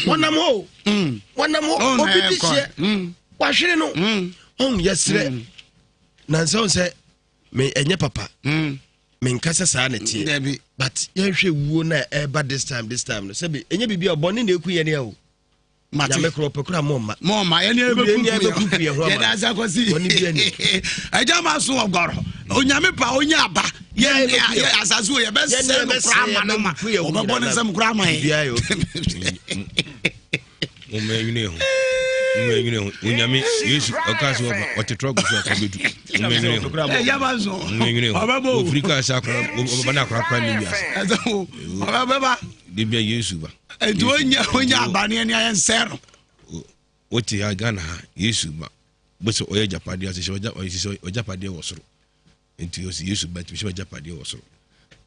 wɔnam hɔ o mm. wɔnam hɔ oh, obi di hyɛ mm. wahwere no mm. ɔn yɛsrɛ nansa wo sɛ me ɛnyɛ papa menka sɛ saa na teɛ but yɛnhwɛ wuo no a ɛba this time this time no sɛbi ɛnyɛ biribi a bɔne na ɛku yɛne a o nyame korɔ ɔpɛ kora mɔmma mɔmma yɛne ɛbɛkuku yɛ ho ama yɛda akɔsi bɔne bi ani ɛgya ma so ɔgɔrɔ onyame pa onya aba yɛne asase wɔ yɛbɛsɛ no kora ama no ma ɔbɛbɔ ne nsɛm kora ama yɛ moma nwene ho moma nwene ho onyame yesu ɔka sɛ ɔba ɔte trɔk so ɔka bɛdu moma nwene ho moma nwene ho ɔfiri kaa sɛ akora ɔbɛba no akorakora ne wiase ɔbɛba de bia yesu ba nti onya onya abaneɛ ne ayɛ nsɛ no wote ha ghana ha yesu ba bɛsɛ ɔyɛ agyapadeɛ ase sɛ ɔgyapadeɛ wɔ soro Nti ɔsi Yesu ba tumi hyɛ w'agyapadeɛ wɔ soro.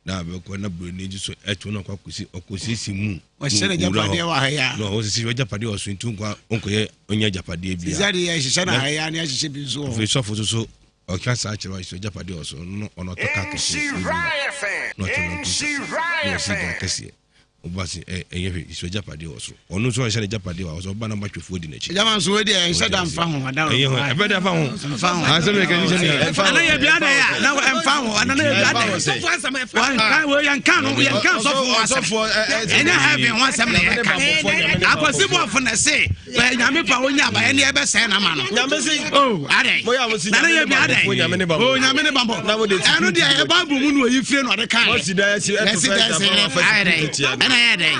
Na abɛkɔ na buroni nso so ɛto na ɔkɔ akɔsi ɔkɔsiesie mu. Ɔhyɛ n'agyapadeɛ wɔ ha ya. Na ɔsisi w'agyapadeɛ wɔ soro nti nkɔ nkɔyɛ ɔnyɛ agyapadeɛ bia. Sisi adeɛ yɛhyehyɛ na ha ya ne ahyehyɛ bi nso wɔ hɔ. Afei sɔfo nso so ɔka saa kyerɛ ɔhyɛ agyapadeɛ wɔ soro no ɔno ɔtɔ kaa kɛseɛ na ɔtɔ no nto na ɔsi dan kɛseɛ. Ɔba se ɛ ɛnyɛ hwee sɛ agyapadeɛ wɔ soro. Ɔno nso ɔnhyɛ n'agyapadeɛ wɔ hɔ sɛ ɔba na matwefoɔ di n'akyi. Gyama nso wei deɛ ɛnhyɛ da mfa ho ada ɛnyɛ ho ɛbɛ da fa ho. Mfa ho. Asɛm yɛ kɛni sɛ nea. Ɛna yɛ bi adɛ ya na ɛmfa ho ɛna yɛ bi adɛ. Wɔn wɔ yɛn kan no yɛn kan sɔfo ho asɛm. Ɛnyɛ heaven ho asɛm na yɛ ka. Akwasi bɔfo na se ɛ nyame pa onya aba ɛne ɛbɛ sɛɛ na ma no. Nyame se. Oh adɛ. Nana yɛ bi adɛ. Oh nyame ne bambɔ. Ɛno deɛ ɛ Bible mu na oyi fire na ɔde kan. Wɔsi da ɛsi ɛto fɛ ɛsi ayɛ dɛ ɛna yɛ dɛ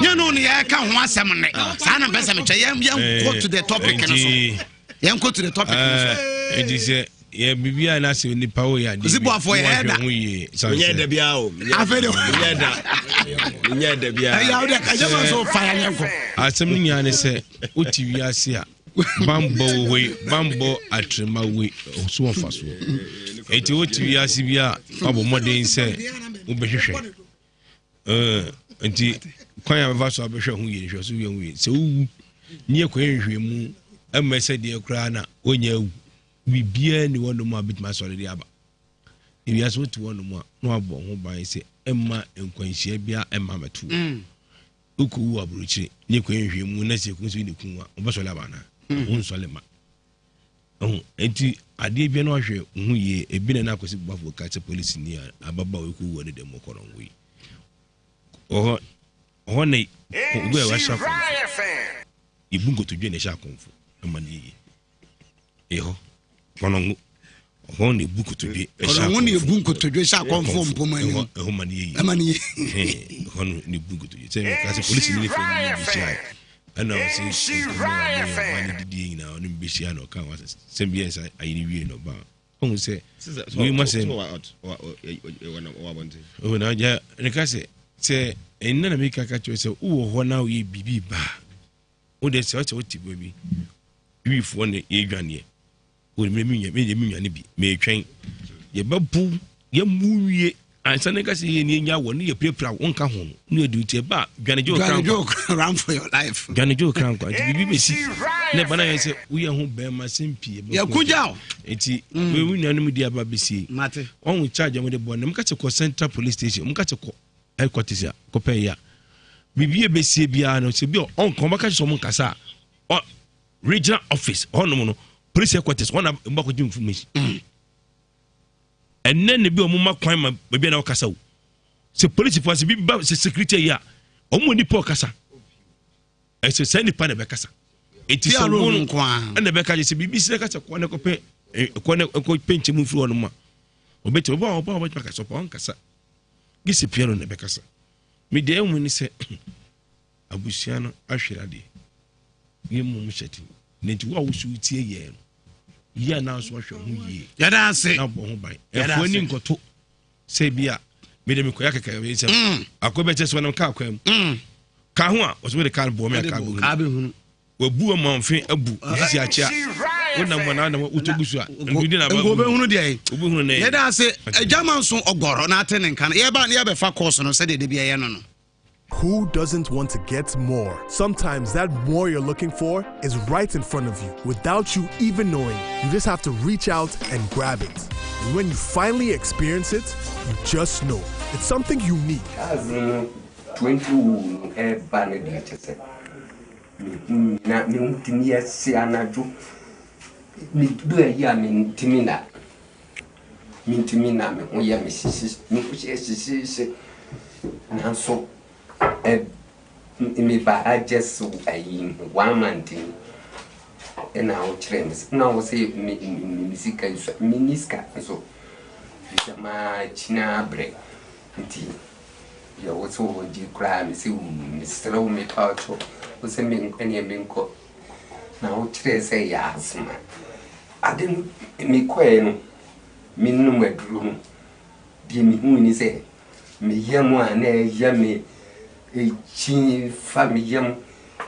nyɛ no ne yɛka ho asɛm nnɛ saa na mpɛ sɛ mekyɛ yɛn yɛn to the topic no so yɛn kɔ to the topic no so. Nti sɛ yɛ biribi a n'asɛ nipa wo yɛ adeɛ bi na wahwɛ ho yie. Nyɛ da biara o. Afei de nyɛ da nyɛ da biara. Ɛyà wode ɛyɛ ma so fa yɛn kɔ. Asɛm no nyinaa ne sɛ wote wiase a bambɔ wɔ hɔ yi bambɔ atrema wei so wɔ mfasoɔ. Eti wote wiase bi a wabɔ mmɔden sɛ wobɛhwehwɛ. Nti kwan a bɛfa so abɛhwɛ ho yie hwɛ so yɛ ho yie sɛ wowu ne yɛ kwan nhwɛ mu ɛmɛ sɛ deɛ koraa na wonya awu biribiara ni wɔnom a bɛtumi asɔre de aba ewiase wote wɔnom a na wabɔ ho ban sɛ ɛmma nkwanhyia biara ɛmma mɛto mm. wokɔwu aburokyire ne kwan nhwɛ mu na sɛ ɛku so ne ku a wobɛsɔre aba anaa mm. wonsɔre ma Ɛho nti adeɛ bia na wahwɛ ho yie ebi na na akwasi bafo ka sɛ polisi ni a ababaawa yi kɔ wu ne dɛm ɔkɔ no yi ɔhɔ ɔhɔ na obi a wahyɛ akɔmfo ebu nkotodwe na ɛhyɛ akɔmfo ɛma no yie ɛhɔ kɔnɔngo ɔhɔ na ebu nkotodwe ɛhyɛ akɔmfo na ebu nkotodwe hyɛ akɔmfo mpoma anim ɛhɔ ma no yie ɛma no yie ɛhɔ na ebu nkotodwe sɛ ɛka sɛ polisi ni ne fɛ ni ne bi hyɛ Ɛna ɔse nkɔmmɔ a ɔne ɔba no didie nyinaa ɔne me bɛhyia na ɔka ho asɛ sɛ meyɛ nsa ayi no wie na ɔba a ɔhu sɛ wei ma sɛ oh, na gya ne ka sɛ sɛ ɛnna na meka ka kyerɛ sɛ wowɔ hɔ na woyɛ biribi ba a wode sɛ ɔsɛ wote baabi wifoɔ ne yɛdwaneɛ O me me me me nwane bi metwɛn yɛbɛbo yɛmu wie ansa ne nkasa yɛ ne nya wɔ ne yɛ pirapira wo nka ho no ne yɛ di nti ɛba dwane gye okra nkwa run for your life dwane gye okra nkwa nti biribi bɛsi na ɛba na yɛ sɛ woyɛ ho bɛrima sɛm pii yɛko gya o nti mm. wo nuanom di aba bɛsie mate wɔn charge wɔn de bɔ ne mo ka kyɛ kɔ central police station mo ka kyɛ kɔ headquarters a kɔpɛ yɛ a biribi a bɛsie biara no sɛ bi ɔnkɔ wɔn bɛka kyɛ sɛ wɔn nkasa a Regional office hɔnom no police headquarters hɔ na mbɔ akɔgye information. Mm. Ɛnɛ na bi wɔn ma kwan ma baabi a na ɔkasa o. Sɛ polisifoɔ sɛ bi ba sɛ security yi a wɔn mu nipa ɔkasa. Ɛsɛ sɛ nipa na ɛbɛkasa. Eti sɛ wɔn ɛna ɛbɛka sɛ biribi sɛ kasa kɔ ne kɔpɛ kɔ ne kɔpɛ nkyɛn mu firi hɔnom a ɔbɛtumi ɔbɔ a ɔbɔ a ɔbɛtumi akasa ɔbɔ ɔnkasa. Gye sɛ piano na ɛbɛkasa. Mi deɛ ɛmu ni sɛ Abusua no ahwere adeɛ ne mmom hyɛ den na nti wo a woso wotie yɛn no yie anaa nso ahwɛ ho yie yɛda ase na bɔ ho ban ɛfoɔ ani nkɔto sɛ bi a mede mekɔyɛ kɛkɛ wei sɛ mm. akɔ bɛkyɛ sɛ wɔnam kaa kwan mu mm. ka ho a wɔsɛ wode kaa no boɔ me a kaa bɛhunu wabu ama mfe abu sisi akyea wonam wɔn anam wotɔ gu so a ndudi na nko obɛhunu deɛ wobɛhunu ne yɛda ase agya ma nso ɔgɔrɔ na ate ne nka no yɛba ne yɛbɛfa kɔɔso no sɛdeɛ da bi ɛyɛ no no Who doesn't want to get more? Sometimes that more you're looking for is right in front of you without you even knowing. You just have to reach out and grab it. And when you finally experience it, you just know it's something unique. Cars no 20 wu no ɛreba no deɛ kyɛ sɛ mehu nyina me ho tumi yɛ hye anadwo medu ayi a mentumi nna Mintumi nna, me ho yɛ me hyehye, me ho yɛ hyehyeehye. Nanso ɛ meba ha just ayi one month ni ɛna wokyerɛ me na wo sɛ me me sika nsua menni sika nso firi sɛ makyina abrɛ nti deɛ wo sɛ wɔgye koraa me sɛ mesrɛ wo mepa wo kyɛw wo sɛ menkɔ neɛ menkɔ na wokyerɛɛ sɛ ɛyɛ asthma. Ade no mekɔeɛ no, menom aduro no, deɛ mehui ne sɛ me yam a na ɛyɛ me ɛkyi fa me yam,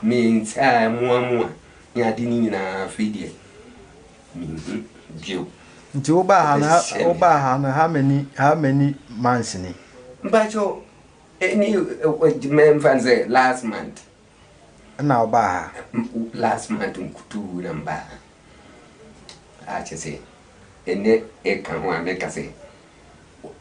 me nsa a ɛmoamoa ne ade no nyinaa afei deɛ menhu bio. Nti wobaa ha no wobaa ha no how many how many months ni? Mpakyɛw ɛni mɛmfa no sɛ last month. Ɛna wobaa ha? Last month nkutuu na mebaa ha. A kyerɛ sɛ ɛnɛ ɛka ho a mɛka sɛ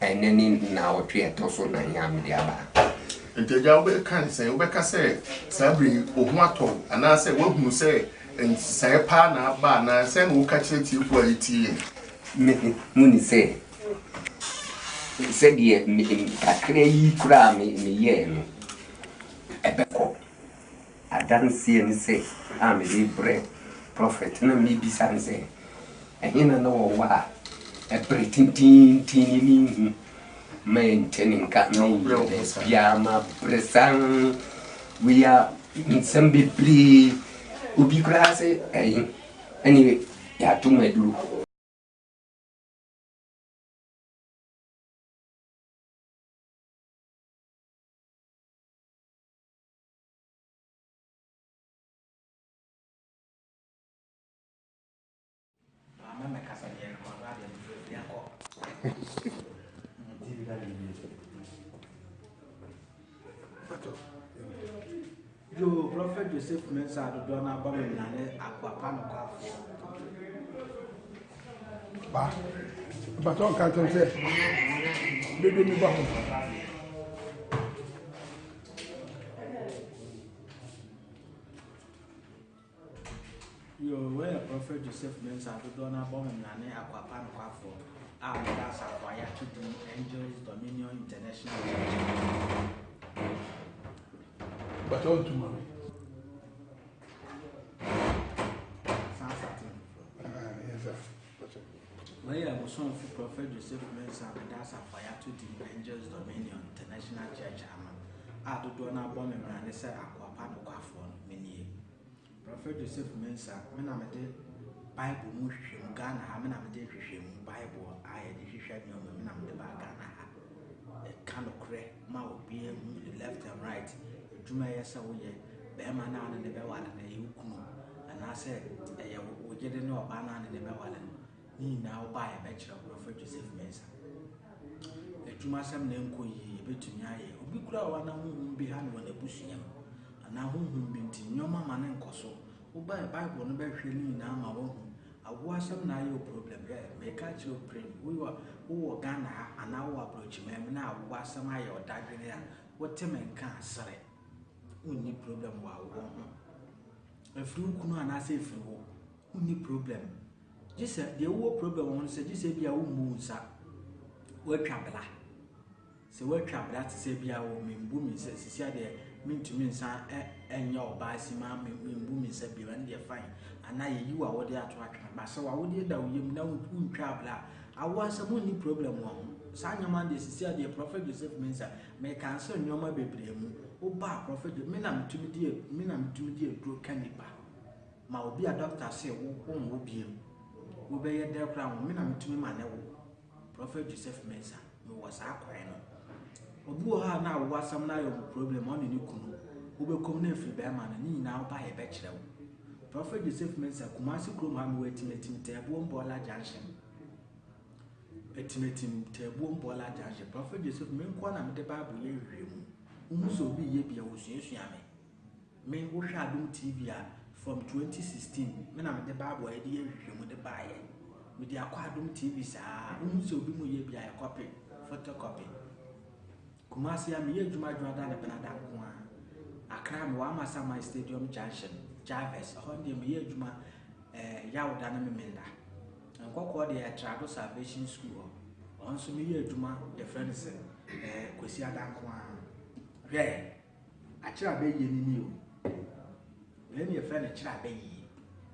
ɛnɛ ne nnawɔtwe a ɛtɔ so nan a mede aba ha. Nti agya wobɛka ne sɛn? Wobɛka sɛ saa bere yi wo ho atɔ wo anaasɛ woahunu sɛ nsesaeɛ paa na aba anaa sɛn na woka kyerɛ atiefoɔ a ɛretie yɛn? Me hu ne sɛ, sɛdeɛ me kakra yi koraa a me meyɛɛ no, ɛbɛkɔ. Adanseɛ ne sɛ a mede rebrɛ prɔfɛt na mebisa no sɛ, ɛhe na na ɔwɔ a ɛberɛ tententen ni menhu ma ɛnte ne nka menyɛ baabiara mabrɛ saa wei a nsɛm bebree obi koraa sɛ ɛyi ɛne yɛato mu aduro. Yo, Prophet Joseph Mensah dodoɔ no aba me nyina ne akoa pa nokwafoɔ. Ba, mpatɔ nka nkyɛn sɛ bebe mi ba ho. Yo, wei yɛ Prophet Joseph Mensah dodoɔ no abɔ me mmara ne Akwapa nokwafoɔ a meda asafo a yɛato din Angels Dominion International Church. Bàtà ọ̀tún mami. Wei yɛ mo somfo Prɔfɛt Joseph Mensah a meda asafo a yɛato din Angels Dominion International Church ano a dodoɔ no ara bɔ me mmrane sɛ akoa pa nokwafoɔ no, me nie. Prɔfɛt Joseph Mensah, me na mede Bible mu nhwehwɛmu, Ghana ha, me na mede nhwehwɛmu, Bible a yɛde hwehwɛ nneɛma, me na mede baa Ghana ha. Ɛka nokorɛ ma obiara hu left and right, adwuma ɛyɛ sɛ woyɛ, bɛrima no a ne ne bɛware no ɛyɛ wo kunu anaasɛ ɛyɛ wo yere ne ɔbaa no a ne ne bɛware no ne nyinaa wo baa yɛbɛkyerɛ wo Prɔfɛt Joseph Mensah adwumasɛm na ɛnkɔ yie yɛbɛtumi ayɛ obi kura wa na honhom bi ha no wɔ n'abusua mu anaa honhom bi nti nneɛma ma ne nkɔ so wobae Bible no bɛhwɛ ne nyinaa ma woahu awoɔ asɛm na ayɛ wo problem yɛ meka kyerɛ wo pren wowɔ wowɔ Ghana ha anaa wowɔ aborɔkyimaa mu na awoɔ asɛm ayɛ ɔdadwene a wote me nka asere Wonni problem wɔ awoɔ ho. Ɛfiri wo kunu anaasɛ ɛfiri wo. Wonni problem. Gye sɛ deɛ wowɔ problem wɔ ho no sɛ gye sɛ ebia wommu wo nsa. Woatwa bla. Sɛ woatwa bla te sɛ ebia wɔ membu me nsa sisi adeɛ mentumi nsa ɛnyɛ ɔbaa si ma membu me nsa bio ɛno deɛ fine. Anaa yɛyi wo awodeɛ ato atwene. Ba sɛ w'awodeɛ da wo yam na wontwa bla a, awoɔ asɛm wonni problem wɔ ho. Saa nneɛma no deɛ sisi adeɛ Prophet Joseph Mensah Me cancel nneɛma bebree mu. Wo ba a prophet me na metumi di me na metumi di aduro ka nipa. Ma obi a doctor se wo wo nwo biem. Wo bɛyɛ dɛ koraa wo me na metumi ma ne wo. Prophet Joseph Mensah me wɔ saa kwan no. Obi wɔ hɔ a na awo asɛm na ayɛ ɔmo problem ɔne ne kunu. Wo bɛ kɔm na efiri bɛrima no ne nyinaa wo ba yɛ bɛkyerɛ wo. Prophet Joseph Mensah Kumasi kurom ha me wɔ atimatim Tɛɛboɔ Mbɔla Junction. Atimatim, Taabuom Bɔɔla Junction, Prɔfɛt Joseph, me nkoa na mede Bible yɛ nhwehwɛmu. Wohu sɛ obi reyɛ bi a, wɔsuasua me. Me, wohwɛ Adom TV a, from 2016, me na mede Bible a yɛde yɛ nhwehwɛmu de baeɛ. Mede akɔ Adom TV saa. Wohu sɛ obi mu yɛ bi a, yɛkɔpe, photocopy. Kumasi a, meyɛ adwuma adwuma ne benada nko ara. Accra, mewɔ Amasaman Stadium Junction, Javers, ɛhɔ deɛ meyɛ adwuma eh, Yawda ne Memenda. Nkɔkɔɔ deɛ yɛ Trado Salvation School hɔ. Ɔno nso meyɛ adwuma yɛfrɛ no sɛ ɛɛ Kwasi Ada nko ara. Hwɛ, akyerɛ abɛyie no ni o. Wei ne yɛfrɛ no kyerɛ abɛyie.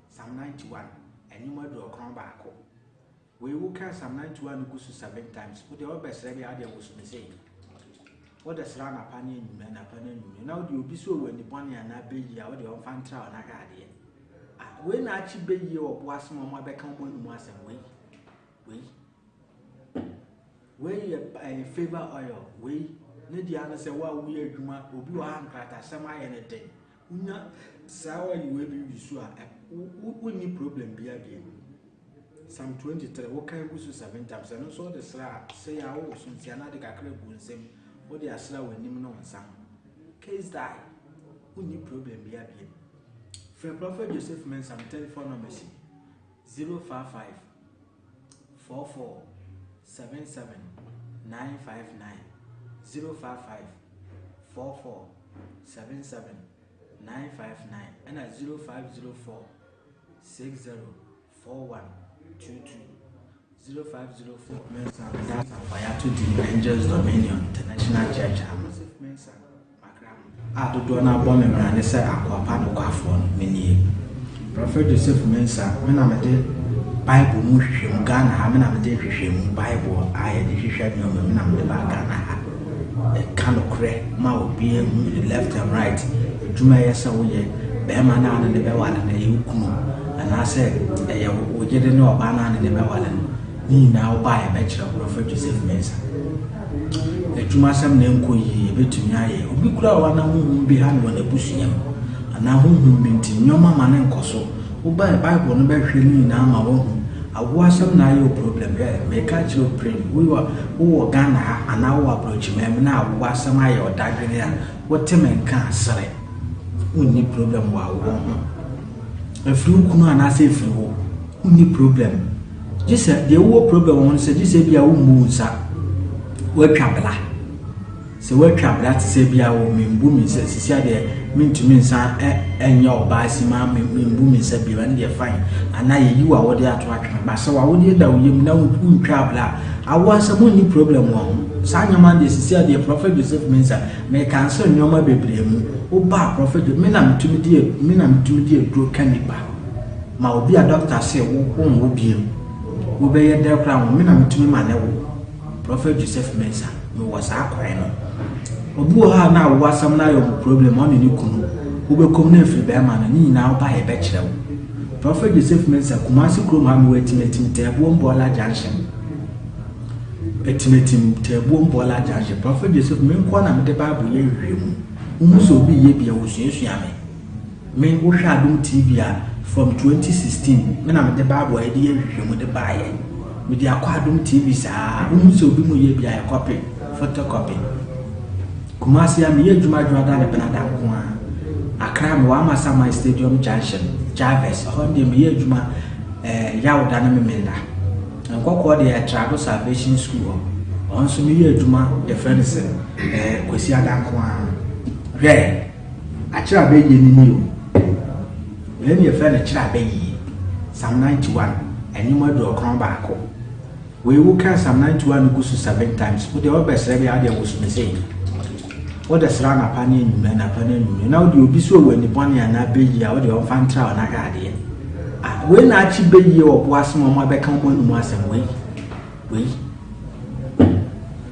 Psalm 91, ɛnwom 91. Wei woka Psalm 91 no gu so seven times. Wo deɛ wobɛsrɛ deɛ adeɛ woso me sei. Wode srɛ anapa ne anwummerɛ, anapa ne anwummerɛ. Na wode obi sɛ ɔwɔ ani bɔne anaa bɛyie a wode ɔmfa ntra wo na hwɛ adeɛ. Ah, wei na akye bɛyie wɔ bo ase ma ɔmo abɛka ɔmo anum asɛm wei. Wei. Wei yɛ ɛyɛ favour oil. Wei ne deɛ ano sɛ wo a woyɛ adwuma obi wɔ ha nkratasɛm ayɛ ne den. Wonya saa oil wei bi wi so a wonni problem biara bio. Psalm 23 wokan gu so seven times ɛno nso wode sra a sɛ yɛ a wowɔ so nti anaa de kakra gu nsam wode asra w'anim ne wo nsa ho. Case die. Wonni problem biara bio. Frɛ Prophet Joseph Mensah me telephone number si 055 44 77 959 055. 44 77 959 ɛna 0504 60 41 22 0504 Mensah Meda asafo a yɛato din Angels Dominion International Church ano. Joseph Mensah Makra no a dodoɔ no ara bɔ me mmrane sɛ akoa pa nokwafoɔ no, menie. Prɔfɛt Joseph Mensah, me na mede Bible mu nhwehwɛmu, Ghana ha, me na mede nhwehwɛmu, Bible a yɛde hwehwɛ nneɛma, me na mede baa Ghana ha. Ɛka nokorɛ ma obiara hu ne left and right, adwuma ɛyɛ sɛ woyɛ, bɛrima no a ne ne bɛware no, ɛyɛ wo kunu, anaasɛ ɛyɛ wo yere ne ɔbaa no a ne ne bɛware no, Ne nyinaa wo ba a yɛbɛkyerɛ wo Prɔfɛt Joseph Mensah. Adwumasɛm na ɛnkɔ yie yɛbɛtumi ayɛ. Obi koraa wɔ hɔ a na honhom bi ha no wɔ n'abusua mu anaa honhom bi nti nneɛma ma no nkɔ so. Wo ba a Bible no bɛhwehwɛ ne nyinaa ma woahu. Awoɔ asɛm na ayɛ wo problem. Hwɛ meka akyerɛ wo pren wowɔ wowɔ Ghana ha anaa wowɔ aborɔkyiman mu na awoɔ asɛm ayɛ wo dadwene a wote me nka a sere. Wonni problem wɔ awoɔ ho. Ɛfiri wo kunu anaasɛ ɛfiri wo. Wonni problem. Gye sɛ deɛ wowɔ problem wɔ ho no sɛ gye sɛ ebia wommu wo nsa woatwa bla sɛ woatwa bla te sɛ ebia wɔ membu me nsa sisi adeɛ mentumi nsa ɛnyɛ ɔbaa si ma membu me nsa bio ɛno deɛ fine anaa yɛyi wo awodeɛ ato atwene ba sɛ w'awodeɛ da wo yam na wontwa bla a awoɔ asɛm wonni problem wɔ ho saa nneɛma deɛ sisi adeɛ Prophet Joseph Mensah mekanso nneɛma bebree mu woba Prophet me na metumi di me na metumi di aduro ka nipa Ma obi a doctor se wo wo nwo biom wo bɛyɛ dɛ koraa nwo me na metumi ma ne wo Prophet Joseph Mensah me wɔ saa kwan no obi wɔ hɔ a na awo asɛm no ayɛ ɔmo problem ɔne ne kunu wo bɛ kɔm na efiri bɛrima no ne nyinaa wo ba yɛ bɛkyerɛ wo Prophet Joseph Mensah Kumasi kurom ha me wɔ Atimatim Tɛɛbuom Bɔɔla Junction Atimatim Tɛɛbuom Bɔɔla Junction Prophet Joseph me nkoa na mede Bible yɛ nhwehwɛmu wohu sɛ obi yɛ bi a wɔsuasua me Me wo hwɛ adom TV a from 2016 me na mede bible a yɛde yɛ nhwehwɛmu de baayɛ mede akɔ adom TV saa wohu sɛ obi mu yɛ bi a yɛ copy photocopy Kumasi a meyɛ adwuma adwuma da ne benada nko a Accra mewɔ Amasaman Stadium Junction Jarvis ɛhɔ deɛ meyɛ adwuma eh, Yawda ne Memenda Nkɔkɔɔ deɛ Trado Salvation School hɔ ɔno nso meyɛ adwuma yɛfrɛ no sɛ eh, Kwasi Ada nko a hwɛ Akyerɛ abɛyie no nie o. Wei ne yɛfrɛ no kyerɛ abɛyie. Psalm 91, ɛnwom 91. Wei wo kan Psalm 91 no gu so seven times. Wo deɛ wobɛsrɛ bi a wodeɛ woso me sei. Wode srɛ anapa ne anwummerɛ, anapa ne anwummerɛ. Na wode obi so wɔ ani bɔne anaa bɛyie a wode ɔmfa ntra wo na hwɛ adeɛ. Ah, wei na akye bɛyie wɔ bo ase ma ɔmo abɛka ɔmo anum asɛm wei. Wei.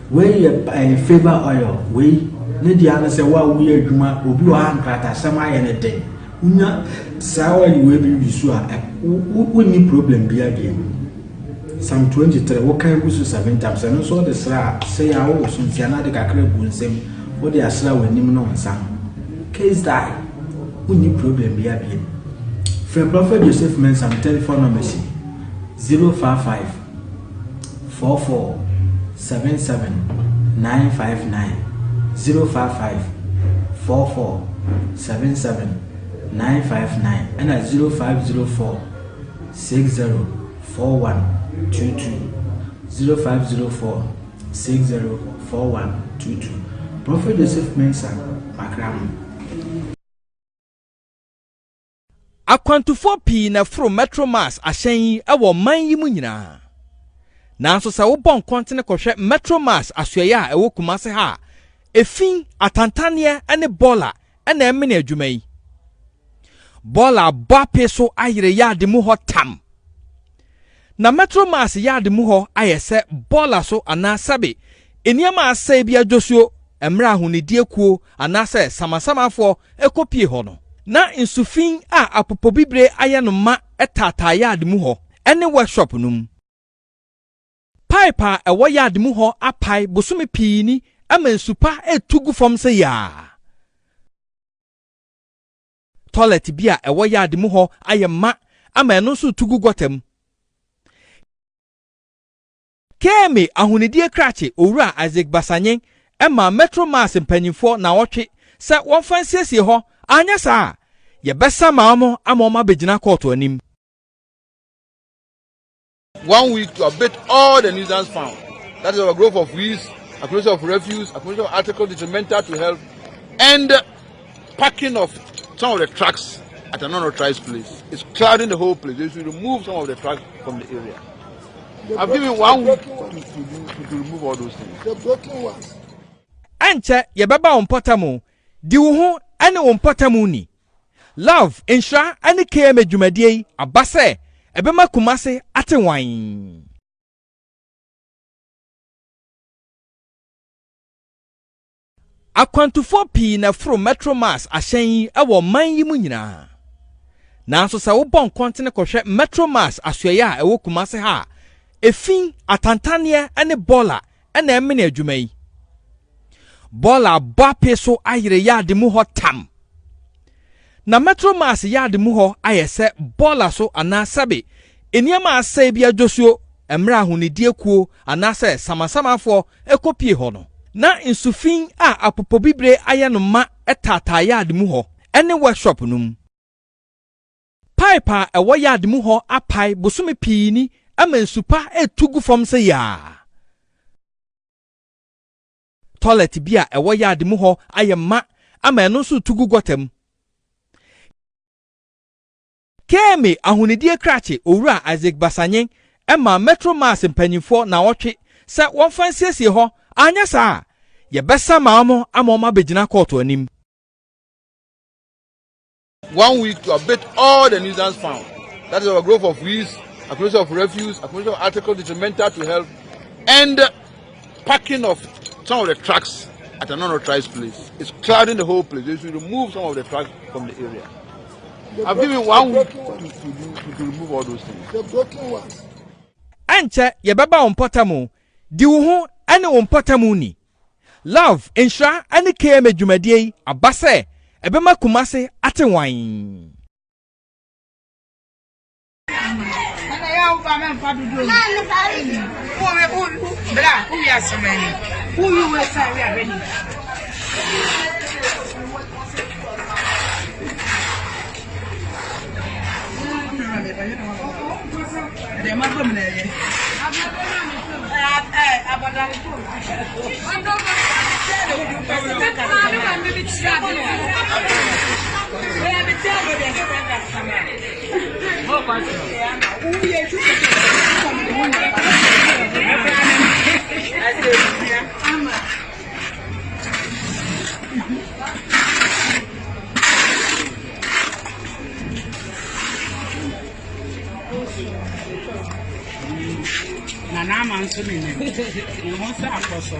Wei yɛ ɛyɛ favour oil. Wei ne deɛ ano sɛ wo a woyɛ adwuma obi wɔ ha nkratasɛm ayɛ ne den. Wonya saa oil wei bi wi so a wonni problem bi adeɛ. Psalm 23 wokan gu so seven times ɛno nso wode sra a sɛ yɛ a wowɔ so nsia na ade kakra gu nsam wode asra w'anim ne wo nsa ho. Case die. Wonni problem bi adeɛ. Frɛ Prophet Joseph Mensah telephone number si 055 44 77 959 055 44 77 959 ɛna 0504 60 41 22 0504 60 41 22 Prophet Joseph Mensah Makramo. Akwantufoɔ pii na ɛforo Metro Mass ahyɛn yi wɔ ɔman yi mu nyinaa. Nanso sɛ wobɔ nkɔntene kɔhwɛ Metro Mass asoɛeɛ a ɛwɔ Kumase ha a, efi, atantanneɛ ne bɔɔla na ɛmene adwuma yi. Bɔɔla abɔ apee so ayere yaade mu hɔ tam. Na Metro Mass yaade mu hɔ ayɛ sɛ bɔɔla so anaa sɛbe nneɛma a asɛe bi adwosuo mmerɛ ahonidie kuo anaasɛ samasamafoɔ kɔpie hɔ no, na nsu fi a apopobibire ayɛ no ma taataa yaade mu hɔ ne workshop no mu. Pipe a ɛwɔ yaade mu hɔ apae bosome pii ni ma nsu pa retu gu fam sɛ yaa. Tɔlɛt bi a ɛwɔ yaade mu hɔ ayɛ ma ama ɛno nso retu gu gɔta mu. KMA Ahonidie Krakye Owura Isaac Basanye maa Metro Mass mpanyimfoɔ nnawɔtwe sɛ wɔmfa nsiesie hɔ, anyɛ saa a, yɛbɛsa ma wɔn ama wɔabɛgyina kɔɔto anim. One week to abate all the nuisance found. That is overgrowth of weeds, accumulation of refuse, accumulation of articles detrimental to health. And packing of some of the trucks at an unauthorized place. It's clouding the whole place. They should remove some of the trucks from the area. The I've given one week to, to, do, to, to remove all those things. The broken ones. Ɛnkyɛ yɛbɛba wo mpɔtam o, di wo ho ne wo mpɔtam ni. Love, Nhyira ne KMA dwumadie yi aba sɛ ɛbɛma Kumasi ate wann. Akwantufoɔ pii na ɛforo Metro Mass ahyɛn yi wɔ ɔman yi mu nyinaa. Nanso sɛ wobɔ nkɔntene kɔhwɛ Metro Mass asoɛeɛ a ɛwɔ Kumasi ha a, efi, atantanneɛ ne bɔɔla na ɛmene adwuma yi. Bɔɔla abɔ apee so ayere yaade mu hɔ tam. Na Metro Mass yaade mu hɔ ayɛ sɛ bɔɔla so anaa sɛbe nneɛma a asɛe bi adwosuo mmerɛ a ahonidie kuo anaasɛ samasamafoɔ kɔpie hɔ no. Na nsu fi a apopobibire ayɛ no ma taataa yaade mu hɔ ne workshop no mu. Pipe a ɛwɔ yard mu hɔ apae bosome pii ni ama nsu pa retu gu fam sɛ yaa. Tɔlɛt bi a ɛwɔ yard mu hɔ ayɛ ma ama ɛno nso retu gu gɔta mu. KMA Ahonidie Krakye Owura Isaac Basanye maa Metro Mass mpanyimfoɔ naawɔtwe sɛ wɔmfa nsiesie hɔ anyɛ saa a, yɛbɛsama wɔn ama wɔabɛgyina kɔɔto anim. One week to abate all the nuisance found. That is overgrowth of weeds, accumulation of refuse, accumulation of articles detrimental to health, and packing of some of the trucks at an unauthorized place. It's clouding the whole place. They should remove some of the trucks from the area. The I've given one week to, to, do, to, to remove all those things. The broken ones. Ɛnkyɛ yɛbɛba wo mpɔtam o, di wo ho ne wo mpɔtam ni. Love, Nhyira ne KMA dwumadie yi aba sɛ ɛbɛma Kumasi ate wann. Na n'ama nso nenam ne ho sɛ akɔsɔ.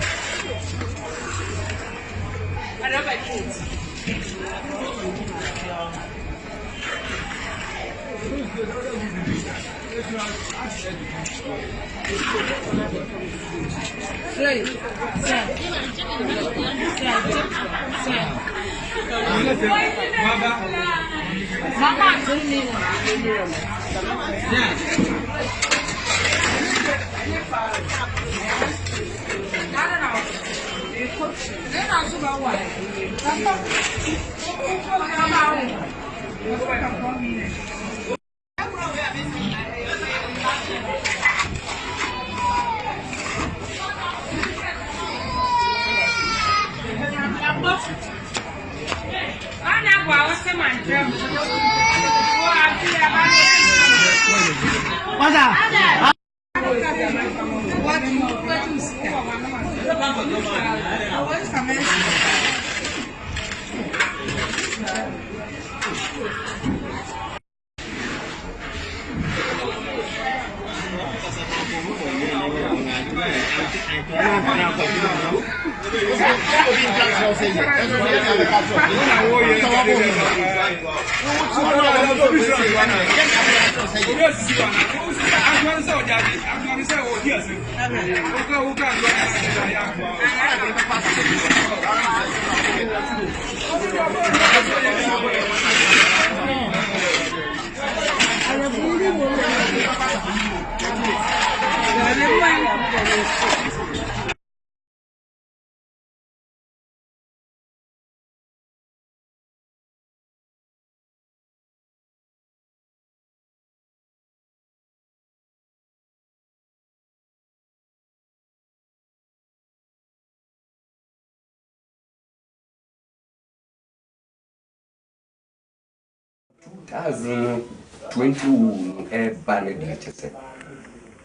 2020 wu no ɛreba no deɛ kyɛ sɛ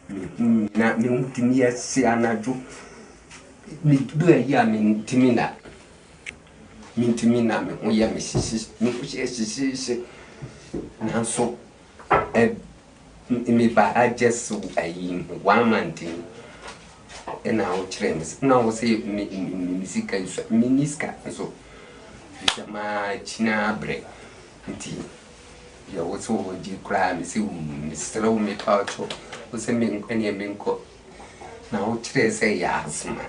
mehu nyina mehu tumi yɛ se anadwo medu ayi a mentumi na mentumi na me ho yɛ me hyehye me ho hyɛ hyehyeehye nanso ɛ meba ha just ayi one month ni ɛna wokyerɛ me na wo sɛ me me sika nso menni sika nso sɛ maa kyina abrɛ Nti deɛ wo sɛ wɔgye koraa me sɛ wuu mesrɛ wo mepa wo kyɛw wo sɛ menkɔ neɛ menkɔ na wokyerɛɛ sɛ yɛ asoma.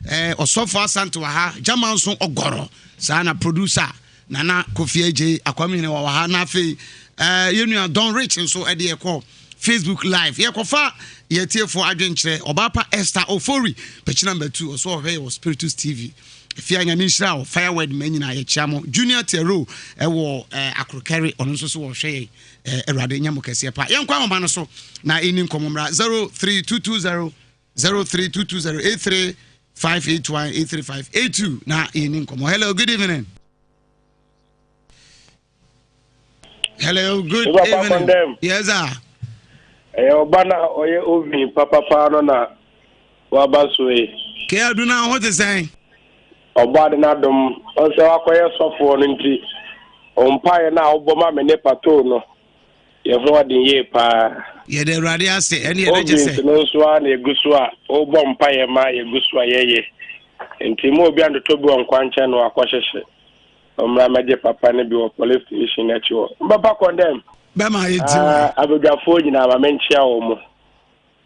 Eh, ɔsɔfo asante wɔ ha gyama nso ɔgɔrɔ saa na producer Nana Kofi Adjei Akwamihene wɔ ha na afei eh, yɛn nua Don Rich nso ɛde ɛkɔ Facebook live. Yɛkɔfa yɛtiefoɔ adwenkyerɛ ɔbaapa Esther Ofori pɛkyi number 2 ɔso ɔhwɛ yɛ wɔ Spiritus TV. Afia Nyame nhyira wo Fireword ma nyinaa yɛkyia mo. Junior Tero ɛwɔ eh, Akorokɛre ɔno nso so wɔhwɛ yɛn eh, Awurade nyɛ mo kɛseɛ pa. Yɛnkɔ ahoma no so na ɛni nkɔmmɔ mmra 03220 03220 83 581 83582 na yɛni nkɔmmɔ. Hello, good evening. Hello, good evening. Yes, sir. Ɛyɛ ɔba na ɔyɛ oven papapa no na waba so yi. Kɛ adu na ho te sɛn? Ɔbɔ ade no adom ɔsɛ wakɔyɛ sɔfoɔ no nti mpaeɛ no a wobɔ ma me ne patoo no Yɛn ho ɔden yie paa. Yɛda Awurade ase ɛne yɛda kyɛ sɛ. Ovens no nso ara na egu so a wobɔ mpaeɛ ma yɛgu so a yɛyɛ. Nti mo obi antotɔ bi wɔ nkwankyɛn na wakɔhyehye. Ɔmmra mmɛgye papa no bi wɔ police station akyi hɔ. Mbɛpa kɔndɛm. Bɛma yɛntie wo. Ah, abadwafoɔ nyinaa ma menkyea wɔn mo.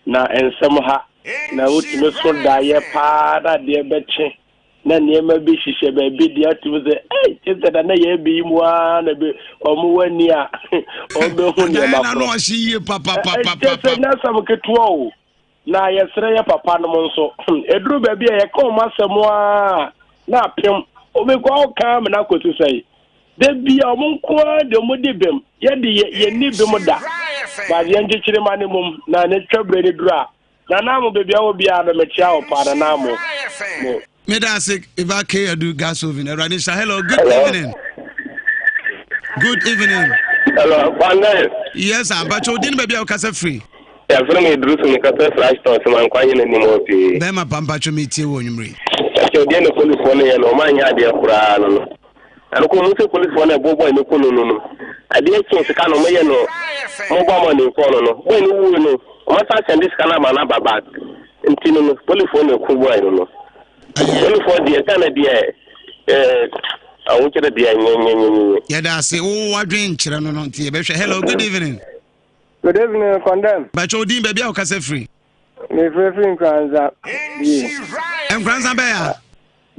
Na nsɛm ha na wotumi so daeɛ paa na adeɛ bɛkye. na nneɛma bi hyehyɛ baabi deɛ atum sɛ ei kyɛ sɛ da na yɛ bi yi mu ara na bi wɔn wɔ ani a wɔn bɛhu nneɛma korɔ ɔhye yie papapapapa kyɛ sɛ nyasɛm ketewa o na yɛsrɛ yɛ papa nom nso ɛduru baabi a yɛka wɔn asɛm a na apem obi kɔ ɔka amena kɔsi sɛe da bia wɔn nko ara deɛ wɔn di bem yɛde yɛnni bem da baade yɛn kyekyere ma ne mum na ne twa bere ne duru a Nana mo baabi a wɔ biara no mekyia wo paa nana mo mo. Meda ase Eva K Adu gas oven Awurade nhyira hello good hello. evening good evening. Hello Kwame. Yes sir mpatsɛ odi ni baabi a wokasa firi. Yɛfrɛ me Idrisu mekasa firi Ashton sɛ mankwa nyɛ n'anim hɔ pii. Bɛrima pa mpatsɛ metie wɔ nwummere. Ɛkyɛ deɛ ne polifoɔ no yɛ no ɔma nyɛ adeɛ koraa no no. Ɛno kɔ mu sɛ policefoɔ no ɛbɔ boy no ku no no no adeɛ kye sika no ɔmo yɛ no mobile money nkɔɔ no no boy no wuo no ɔmo asan sɛnde sika no ama no aba back nti no no policefoɔ na ɛku boy no no policefoɔ deɛ Ghana deɛ ɛɛ ahokyerɛ deɛ nyɛ nyɛ nyɛ nyɛ. Yɛda ase wo wadwen nkyerɛ no no nti yɛbɛhwɛ hello good evening. Good evening condemn. Bàtchɛ odin baabi a wokasa firi. Mefiri firi Nkoranza bie. Nkoranza bɛyɛ a.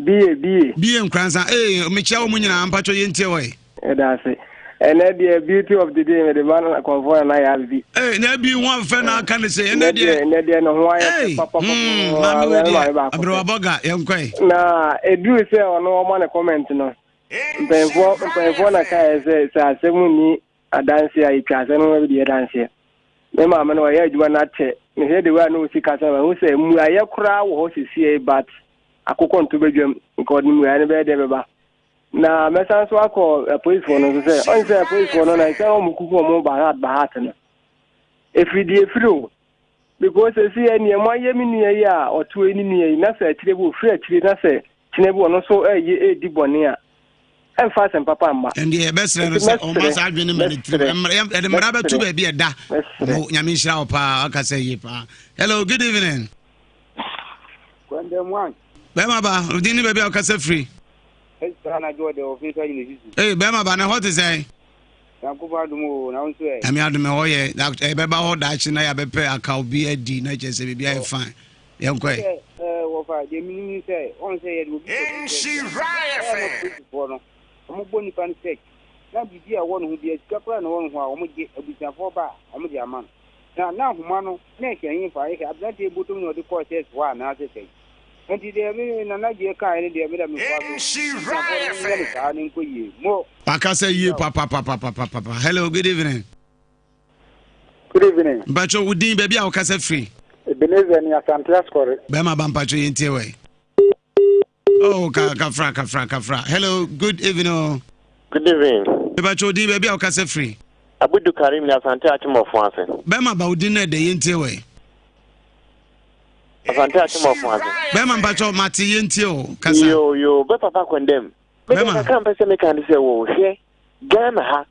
Bie bie. Bie Nkoranza ee mekyia wɔn nyinaa mpatwɔ yɛn tie wɔ yi. Ɛda ase. Ɛnɛ deɛ beauty of the day mede ma no kɔnfɔ na yɛ abi. Ee na ebi ho afɛ na aka ne se ɛnɛ deɛ. Ɛnɛ deɛ ne ho ayɛ fɛ papa papa. Hmm, maame wei deɛ aberewa bɔga yɛn kɔ yi. Na eduru sɛ ɔno ɔma ne comment no mpanyinfoɔ mpanyinfoɔ na kaeɛ sɛ sɛ asɛm ni adanseɛ a yɛtwa asɛm no bi deɛ adanseɛ. Me maame no ɔyɛ adwuma no akyɛ mehwɛ de wei a na ɔsi kasa ma ɛho sɛ mmuayɛ koraa wɔ hɔ sesie but akokɔ nto badwam nka ɔde mmuaeɛ no bɛyɛ dɛ bɛba na mɛsan so akɔ apolisifoɔ no nso sɛ ɔn sɛ apolisifoɔ no na sɛ wɔn kuku wɔn bahat bahat no ɛfiri deɛ ɛfiri o because ɛsi yɛ nea mo ayɛ me nua yi a ɔto yi ne nua yi na sɛ akyire bi ofiri akyire na sɛ kyena bi ɔno nso ɛyɛ ɛredi bɔne a ɛmfa asɛm papa mma. Ɛndeɛ yɛbɛsrɛ no sɛ ɔmma saa adwene ma ne tirim ɛde mmara bɛto baabi ɛda mo nyame nhyira wo paa wakasa yie paa hello good evening bɛrima ba odin ne baabi a wokasa firi ee bɛrima ba na ɛhɔ te sɛn nyame adom ɛhɔ yɛ ɛbɛba hɔ daakye na yɛabɛpɛ akaw bi adi na kyerɛ sɛ biribi ayɛ fine yɛnkɔ ɛ. Wɔfa deɛ menim ne sɛ wɔn sɛ yɛde obi kɔ polisifoɔ no wɔn bɔ nipa no search na biribi a ɛwɔ ne ho bi sika koraa na ɛwɔ ne ho a wɔn gye abusuafoɔ ba a wɔn de ama no na na ahoma no na ɛhyɛ he fa ɛhyɛ aberanteɛ bɔtɔm na ɔde kɔɔ search hɔ anaasɛ sɛn nti deɛ me nana gyeɛ kaeɛ no deɛ me da mefoa so abusuafoɔ no nyɛ no saa ne nkɔ yie mo. Wakasa yie papapapapapa hello good evening. Good evening. Mpatsɔ wo din baabi a wokasa firi. Ebenezer ni Asante Asɔre. Bɛrima ba mpatsɔ yɛn tie wɔ yi. Oh, ka kafra kafra kafra. Hello, good evening. Oh. Good evening. Mepakyɛ odin baabi a wokasa firi. Abudu Karim ne Asante Akyemɔfo ase. Bɛma ba odin na ɛdɛ yɛntie wɔ yi. Asante Akyemɔfo ase. Bɛma mpakyɛ mate yɛntie o kasa. Yo yo bɛ papa kɔndɛm. Bɛma. Mede kakra mpɛ sɛ meka ne sɛ wɔ hwɛ Ghana ha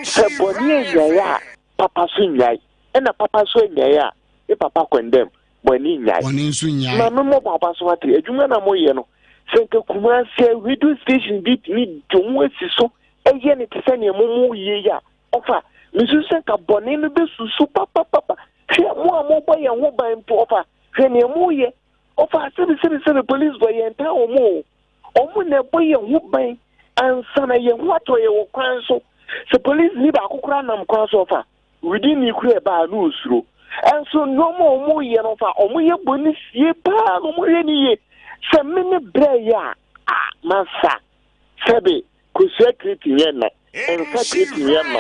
sɛ bɔne anyae a papa so nyae ɛna papa so anyae a me papa kɔndɛm bɔne nnyae. Bɔne nso nnyae. Maame mmɔ mo aba so ate adwuma na moyɛ no sɛ nka Kumasi radio station bi tumi de ɔmo asi so ɛyɛ no te sɛ nea mo mo yɛ yi a ɔfa mesusu sɛ nka bɔne no bɛsusu papapapa hwɛ mo a mobɔ yɛn ho ban mpo ɔfa hwɛ nea moyɛ ɔfa sɛbi sɛbi sɛbi police bɔ yɛn tan ɔmo o ɔmo na ɛbɔ yɛn ho ban ansa na yɛn ho atɔ yɛn wɔ kwan so sɛ police ni baako koraa nam kwan so ɔfa Wudini kura ɛba a na osuro. Nso nneɛma a wɔyɛ no fa wɔyɛ bɔne sie paa na wɔyɛ no yie. Sɛ me ne brɛ yɛ a, a masa. Sɛbe kosua kreti nyɛ nna, nsa kreti nyɛ mma.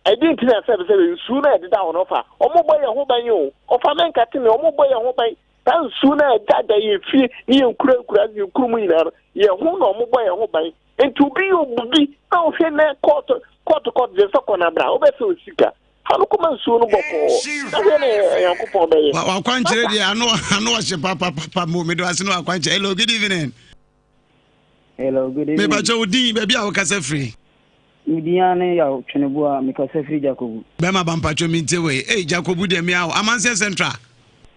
A ɛde nti na sɛbe sɛbe nsuo no a ɛdeda hɔ no fa wɔbɔ yɛn ho ban o. Ɔfa mɛnkate me, wɔbɔ yɛn ho ban. Saa nsuo no a ɛdada yɛn fie ne yɛn nkura nkura yɛn kurom nyinaa no, yɛn ho na wɔbɔ yɛn ho ban. Nti obi yɛ obubi na ɔhwɛ nɛ kɔɔto kɔɔto kɔɔto deɛ sɛ kɔ na bra wobɛsɛ osika fa no kɔma nsuo no bɔkɔɔ na hwɛ ne Nyankopɔn bɛyɛ. Wakwankyerɛ deɛ ano ano ɔhye papapapa mo mede wase no wakwankyerɛ. Hello, good evening. Hello, good evening. Mebakyɛ wo din baabi a wokasa firi. Me din ara ne Yaw Tweneboa a mekasa firi Jakobu. Bɛma ba mpatwɔ mentie wei. Ei Jakobu deɛ mea wo. Amanseɛ Central.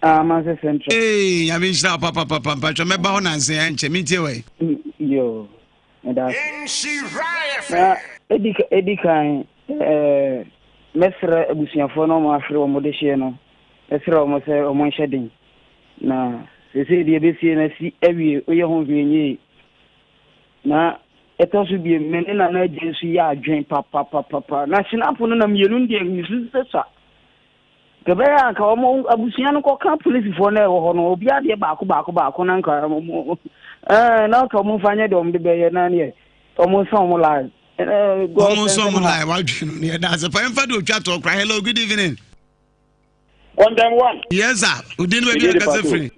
Ah, Amanseɛ Central. Ei Nyame nhyira wo papapapa mpatwɔ mɛba hɔ nanse ɛnkyɛ mentie wei. Yo, meda ase. Na edi edi kan ɛɛ mɛsrɛ abusuafoɔ na wɔn ahwere wɔn dehyeɛ no mɛsrɛ wɔn sɛ wɔn nhyɛ den na sese deɛ ebesie na si awie oyɛ ho hwee nyie Na ɛtɔ so bio, me ne Nana Adjei nso yɛ adwene papapapapa. Na Hyinapo no na mmienu no deɛ mesusu sɛ sua. Nka ɛbɛyɛ a nka wɔn abusua no kɔka polisifoɔ no a ɛwɔ hɔ no, obiara deɛ baako baako baako na nka wɔn ɛɛ na nka wɔn mfa nyɛ deɛ wɔn de bɛyɛ na neɛ wɔn nsa wɔn line. Wɔn nsa wɔn line wadwene no yɛ daase pa ɛnfa de otwa toɔ kora. Hello, good evening. Condemn one. Yes sir. Odi ni baabi akasa firi.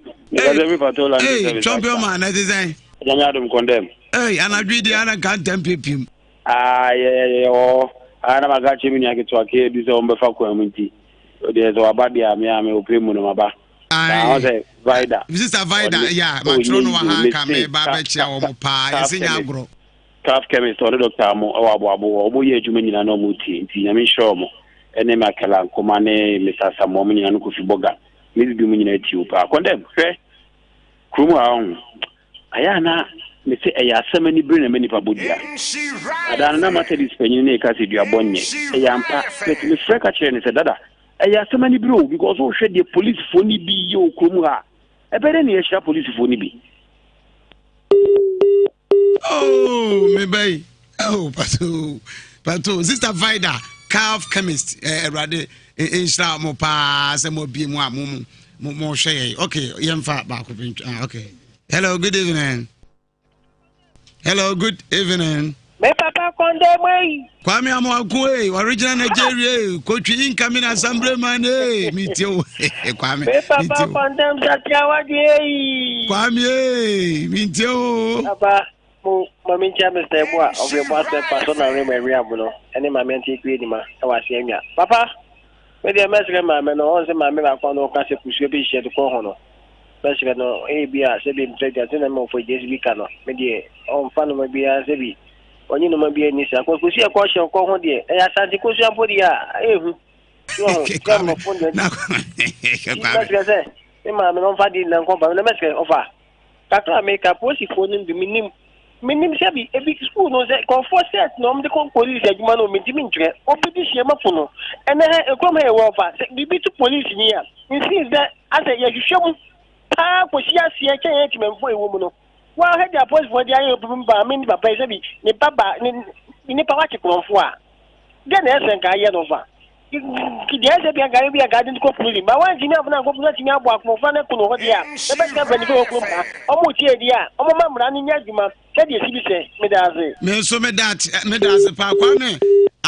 Hey, champion man, ɛte sɛn? Nyame adom condemn. Hey, anadwo yi deɛ ana nka ntɛm piepiem. Ah, yɛ yɛ yɛ wɔ Ah, na maka kyerɛ me nua ketewa kee bi sɛ wɔmbɛfa kwan mu nti. Deɛ sɛ waba deɛ a me a me ɔpɛ mu no maba. Na ɔn sɛ Vida. Sister Vida, ya, matwerɛ no wɔ ha nka meba bɛkyea wɔn paa, yɛsɛ nya agorɔ. Staff chemist ɔne Doctor Amo wɔ aboabo hɔ ɔmo yɛ adwuma nyinaa na ɔmo tie nti Nyame nhyira ɔmo ɛne Michael Ankoma ne Mister Asamoah ɔmo nyinaa ne Kofi Boga ne bibi ɔmo nyinaa tie wo paa Kɔndɛm hwɛ kurom ha ɔho ayɛ a na me se ɛyɛ asɛm ani bere na ɛma nipa bɔ dua adaa no na Methodist panyin ne ɛka sɛ dua bɔ nyɛ ɛyɛ ampa but me frɛ ka kyerɛ ne sɛ dada ɛyɛ asɛm ani bere o because wohwɛ deɛ policefoɔ ne bi yɛ wɔ kurom ha ɛbɛyɛ dɛ ne yɛhyira policefoɔ ne bi. Oh, me bay. Oh, pato. Pato. Sister Vida, calf chemist. Eh, Awurade, eh, eh, nhyira mo paa sɛ mo abie mu a mo mo mo hwɛ yɛn. Okay, yɛmfa baako bi. Ah, okay. Hello, good evening. Hello, good evening. Me papa konde moi. Kwame Amoako eh, original Nigeria eh, Kotwi incoming assembly man eh, me too. Kwame. Me papa condemn Satia Wadi eh. Kwame eh, me too. Papa, mo mami ntia Mr. Eboa of your boss pa so na re me abuno. Ene mami ntia kwe ni ma e wa se anwa. Papa, me de mesre maame no, on se maame ba kwa no ka se kusuo bi hye de ko ho no. Mesre no, e bi a se bi mpreja se na me ofo jesi bi ka no. Me de on fa no ma bi a se bi Ɔnye noma biara nni saa. Kosua ɛkɔ hyɛ ɔkɔ ho deɛ, ɛyɛ Asante kosua mpo deɛ a, ɛyɛ hu. So ɔho, sɛ mmorɔfo deɛ nti. Mɛsrɛ sɛ, me maame no ɔmfa deɛ nyinaa nkɔ mpa na mɛsrɛ ɔfa. Kakra a meka, polisifoɔ no bi menim. Menim sɛ bi, ebi sukuu no sɛ nkurɔfoɔ sɛt na wɔde kɔ polisi adwuma no, mentumi nkyerɛ. Obi de hyia mafo no. Ɛnɛ ha, ekurom ha yɛwɔ ɔfa, sɛ biribi to polisini a, nsii sɛ asɛ yɛhwehwɛ mu paa kɔsi aseɛ kyɛn yɛn temamfoɔ a ɛwɔ mu no. Wa hwɛ deɛ apolisifoɔ de ayɛ obi maame ne papa yi sɛbi ne ba ba ne nipa wakye korɔmfo a deɛ na ɛsɛ nka ayɛ no fa deɛ ɛsɛ bia nka ayɛ bi a nka ade kɔ prison ba wantumi amfa no ankɔ prison atumi abɔ akorɔmfoɔ no kono hɔ deɛ a ɛbɛka mpanyinfoɔ wɔ kurom ha ɔmo tie deɛ a ɔmo ma mmara no nyɛ adwuma sɛdeɛ ɛsi bi sɛ meda ase. Me nso meda ase paa Kwame.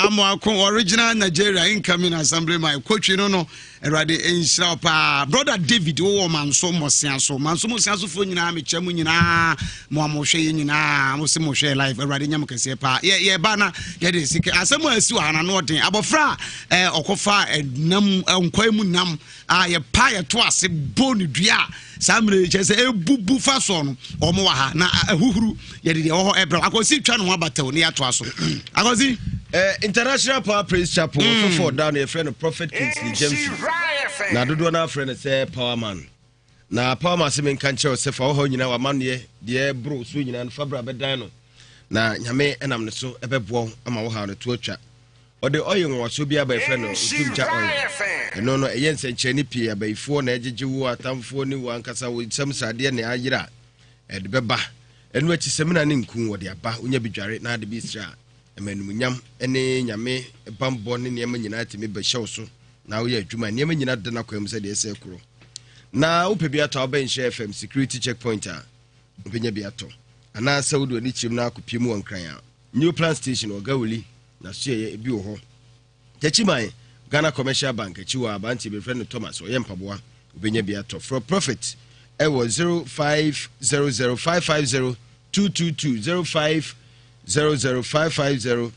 Amoako original Nigeria incoming assembly man kotwi no no Awurade nhyira wo paa brother David wowɔ manso mmɔsea so manso mmɔsea so foɔ nyinaa mekyɛ mu nyinaa mo a mohwɛ yɛ nyinaa mo se mohwɛ live Awurade nya mo kɛseɛ paa yɛ yɛba na yɛde sika asɛm a asi wɔ ha na no ɔden abɔfra a eh, ɔkɔfa eh, nam eh, nkwae mu nam a yɛpa yɛto ase bɔ ne dua a saa mmerɛ yi kyerɛ sɛ ɛbubu fa soɔ no wɔn wɔ ha na ahuhuru yɛde deɛ ɛwɔ hɔ ɛbrɛ akɔsi twa ne ho abatɛw ne yɛatoa so akɔsi. Eh, International Power Praise Chapel mm. ɔsɔfo ɔda no yɛfrɛ no Prophet Kingsley James na dodoɔ no afrɛ no sɛ Power Man na Power Man sɛ menka nkyerɛ wo sɛ fa wo haw nyinaa w'amanneɛ deɛ ɛboro so nyinaa no fa bra bɛdan no na nyame ɛnam ne so ɛbɛboa wo ama wo haw no to atwa Ɔde ɔye nwanwasoɔ bi aba yɛfrɛ no Otumgya oil. Ɛno no ɛyɛ nsɛnkyerɛnne pii, abayifoɔ na ɛgyegye wo, atamfoɔ ne wo ankasa wo nsam sradeɛ na ayera a ɛde bɛba. Ɛno akyi samina ne nku wɔde aba, wonya bi dware na ade bi sra a, ɛma animuonyam ne Nyame bammɔ ne nneɛma nyinaa tumi bɛhyɛ wo so na woyɛ adwuma. Nneɛma nyinaa deda n'akwan mu sɛdeɛ ɛsɛ korɔ. Na wopɛ bi atɔ a wobɛn Nhyira FM security checkpoint a wobɛnya bi atɔ. Anaasɛ wode w'ani kyerɛm na akɔpie mu wɔ Nkran a, New Plan Station wɔ Gawuli N'asoɛeɛ ebi wɔ hɔ. Techiman, Ghana Commercial Bank akyi hɔ a aberanteɛ bi yɛfrɛ no Thomas, ɔyɛ mpaboa, wobɛnya bi atɔ. Frɛ Prophet ɛwɔ 0500 550 222, 0500 550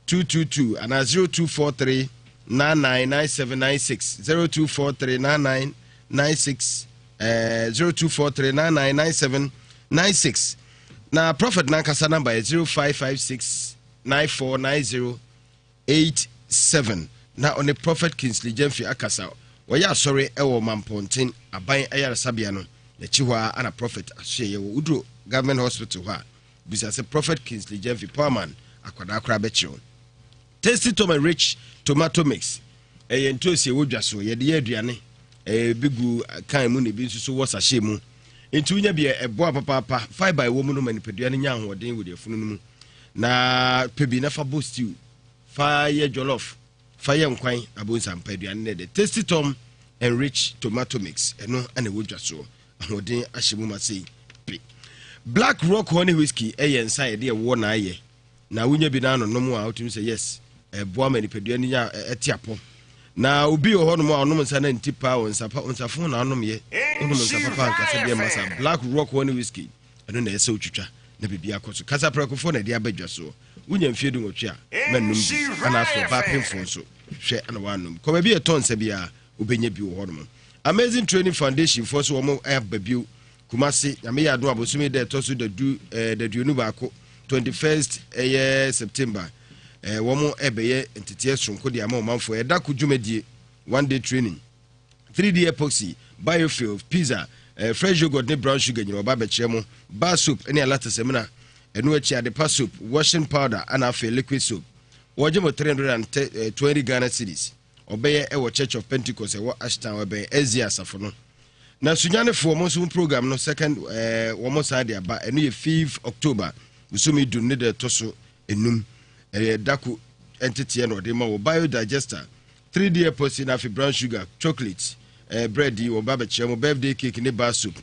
222 anaa 0243 999796, 0243 9996, eh, 0243 999796. Na Prophet nankasa namba yɛ 0556 949087 na ɔne Prophet Kingsley Gyamfi akasa. Wɔyɛ asɔre wɔ Mampɔnten Aban Ayaresabea no n'akyi hɔ ara na Prophet asoɛeɛ wɔ. Woduru Government Hospital hɔ a, bisa sɛ Prophet Kingsley Gyamfi, Powerman, akwadaa koraa bɛkyerɛ wo. Tasty Tom and Rich Tomato Mix ɛyɛ ntoosi ɛwɔ dwa so, yɛde yɛ aduane, ebi gu kan mu na ebi nso so wɔ sachet mu. Nti wonya bi a ɛboa papaapa. Fiber ɛwɔ mu no ma nipadua no nya ahoɔden wɔ afunu no mu. Na pɛ bi na fa bɔ stew, fa yɛ jollof, fa yɛ nkwan, abonsampa aduane no ɛdɛ. Tasty Tom and Rich Tomato Mix ɛno na ɛwɔ dwa soɔ. Ahoɔden ahyɛ mu ma sei pe. Black Rock Honey Whiskey ɛyɛ nsa a yɛde ɛwoɔ na ayɛ. Na wonya bi na anonom a wotumi sɛ yes, ɛboa ma nipadua no nya ɛte apɔ. Na obi wɔ hɔnom a ɔnom nsa na nti paa wɔ nsa pa nsafo na anom yɛ. Wonom nsa papa ankasa bi ɛmma saa. Black Rock Honey Whiskey ɛno na ɛsɛ wotwitwa na biribi akɔ so. Kasaprɛkofoɔ na ɛde aba dwa soɔ. Wonya mfeɛ dunwɔtwe a, mɛnnom bi. Ana afei ɔbaa pemfoɔ nso, hwɛ ana woannom. Kɔ baabi a ɛtɔ nsa biara, wobɛnya bi wɔ hɔnom. Amazing Training Foundation foɔ so wɔn aba bio. Kumasi, Nyame yɛ adom a bosome da ɛtɔ so dadu eh, daduonu baako, 21st ɛyɛ September. Eh, wɔn ɛbɛyɛ nteteɛ soronko de ama ɔmanfoɔ. Ɛda ko dwumadie, one day training. 3D epoxy, biofuel, pizza, eh, fresh yogurt ne brown sugar nyina wɔba abɛkyerɛ mo, bar soap ne alata samina, ɛno akyi adepa soap, washing powder ana afei liquid soap. Wɔgye mo 320 Ghana cedis. Ɔbɛyɛ ɛwɔ Church of Pentecost ɛwɔ Ashtown ɛbɛn Asia asafo no. Na Sunyanefoɔ mo nso mo program no second eh, wɔn san de aba ɛno yɛ 5 October bosome du ne da ɛtɔ so enum ɛyɛ dako nteteɛ na ɔde ma wɔ biodigester 3D epoxy na afei brown sugar, chocolate, eh, bread yi wɔba abɛkyerɛ mo, birthday cake ne bar soap,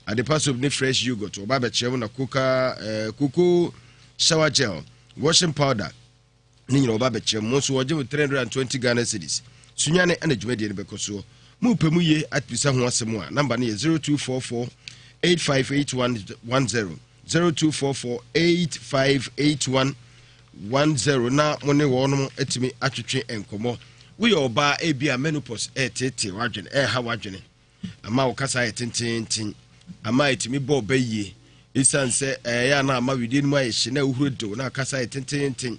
adepa soap ne fresh yogurt wɔba abɛkyerɛ mo na coca, eh, cocoa shower gel, washing powder ne nyina wɔba abɛkyerɛ mo nso wɔgye mo 320 Ghana cedis. Sunyane ɛna dwumadie no bɛkɔ soɔ. Mo pɛ mu yie atbisa ho asɛm a namba no yɛ 0244 858110 0244 8581 10 na mo ne wɔnom atumi atwetwe nkɔmmɔ. Woyɛ ɔbaa ebi a menopause ɛreteetee w'adwene, ɛreha w'adwene, ama wo kasa ayɛ tententen, ama ɛtumi bɔ ɔba yie, ɛsiane sɛ ɛyɛ a na ama wedeɛ no mu ayɛ hye na ɛwohuro dew na akasa ayɛ tententen.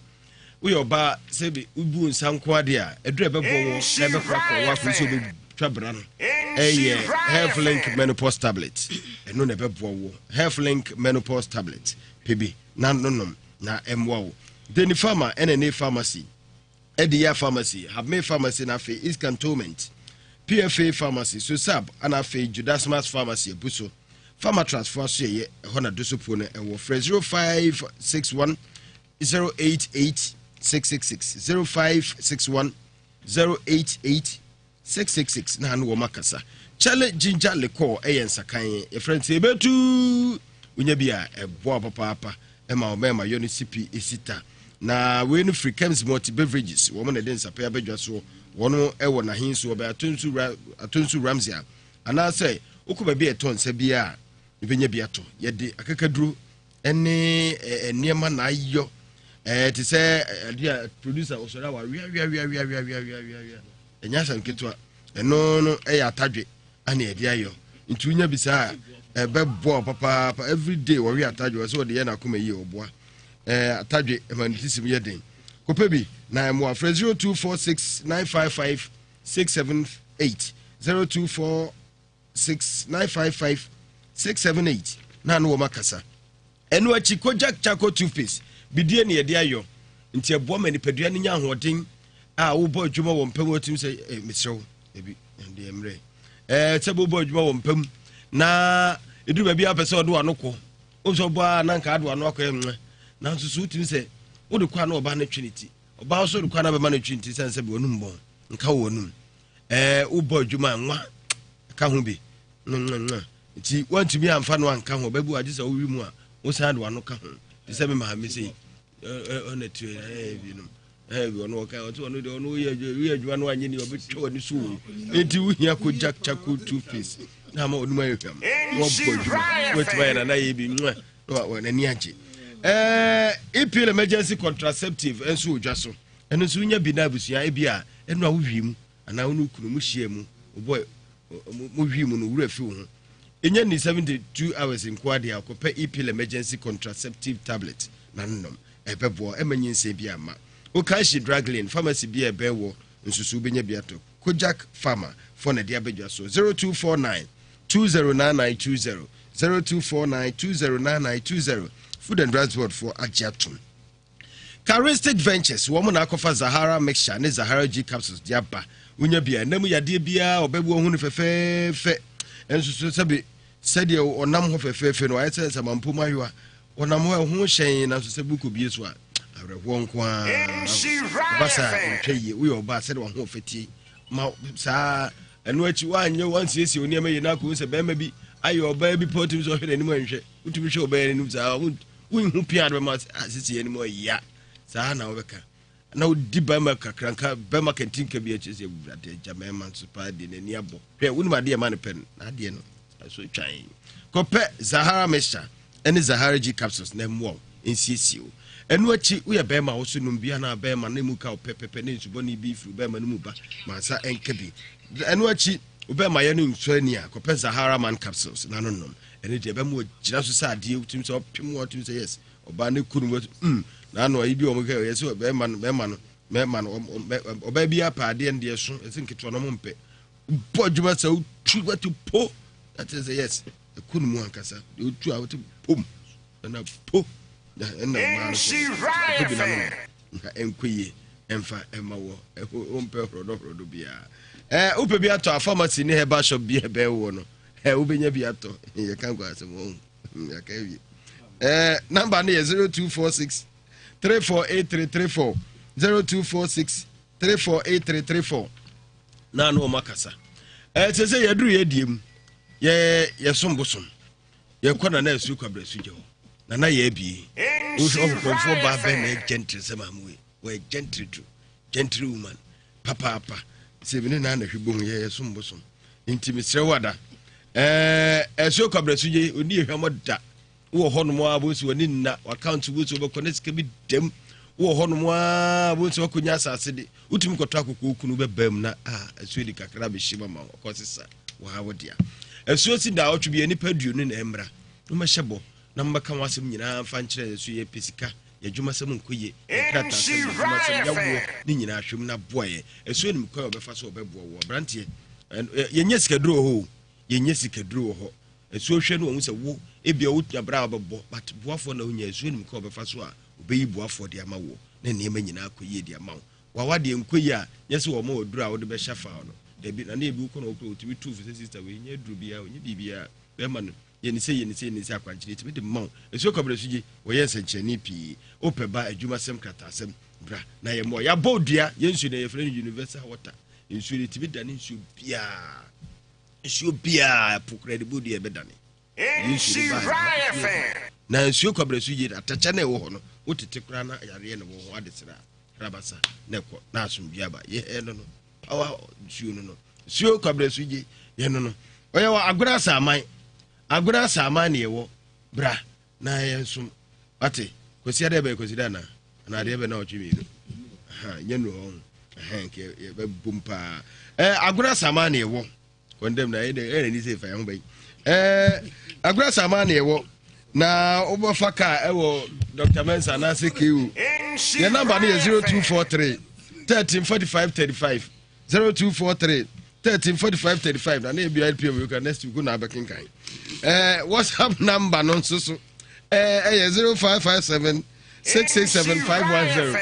Woyɛ ɔbaa sɛ bi wobu nsa nko adeɛ a, ɛduru ɛbɛbɔ wɔ na ɛbɛkorakora wɔ afei sɛ wobɛtwa bra no ɛyɛ Health Link Menopause Tablet. Ɛno na ɛbɛboa wɔ Health Link Menopause Tablet pɛ bi na nonom na ɛmmoa wo. Deni Pharma ɛna ne pharmacy, Adiya Pharmacy, Habme Pharmacy na afei East Cantonment, PFA Pharmacy, Sosab ɛna afei Judasmas Pharmacy abu so. Pharmatrust fo asoɛyɛ ɛhɔ na dosopuo no ɛwɔ. Frɛ 0561 088 666 0561 088 666 na ano wɔn akasa. Kyɛle ginger liqueur ɛyɛ nsakan yɛfrɛ no sɛ ebetu wonya bi a ɛboa papaapa ɛma ɔmɛɛma yɔ no sipi esita. Na wei no firi Kems Multi Beverages, wɔn na ɛde nsapɛ abadwa soɔ. Wɔn wɔ Nahensu, ɔbɛn Atonsu, Ra, Atonsu Ramsey a, anaasɛ wokɔ baabi a ɛtɔ nsa biara a, wobɛnya bi atɔ. Yɛde akakaduro ne nneɛma na ayɔ ɛɛ te sɛ adeɛ a producer ɔsɔre a waweaweaweaweaweaweawea ɛnyɛ asɛm ketewa ɛno no ɛyɛ atadwe ana ɛde ayɔ nti wonya bi saa a ɛbɛboa papaapa everyday wɔwe atadwe wɔ sɛ wɔde yɛ n'akoma yie ɔboa ɛɛ atadwe ɛma ne tisim yɛ den kɔpɛ bi na ɛmoa frɛ 0246 955 678 024 6 955 678 na ano wɔn akasa ɛno akyi kojak charcoal toothpaste bidie ne yɛde ayɔ nti ɛboa ma nipadua no nya ahoɔden a wobɔ adwuma wɔ mpam watumi sɛ eh, mesrɛ wo ebi ɛdeɛ mmerɛ ɛɛ sɛ wobɔ adwuma wɔ mpam na ɛduru baabi a wopɛ sɛ ɔde wano kɔ wo sɛ ɔbɔ a na nka ade wano akɔ ɛmɛ nanso so wotumi sɛ wode kɔ a na ɔba no twe ne ti ɔbaa nso de kɔ a na bɛma no twe ne ti sɛne sɛ bi wɔnum bɔn nka wɔ wɔnum ɛɛ wobɔ adwuma a nwa ka ho bi nwa nti woantumi amfa no anka ho ɔbɛbu agye sɛ wowi mu a wosan de wano ka ho te sɛ me maame sei ɔna tire ɛɛ binom ɛɛ bi ɔno ɔka ɔte ɔno deɛ ɔno woyɛ woyɛ adwuma no anyɛ ni ɔbɛtwa w'ani so o nti wohia kogya charcoal toothpaste na ama ɔnum ayɛ hwam na wabɔ adwuma woatumi ayɛ nana yɛ bi nwa na n'ani agye ɛɛ epil emergency contraceptive nso wɔ dwa so ɛno nso wonya bi na abusua ebi a ɛno a wohwie mu anaa wo ne kunu mo hyia mu wobɔ mo hwie mu no wura fi wo ho ɛnya ni 72 hours nko adeɛ akɔpɛ epil emergency contraceptive tablet na nom ɛbɛboa ɛma nyinsɛn bi ama Okashi Draglin pharmacy bi a ɛbɛn wɔ nsusu wobɛnya bi atɔ Kojak Pharma fɔ na ɛde abɛdwa so 0249 209920 0249 209920 Food and Drugs Board foɔ agye atom Charistic Ventures wɔn na akɔfa Zahara mixture ne Zahara G capsules de aba. Wonya bi a ɛnam yadeɛ biara ɔbɛbu ɔho no fɛfɛɛfɛ. Nso so sɛbe sɛdeɛ ɔnam hɔ fɛfɛɛfɛ no ayɛ sɛ nsamanpo mu ayowa. Ɔnam hɔ ɛho hyɛn nanso sɛ buku bie so a awerɛhoɔ nko ara. Ɔba saa ntwa yie woyɛ ɔbaa sɛdeɛ wahoɔfɛ tie ma saa ɛno akyi woanyɛ wansiesie wo nneɛma yie na akɔhu sɛ bɛrima bi ayɛ ɔbaa bi pɔ tumi sɛ ɔhwɛ n'anim anhwɛ wotumi hwɛ ɔbaa n'anim saa wonhu pia de bɛma asisi anim ɔya saa na wobɛka na wodi bɛrima kakranka bɛrima kantinka bi akyerɛ sɛ awurade agya mɛma nso paa de n'ani abɔ hwɛ wonim adeɛ ma no pɛ no na adeɛ no so twan kɔpɛ zahara mixture ɛne zahara g capsules na mmoa wo nsiesie wo ɛno akyi woyɛ bɛrima wo so nom bia na bɛrima no mu ka wo pɛpɛpɛ ne nsubɔne bi firi bɛrima no mu ba mansa ɛnka bi ɛno akyi wobɛrima yɛ no nsuo ani a kɔpɛ zahara man capsules na no nom ɛno deɛ ɛbɛma ɔgyina so sɛ adeɛ wotumi sɛ ɔpem wɔ ɔtumi sɛ yes ɔbaa ne kunu wɔ mm na ano ayi bi wɔn kɛ ɔyɛ sɛ bɛrima no bɛrima no bɛrima no ɔbaa bi apɛ adeɛ no deɛ so ɛsɛ nketewa no ɔmo mpɛ bɔ adwuma sɛ wotu wate po na kyerɛ sɛ yes ɛkɔ ne mu ankasa deɛ wotu a wote pom ɛna po na ɛna ɔmaa no so ɛkɔ bi na no na ɛnkɔ yie ɛmfa ɛma wɔ ɛho wompɛ horɔdɔ horɔdɔ biara ɛɛ wopɛ bi atɔ a pharmacy ne herbal shop bi ɛbɛn wɔ no ɛ wobɛnya bi atɔ yɛka nkɔ asɛm ɔhu yɛka awie ɛɛ namba no yɛ 0246 348334 0246 348334 na ano wɔn akasa ɛɛ sɛ sɛ yɛduru yɛ die mu yɛ yɛsom bosom yɛkɔ nana asu kwabrɛ su gya hɔ nana yɛ abie wohwɛ ɔkɔmfoɔ baa bɛn na ɛgyɛntere sɛ maamu yi wɔyɛ gentry to gentry woman papaapa sɛ mene na anahwe bohu yɛyɛ som bosom nti mesrɛ wo ada ɛɛ ɛso kwabrɛ so gye ɔni ehwamɔ da wowɔ hɔ nom a bonsi w'ani nna w'account bonsi wobɛkɔ ne sika bi dam wowɔ hɔ nom a bonsi wakɔnya asase de wotumi kɔtɔ akokɔ kunu bɛba mu na a ɛso di kakra bɛhyɛ mu ama ɔkɔ sesa wɔha wo dea ɛsuo si da ɔtwe bi nnipa aduonu na ɛmmra womɛhyɛ bɔ na mobɛka ho asɛm nyinaa mfa nkyerɛ ɛso yɛ pɛ sika yɛadwumasɛm nkɔ yie yɛn krataasɛm yɛadwumasɛm yɛwoɔ ne nyinaa hwɛm na boa yɛ ɛso nim kwan a wɔbɛfa so wɔbɛboa wɔ aberanteɛ yɛnyɛ sikaduro wɔ hɔ o yɛnyɛ sikaduro wɔ hɔ ɛso hwɛ no wɔn sɛ wo ebia wotua bra a wɔbɛbɔ but boafoɔ na wonya ɛso nim kwan a wɔbɛfa so a wɔbɛyi boafoɔ de ama wɔ na nneɛma nyinaa kɔ yie de ama wo wawa deɛ nkɔ yie a nyɛ sɛ wɔn wɔ duro a wɔde bɛhyɛ fa no dabi na ne ebi wokɔ na wɔkɔ wɔtumi tu fo sɛ sister wei nyɛ duro biara onyɛ biribiara bɛrima no yɛne sɛ yɛne sɛ yɛne sɛ akwankyerɛ tumi de ma wo ɛsuo kɔbrɛ so gye wɔyɛ nsɛnkyerɛnne pii wopɛ ba adwumasɛm krataasɛm bra na yɛ mmoa yɛabɔ dua yɛn nsuo no yɛfrɛ no universal water nsuo no tumi dane nsuo biara nsuo biara po koraa de bɔ dua ɛbɛdane yɛn nsuo no baa. Na nsuo kwabrɛ so yie atɛkyɛ na ɛwɔ hɔ no wotete koraa na yareɛ na ɛwɔ ho adesrɛ a hrabasa na ɛkɔ na asomdwe aba. Yɛ no no power nsuo no no nsuo kwabrɛ so yie yɛ no no ɔyɛ wɔ agorɔ asaman agorɔ asaman na yɛwɔ bra na yɛn nso wate kwasi adeɛ bɛyɛ kwasi dɛ anaa anaa adeɛ bɛ na ɔtwe mmienu nyɛ nu hɔ nkɛ yɛbɛbom paa ɛɛ agorɔ asaman na yɛwɔ kɔndɛm na ɛyɛ ɛyɛ n'ani sɛ fa yɛn ho bɛyi ɛɛ agorɔ asaman na yɛwɔ na wobɛfa kaa ɛwɔ dr mensa anaasɛ ku yɛn namba no yɛ 0243 13 45 35 0243 13 45 35 na ne ebi rpm yɛ next week na abɛkenkan ɛɛ whatsapp number no nso so ɛɛ ɛyɛ 0557 667 510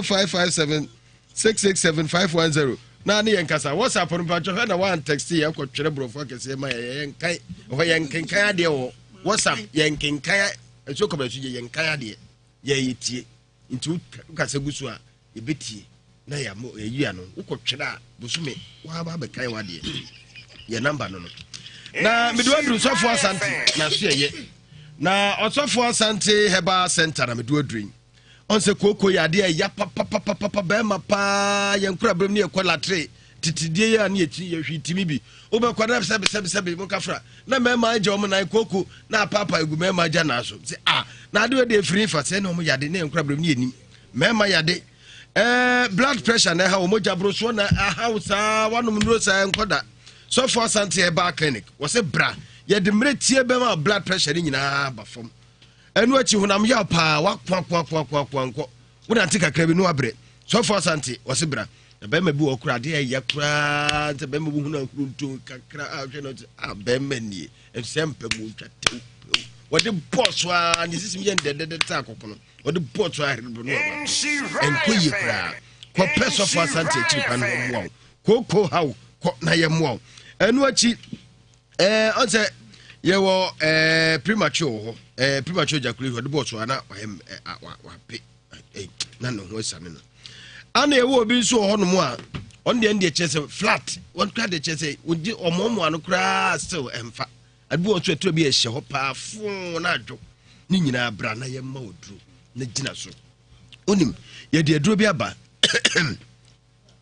0557 667 510 na ne yɛn kasa whatsapp no mpatwɔ hwɛ na wan text yɛn kɔ twerɛ borɔfo akɛseɛ ma yɛn yɛn nkan ɛhɔ yɛn nkenkan adeɛ wɔ whatsapp yɛn nkenkan nsuo kɔbɛ so yɛ yɛn nkan adeɛ yɛ yɛ tie nti wokasa gu so a yɛbɛtie na yɛyi ano wokɔ twerɛ a bosome waba abɛkan wadeɛ yɛ namba no no na mede waduru sɔfo asante na so yɛyɛ na ɔsɔfo asante herbal center na mede waduru yi ɔn sɛ kooko yɛ adeɛ ɛya papapapapa bɛrima paa yɛn kura berɛm ne yɛkɔ latre titidie yɛ a ne yɛkyi yɛhwi timi bi wobɛkɔ na sɛbi sɛbi sɛbi mo kafra na mmarima agya wɔn nan kooko na apaapa egu mmarima agya nan so sɛ a na adeɛ deɛ efiri fa sɛ na wɔn yade ne yɛn kura berɛm ne yɛnim mmarima yade ɛɛ blood pressure na ɛha wɔn mogya borosoɔ na ɛha saa wanom nnuro saa nkɔda sɔfo asante ɛbaa clinic wɔsɛ bra yɛde mmerɛ tie bɛma blood pressure ne nyinaa ba fam Ɛno akyi honam yaw paa wakoakoakoakoa nkɔ wonante kakra bi no wabrɛ sɔfo asante wɔse bra na bɛrima bi wɔ kora adeɛ ɛyɛ koraa sɛ bɛrima bi hunu ahurunto kakra a hwɛ no a bɛrima nie ɛsɛ mpɛ mu ntwa tew pew wɔde bɔɔ so a ne sisim yɛ ndɛdɛdɛ sɛ akɔkono wɔde bɔɔ so a herebo no aba ɛnkɔ yie koraa kɔpɛ sɔfo asante akyiri kwan no mmoa wo kooko haw kɔ na yɛ mmoa wo ɛno akyi ɛɛ ɔn sɛ yɛwɔ ɛɛ premature wɔ hɔ ɛɛ premature ejaculation ɔde bɔɔ so ana wayɛ ɛ wape ɛ na ne ho asiane no ana yɛwɔ obi nso wɔ hɔnom a ɔno deɛ deɛ kyerɛ sɛ flat wɔn kura deɛ kyerɛ sɛ wɔgye ɔmɔmɔ ano koraa still ɛnfa ade bi wɔ nso ɛtɔ bi ɛhyɛ hɔ paa foo na adwo ne nyinaa bra na yɛma oduro na gyina so onim yɛde aduro bi aba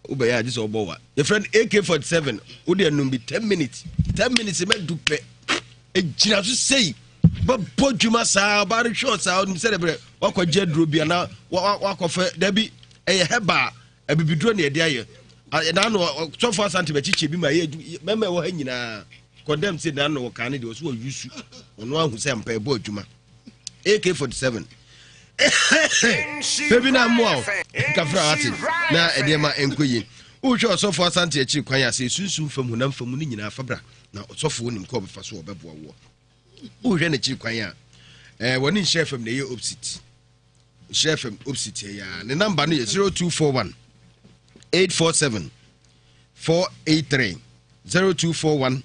wobɛyɛ agye sɛ wobɔ wa yɛfrɛ no ak47 wode anum bi 10 minutes 10 minutes mɛdu pɛ ɛgyina so sei bɛbɔ dwuma saa ɔba no hwɛ saa ɔnim sɛ dɛbrɛ wakɔgye aduro bi anaa wakɔfɛ dabi ɛyɛ hɛba a abibiduro ne ɛde ayɛ naano sɔfo asante bɛkyekyɛ bi ma ɛyɛ mɛma ɛwɔ ha nyinaa kɔndɛm sɛ naano wɔkaa ne deɛ ɔso wɔyusu ɔno ahu sɛ mpa ɛbɔ adwuma AK-47 pɛ bi na mmoa wo kafra ate na nneɛma nkɔ yie wohwɛ ɔsɔfo asante akyiri kwan ase sunsum fam honam fam no nyinaa fa bra na ɔsɔfo nim kɔ ɔbɛfa so ɔbɛboa woɔ wohwɛ n'akyiri kwan a eh, wɔne nhyɛ fam na ɛyɛ opposite nhyɛ fam opposite ɛyɛ ne namba no yɛ 0241 847 483 0241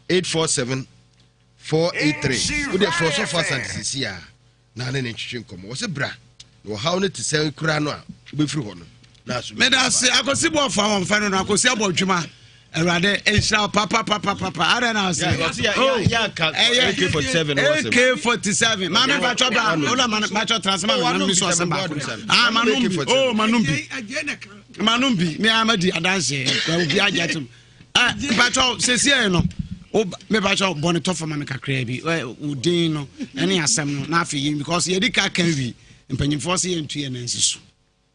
847 483 wode frɛ ɔsɔfo asante sisi a na ne ne ntwetwe nkɔmmɔ wɔ sɛ bra na ɔhaw no te sɛ koraa no a wobɛfiri hɔ no na aso meda ase akɔsi bɔ ɔfa wɔn fɛ no no akɔsi abɔ adwuma awurade nhyira papapapapa adɛn na ase AK47 AK47 maame mpatwɔ bra ola mpatwɔ trans ma me mi so asɛm baako ah manum bi oh manum bi manum bi me ama di adanse obi agye atum Ah, mpakyɛw sɛsiɛ no mepakyɛw bɔ ne tɔfo ma me kakraa bi wo din no ɛne asɛm no na afei yɛn because yɛdi ka kan wi mpanyimfoɔ sɛ yɛntu yɛn nansi so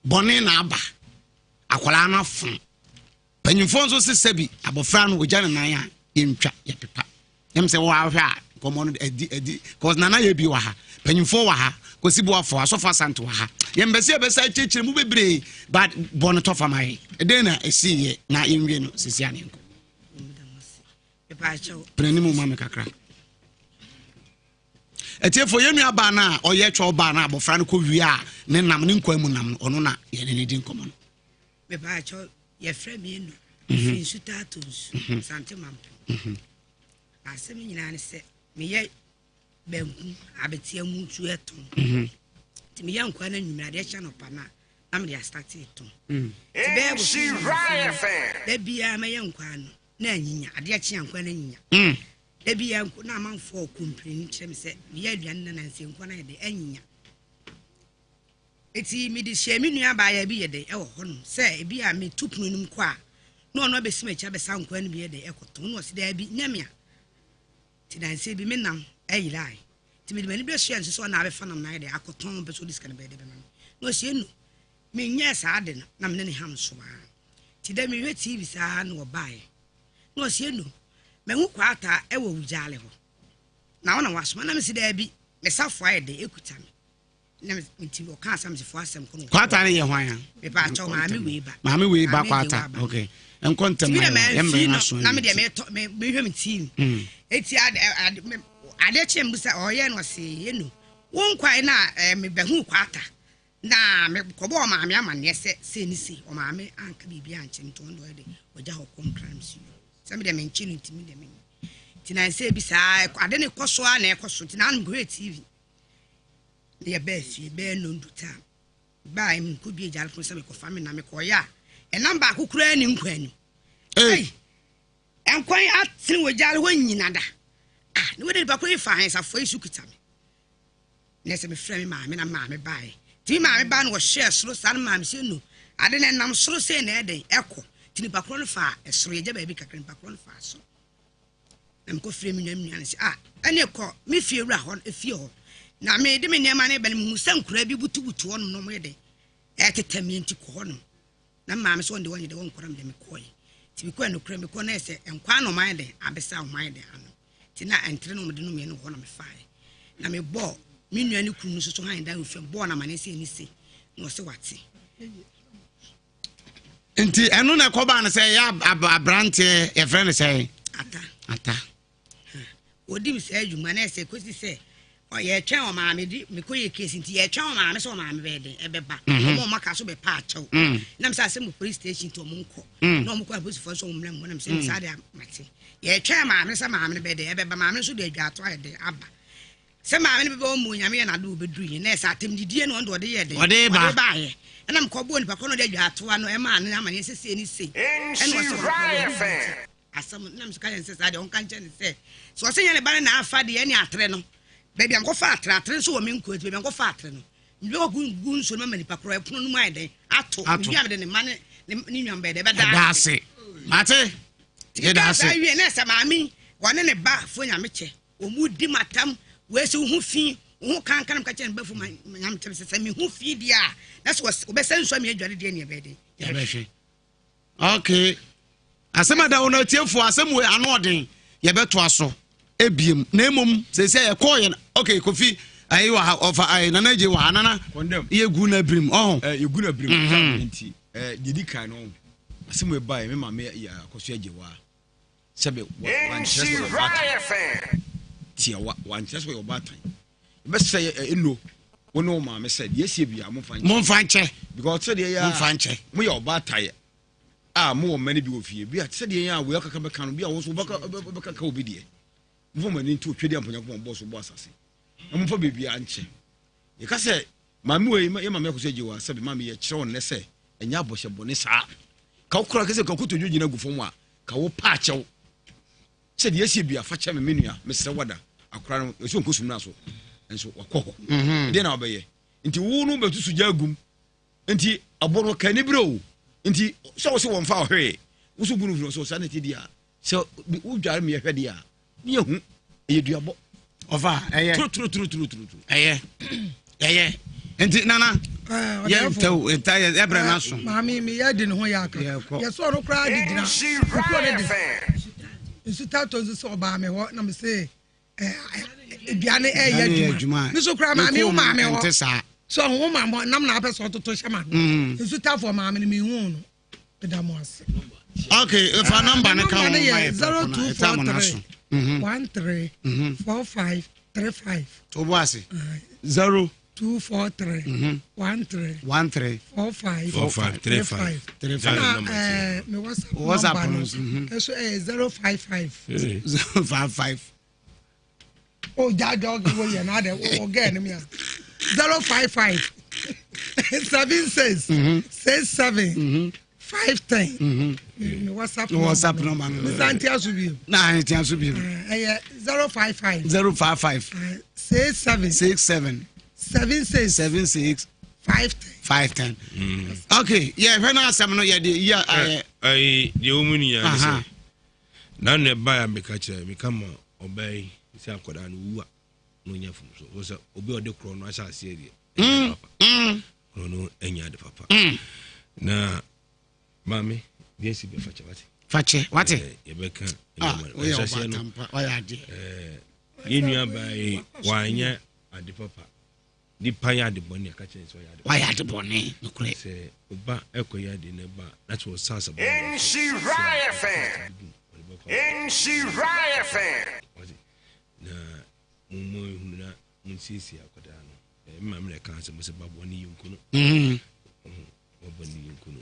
bɔne na aba akwadaa no afo mpanyimfoɔ nso sɛ sɛbi abɔfra no ogya ne nan a yɛntwa yɛpepa ɛm sɛ wɔahwɛ a nkɔmmɔ no adi adi cause nana yɛ bi wɔ ha mpanyinfoɔ wɔ ha kwasi boafo asɔfo asante wɔ ha yɛn bɛsɛ yɛbɛsa akyerɛkyerɛ mu bebree but bɔ no tɔfa ma yɛ ɛdɛn na ɛsi yɛ na yɛnwie no sisi ane nkɔ pene mu ma me kakra ɛtiefo yɛn nua baa no a ɔyɛ twɛ ɔbaa no abɔfra no kɔ wie a ne nam ne nkwa mu nam no ɔno na yɛne ne di nkɔmmɔ no mepaakyɛw yɛfrɛ me enu firi nsu taato nsu sante mampo Asɛm nyinaa ne sɛ meyɛ banku abeteɛ mu nsuo ɛtɔn mhm. nti meyɛ nkwa no anwummerɛ adeɛ kyɛ nɔpa no a na mede astate tɔn mm. nti bɛyɛ bosome da biara mɛyɛ nkwa no na anyinya adeɛ kye a nkwa no anyinya mm. Da bi yɛ na amanfoɔ kɔmpleni kyerɛ me sɛ meyɛ aduane na nansa nkwan ayɛ dɛ anyinya. Eti mede hyɛɛ me nua abaayewa bi yɛ dɛ ɛwɔ hɔnom sɛ ebi a metu pono no mu kɔ a na ɔno abɛsi m'akyi abɛsa nkwan no bi yɛ dɛ ɛkɔtɔn na ɔsi daabi nyɛ me a. Nti nansa bi me nam ɛyerae. Nti mede m'ani bɛsoɛ nso sɛ ɔna abɛfa nam no ayɛ dɛ akɔtɔn mpɛ sɛ ɔde sika no bɛyɛ dɛ bɛma me. Na ɔsi enu menyɛɛ saa ade no na mene ne ham so ara. Nti dɛ mehwɛ TV saa na ɔbaeɛ. Na ɔsi enu mahu kwaataa ɛwɔ wugyaale hɔ. Na wo na wasoma na mesi daabi me safoa ayɛ dɛ ekuta me. Na nti ɔka asɛm sɛ fo asɛm kɔ no. Kwaataa no yɛ hwan a? Mepa akyɛw maame wei ba. Maame wei ba kwaataa. Okay. Nkɔ ntɛm na yɛ mmerɛ no aso. Na me deɛ metɔ me mehwɛ me TV. Eti ade ade ade kye mbu sɛ ɔyɛ no ɔse enu. Wo nkwae na mebɛhu kwaataa. Na mekɔbɔɔ ɔmaame amanneɛ sɛ sei ne sei, ɔmaame anka biribi ankyerɛ me nti ɔno deɛ ɔyɛ dɛ ɔgya hɔ kɔ nkra no si sɛ me deɛ menkye no nti me deɛ menye nti na nsɛ bi saa ade ne kɔ so a na ɛkɔ so nti na ano mekɔhwɛ TV na yɛbɛɛ fie bɛɛ nondu taa baa mekɔdue gyare pono sɛ mekɔfa me na mekɔyɛ a ɛnam baako koraa ne nkwa anim ei nkwan atene wɔ gyare hɔ nyina da ah ne wɔde nipa koro yi fa ahensafoɔ yi so kuta me Na sɛ mefrɛ me maame na maame baeɛ. Nti me maame baa no wɔhyɛɛ soro saa no maame sɛ no ade no ɛnam soro sei na ɛdɛn ɛkɔ. Nti nipa korɔ no faa ɛsoro yɛgya baabi kakra nipa korɔ no faa soro. Na mekɔ frɛ me nua me nua no sɛ ah ɛne kɔ me fie wura hɔ efie hɔ. Na mede me nneɛma no ba no mehu sɛ nkoraa bi butubutu hɔ nom na wɔyɛ dɛn ɛtetɛ me nti kɔ hɔ nom. Na me maame sɛ ɔnde ɔnyɛ dɛ ɔnkɔ na mede mekɔe. Nti mekɔɛ nokorɛ mekɔ na ɛsɛ nkwa na ɔmayɛ dɛn abesa ɔmayɛ dɛn ano. Nti na ɛntere na wɔde nomeɛ no wɔ hɔ na mefaeɛ. Na mebɔɔ me nua ne kunu no nso so han dan ofie bɔɔ no amaneɛ sɛ ɛni sei na ɔse wate. Nti ɛno na ɛkɔbaa no sɛ ɛyɛ aberanteɛ yɛfrɛ no sɛ Ata. Ata. Wɔdi me saa adwuma na ɛsɛ kɔsi sɛ yɛtwɛn ɔmaame de mekɔyɛ case nti yɛtwɛn ɔmaame sɛ ɔmaame bɛyɛ den ɛbɛba mhm. ɔmo ɔmo aka so bɛpa akyɛw mm. nam sɛ asɛm wɔ police station nti ɔmo nkɔ mm. na ɔmo kɔ apolisifoɔ nso ɔmo mmerɛ mu nam sɛ mm. saa de amate yɛtwɛn maame sɛ maame no bɛyɛ den ɛbɛba maame nso de adwato ayɛ den aba sɛ maame no bɛbɛ ɔmo onyame yɛ n'ado ɔbɛduru yɛ na ɛsɛ atɛm didie no ɔno de ɔde yɛ den ɔde ba baayɛ ɛna mekɔ bɔɔ nipa kɔ no ɔde adwatoa no ɛmaa no amaneɛ sɛ sei ne sei ɛna ɔsɛ ɔno Asɛm no, na me nso ka kyerɛ no sɛ saa deɛ ɔnka nkyerɛ no sɛ, sɛ ɔsɛ nyɛ ne ba no na afa deɛ ɛne atere no, baabi a mekɔfa atere, atere nso wɔ me nkoa nti baabi a mekɔfa atere no, mede bɛkɔ gu nsuo no ma nipa korɔ ɛpono no mu ayɛ dɛn ato, mewie a mede ne mma ne ne nwa bɛyɛ dɛn ɛbɛda ase. Mate, yɛda ase. Saa wie na sɛ maame wɔne ne ba fo nyame kyɛ, wɔn mu di matam, wei sɛ wo ho fi, wo ho kankan meka kyerɛ ne ba fo nyame kyɛ sɛ sɛ me ho fi deɛ a, na sɛ wɔbɛsɛ nsuo a meadware deɛ ne ɛbɛyɛ dɛn yɛbɛhwɛ. Okay. Asɛm ɛda wɔn atiefoɔ asɛm wɔ ano ɔden yɛbɛtoa so ebiem na emom sɛsɛ yɛkɔɔ yɛn okay kofi ayi wɔ ha ɔfa ayi nana egye wɔ ha nana yɛ gu na birim ɔho. Ɛ yɛ gu na birim mm-hmm. nti ɛ deɛ di kan no asɛm wɔ ɛba yɛ me maame yɛ akɔso agye wa sɛbi wankyerɛ sɛ ɔyɛ ɔbaatan tiawa wankyerɛ sɛ ɔyɛ ɔbaatan bɛsɛ yɛ eno wo ne wo maame sɛ deɛ ɛsie bia momfa nkyɛ momfa nkyɛ because sɛdeɛ yɛ momfa nkyɛ moyɛ ɔbaataeɛ a mowɔ mma no bi wɔ fie bi a sɛdeɛ yɛ a wei akaka bɛka no bi a wo nso wobɛka ka obi deɛ momfa mo ani nto otwadeɛ a Onyankopɔn bɔɔ so bɔ asase na momfa biribiara nkyɛ yɛka sɛ maame wei yɛ maame akɔsɛ gye wɔ asɛbe maame yɛkyerɛ wo nnɛ sɛ ɛnyɛ abɔhyɛ bɔne saa ka wo kora kɛsɛ ka kotodwo gyina gu fam a ka wo pa akyɛw Sɛ deɛ asie bia fa kyɛ me me nua mesrɛ wo ada akora no ɛsɛ ɔnkɔ sumina so nso wakɔ hɔ mhm. deɛ na wabɛyɛ nti wo no bɛtu so gya agum nti abɔ no ka ni berɛ o nti sɛ wo sɛ wɔmfa ɔhwee wo so gunu firi so saa na ɛte deɛ a sɛ wodware meyɛ hwɛ deɛ a ne yɛhu ɛyɛ duabɔ ɔfa ɛyɛ turuturuturuturuturu ɛyɛ ɛyɛ nti nana yɛ ntɛw nta yɛ ɛbrɛ na so. maame mi yɛ di ne ho yɛ aka yɛ sɔ ɔno koraa di gyina kukuo ne de nsuta tɔ nso sɛ ɔbaa mi hɔ na mi se aduane ɛyɛ adwuma mi so koraa maame wo maame hɔ so ɔho wo maame hɔ nam na apɛ sɛ ɔtoto hyɛ ma no mm. nsuta fɔ maame no mi hu no meda mo ase. ok fa nɔmba no ka ho ma yɛ 0243 13 45 35. to bo ase 0 243 13 13 45 45 35 35 ɛna ɛɛ mi whatsapp number no ɛso ɛyɛ 055 055 o ja jɔ wo yɛ n'a dɛ o gɛ ni mi yan 055 76 67. 510. Me WhatsApp number. WhatsApp number no. Nsa ntia so bio. Na ntia so bio. Ɛyɛ 055. 055. 67. 67. 76. 76. 510. 510. Okay, yɛ hwɛ na asɛm no yɛ de yɛ ayɛ. Ɛyi deɛ wɔn mu nyinaa ne sɛ na na ɛba ya meka kyerɛ meka ma ɔbaa yi sɛ akwadaa no wu a na ɔnya fom so wɔ sɛ obi a ɔde korɔ no ahyɛ aseɛ deɛ ɛnyɛ papa korɔ no ɛnyɛ ade papa na maame deɛ si bɛ fakyɛ wate fakyɛ wate yɛbɛka ah, woyɛ ɔbatampa wayɛ adeɛ yɛn nua baa yi wanyɛ ade papa nipa yɛ ade bɔne aka kyerɛ sɛ ɔyɛ ade wayɛ ade bɔne nokorɛ sɛ ɔba ɛkɔ yɛ ade na ɛba na sɛ ɔsa asabɔ Nhyira FM. Nhyira FM. Na mommɔ ehunu na monsiesie akwadaa no. Eh, me maame na ɛka asɛm sɛ babɔ ne yɛnku no. Mm-hmm. Babɔ ne yɛnku no.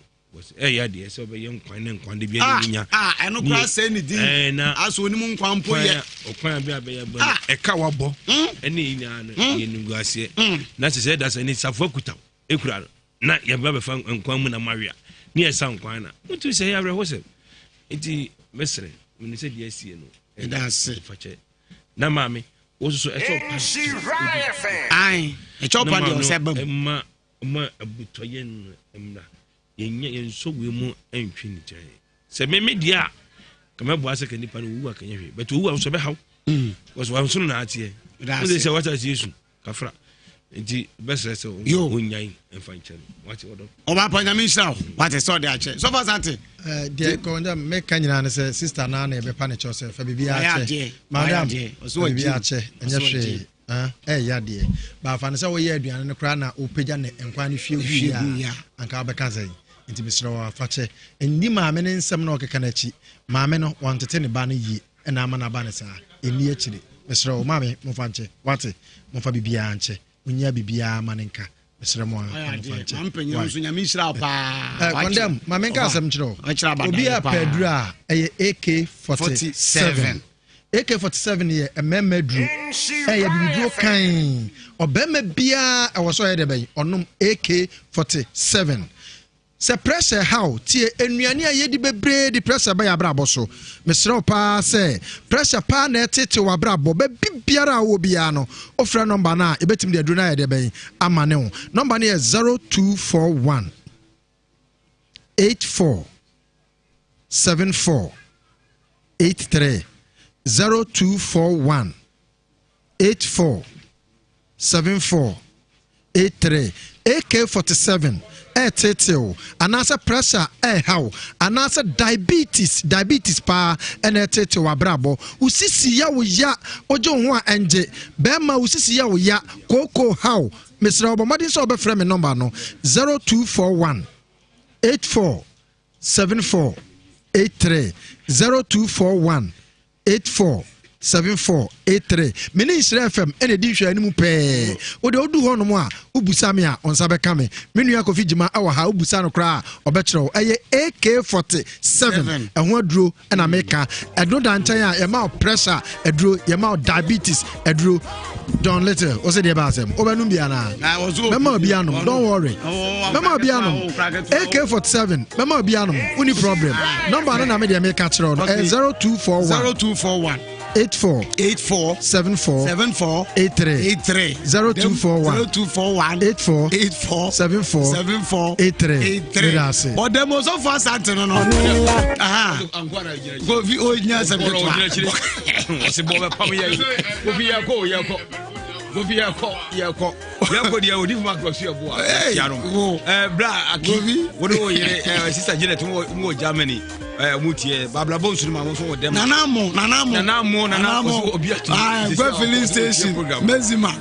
Ɛyɛ adeɛ sɛ ɔbɛyɛ nkwan ne nkwan de bi ah, ɛne nya. Ah, ɛno koraa sɛ ne din. Eh, na aso onim nkwan mpo yɛ. Ɔkwan a bi a bɛyɛ bɔ ah. ɛka wabɔ. Hmm? Ɛne nyinaa no hmm? yɛ nugu aseɛ. Hmm. Na sɛ sɛ ɛda sɛ ne safoa kuta ekura no na yɛba bɛfa nkwan mu na mawea ne yɛsa nkwan na wotu sɛ ɛyɛ awerɛhosɛm nti mɛsrɛ mene sɛ deɛ asie no ɛda ase fakyɛ na maame wo soso ɛsɛ ɔpa ae ɛkyɛ ɔpa deɛ ɔsɛ ba mu ɛma ma abutɔyɛ no mmra yɛnyɛ yɛnsɔ wei mu ɛntwe ne kyɛn sɛ meme deɛ a kàmɛboa sɛ ka nipa no owu a kanyɛ hwee bɛtɛ owu a nso ɛbɛhaw wɔsɔ wɔn nso na ateɛ wọ́n sɛ wata ase esu kafra nti bɛsrɛ sɛ ɔnyan mfa nkyɛ no wate ɔdɔ. Ɔba pa nyame nhyira wo wate sɛ ɔde akyɛ sɔfo asante. Eh, deɛ kɔndɛ meka nyinaa ne sɛ sister naa na yɛbɛpa ne kyɛw sɛ fa biribiara kyɛ madam fa biribiara kyɛ ɛnyɛ hwee ɛyɛ adeɛ baafa no sɛ woyɛ aduane no koraa na wopagya ne nkwan no hwie guiɛ a anka wobɛka sɛ nti mesrɛ wɔ afa kyɛ nni maame ne nsɛm na ɔkeka no akyi maame no wɔntete ne ba no yie ɛna ama no aba no saa ɛnni akyire mesrɛ wo maame momfa nkyɛ wate momfa biribiara nkyɛ Munya biribiara ma no nka. Mesrɛ mo ara na momfa nkyɛ. Why? Kɔndɛm, ma menka asɛm nkyerɛ wo. Obi a pɛ aduru a, ɛyɛ AK-47. AK-47 yɛ mmarima aduro. Ɛyɛ bibiduro kann. Ɔbarima biara ɛwɔ sɛ ɔyɛ dɛ bɛn? Ɔnom AK-47. Sɛ pressure ha wo, tie nnuane a yedi bebree de pressure ba yɛn abrabɔ so. Mesrɛ wo paa sɛ, pressure paa na ɛreteetew w'abrabɔ. Baabi biara a wowɔ biara no, wofrɛ nɔmba no a, yɛbɛtumi de aduro no ayɛ deɛ bɛn ama ne wo. Nɔmba no yɛ 0241 84 74 83 0241 84 74 83 AK 47 ɛreteetee wo anaasɛ pressure ɛreha wo anaasɛ diabetes diabetes paa ɛna ɛreteetee w'abrabɔ wo sisi yɛ wo ya wogye wo ho a ɛngye bɛrima wo sisi yɛ wo ya kooko haw mesrɛ wo bɔ mmɔden sɛ wobɛfrɛ me nɔmba no 0241 84 74 83 0241 84 74 83 Me ne Nhyira FM ɛna ɛdi nhwɛanimu pɛɛ. Wo deɛ wodu hɔnom a wobusa me a wo nsa bɛka me. Me nua Kofi Gyima ɛwɔ ha wobusa no koraa a ɔbɛkyerɛ wo. Ɛyɛ AK47 ɛho aduro ɛna meka. Ɛno da nkyɛn a yɛma wo pressure aduro, yɛma wo diabetes aduro. Don Little, wo se deɛ bɛ asɛm wobɛnom bi anaa? Mɛma obi anom, don't worry. Mɛma obi anom. AK47 mɛma obi anom, wonni problem. Number no na me deɛ meka kyerɛ wo no, ɛyɛ 0241 0241 84 84 74 74 83 83 0241 0241 84 84 74 74 83 83 meda ase. Ɔdɛm ɔsɔfo asante no no. Aha. Kofi onya asɛm ketewa. Ɔsi bɔ bɛ pam yɛ Kofi yɛ kɔ yɛ kɔ Kofi yɛ kɔ yɛ kɔ yɛ kɔ deɛ odi fuma kɔ su yɛ bo a yaro ɛɛ bla aki wo de wo yere ɛɛ sista Janet mo wɔ Germany ɛɛ mo tiɛ babla bɔ nsunu ma mo nso wɔ dɛm. Nana mo nana mo nana mo nana mo obi atu. Aa gwe filling station Mezima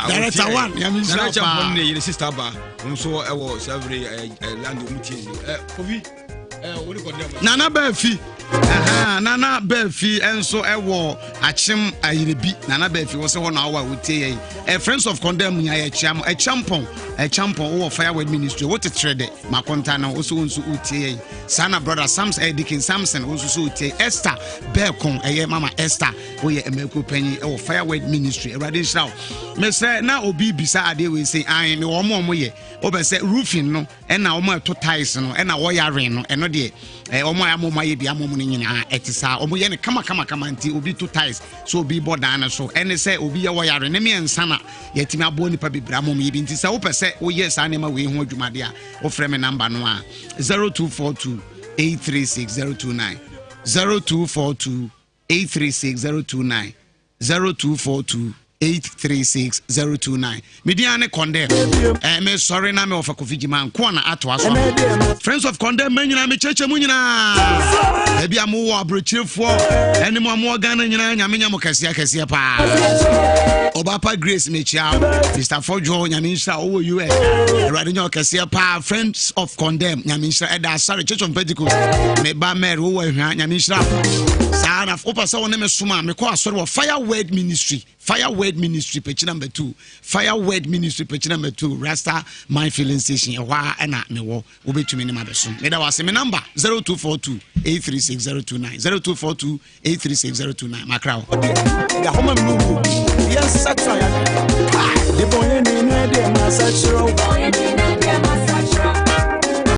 director one yami nhyira paa. Nana kyɛn pɔn ne yere sista ba mo nso ɛwɔ sɛbere ɛɛ land mo tiɛ ɛɛ Kofi. Nana Baafi. Nana Baafi nso ɛwɔ Akyem Ayerebi. Nana Baafi wɔ sɛ hɔ na awɔ a wotie yɛn. Eh, Friends of Condemn nya yɛ kyia mo. Ɛkyampɔn, Ɛkyampɔn wowɔ Fireword Ministry. Wote kyerɛ dɛ makonta no wo so wo nso wotie yɛn. Saa na brother Samson, eh, Deacon Samson wo nso so wotie. Esther Bɛɛkon ɛyɛ mama Esther woyɛ mmakuo panyin ɛwɔ Fireword Ministry. Awurade nhyira wo. Mesrɛ na obi bisa adeɛ wei sɛ ae mewɔ ɔmo ɔmo yɛ. Wobɛ sɛ roofing no ɛna wɔn a ɛto tiles no ɛna wɔyaren no ɛno deɛ ɛɛ wɔn a ama wɔn ayɛ bi ama wɔn no nyinaa ɛte saa wɔn yɛ no kama kama kama nti obi to tiles so obi bɔ dan no so ɛne sɛ obi yɛ wɔyaren ne mmiɛnsa na yɛtumi aboɔ nipa bebree ama wɔn yɛ bi nti sɛ wopɛ sɛ woyɛ saa nneɛma wei ho adwuma deɛ a wofrɛ me namba no a 0242 836 029 0242 836 029 0242 836 029 me din ne kɔndɛ eh, me sɔre na me wɔfa kofi gyima nko na atoa so friends of kɔndɛ ma nyinaa mekyerɛkyerɛ mu nyinaa baabi a mowɔ aborɔkyirefoɔ ɛne mo a mowɔ ghana nyinaa nyame nya mo kɛseɛ kɛseɛ paa ɔbapa grace mekyia mr fɔdwo nyame nhyira wowɔ us awurade nya ɔkɛseɛ paa friends of condemn nyame nhyira ɛda asare church of pentecost meba mary wowɔ ahwa nyame nhyira saa na wopɛ sɛ wo ne me som a mekɔ asɔre wɔ fire word ministry fire word ministry pɛkyi number 2 fire word ministry pɛkyi number 2 rasta my filling station ɛhɔ a ɛna mewɔ wobɛtumi ne ma bɛsom meda wase me number 0242 836 029 0242 836029 makra wo.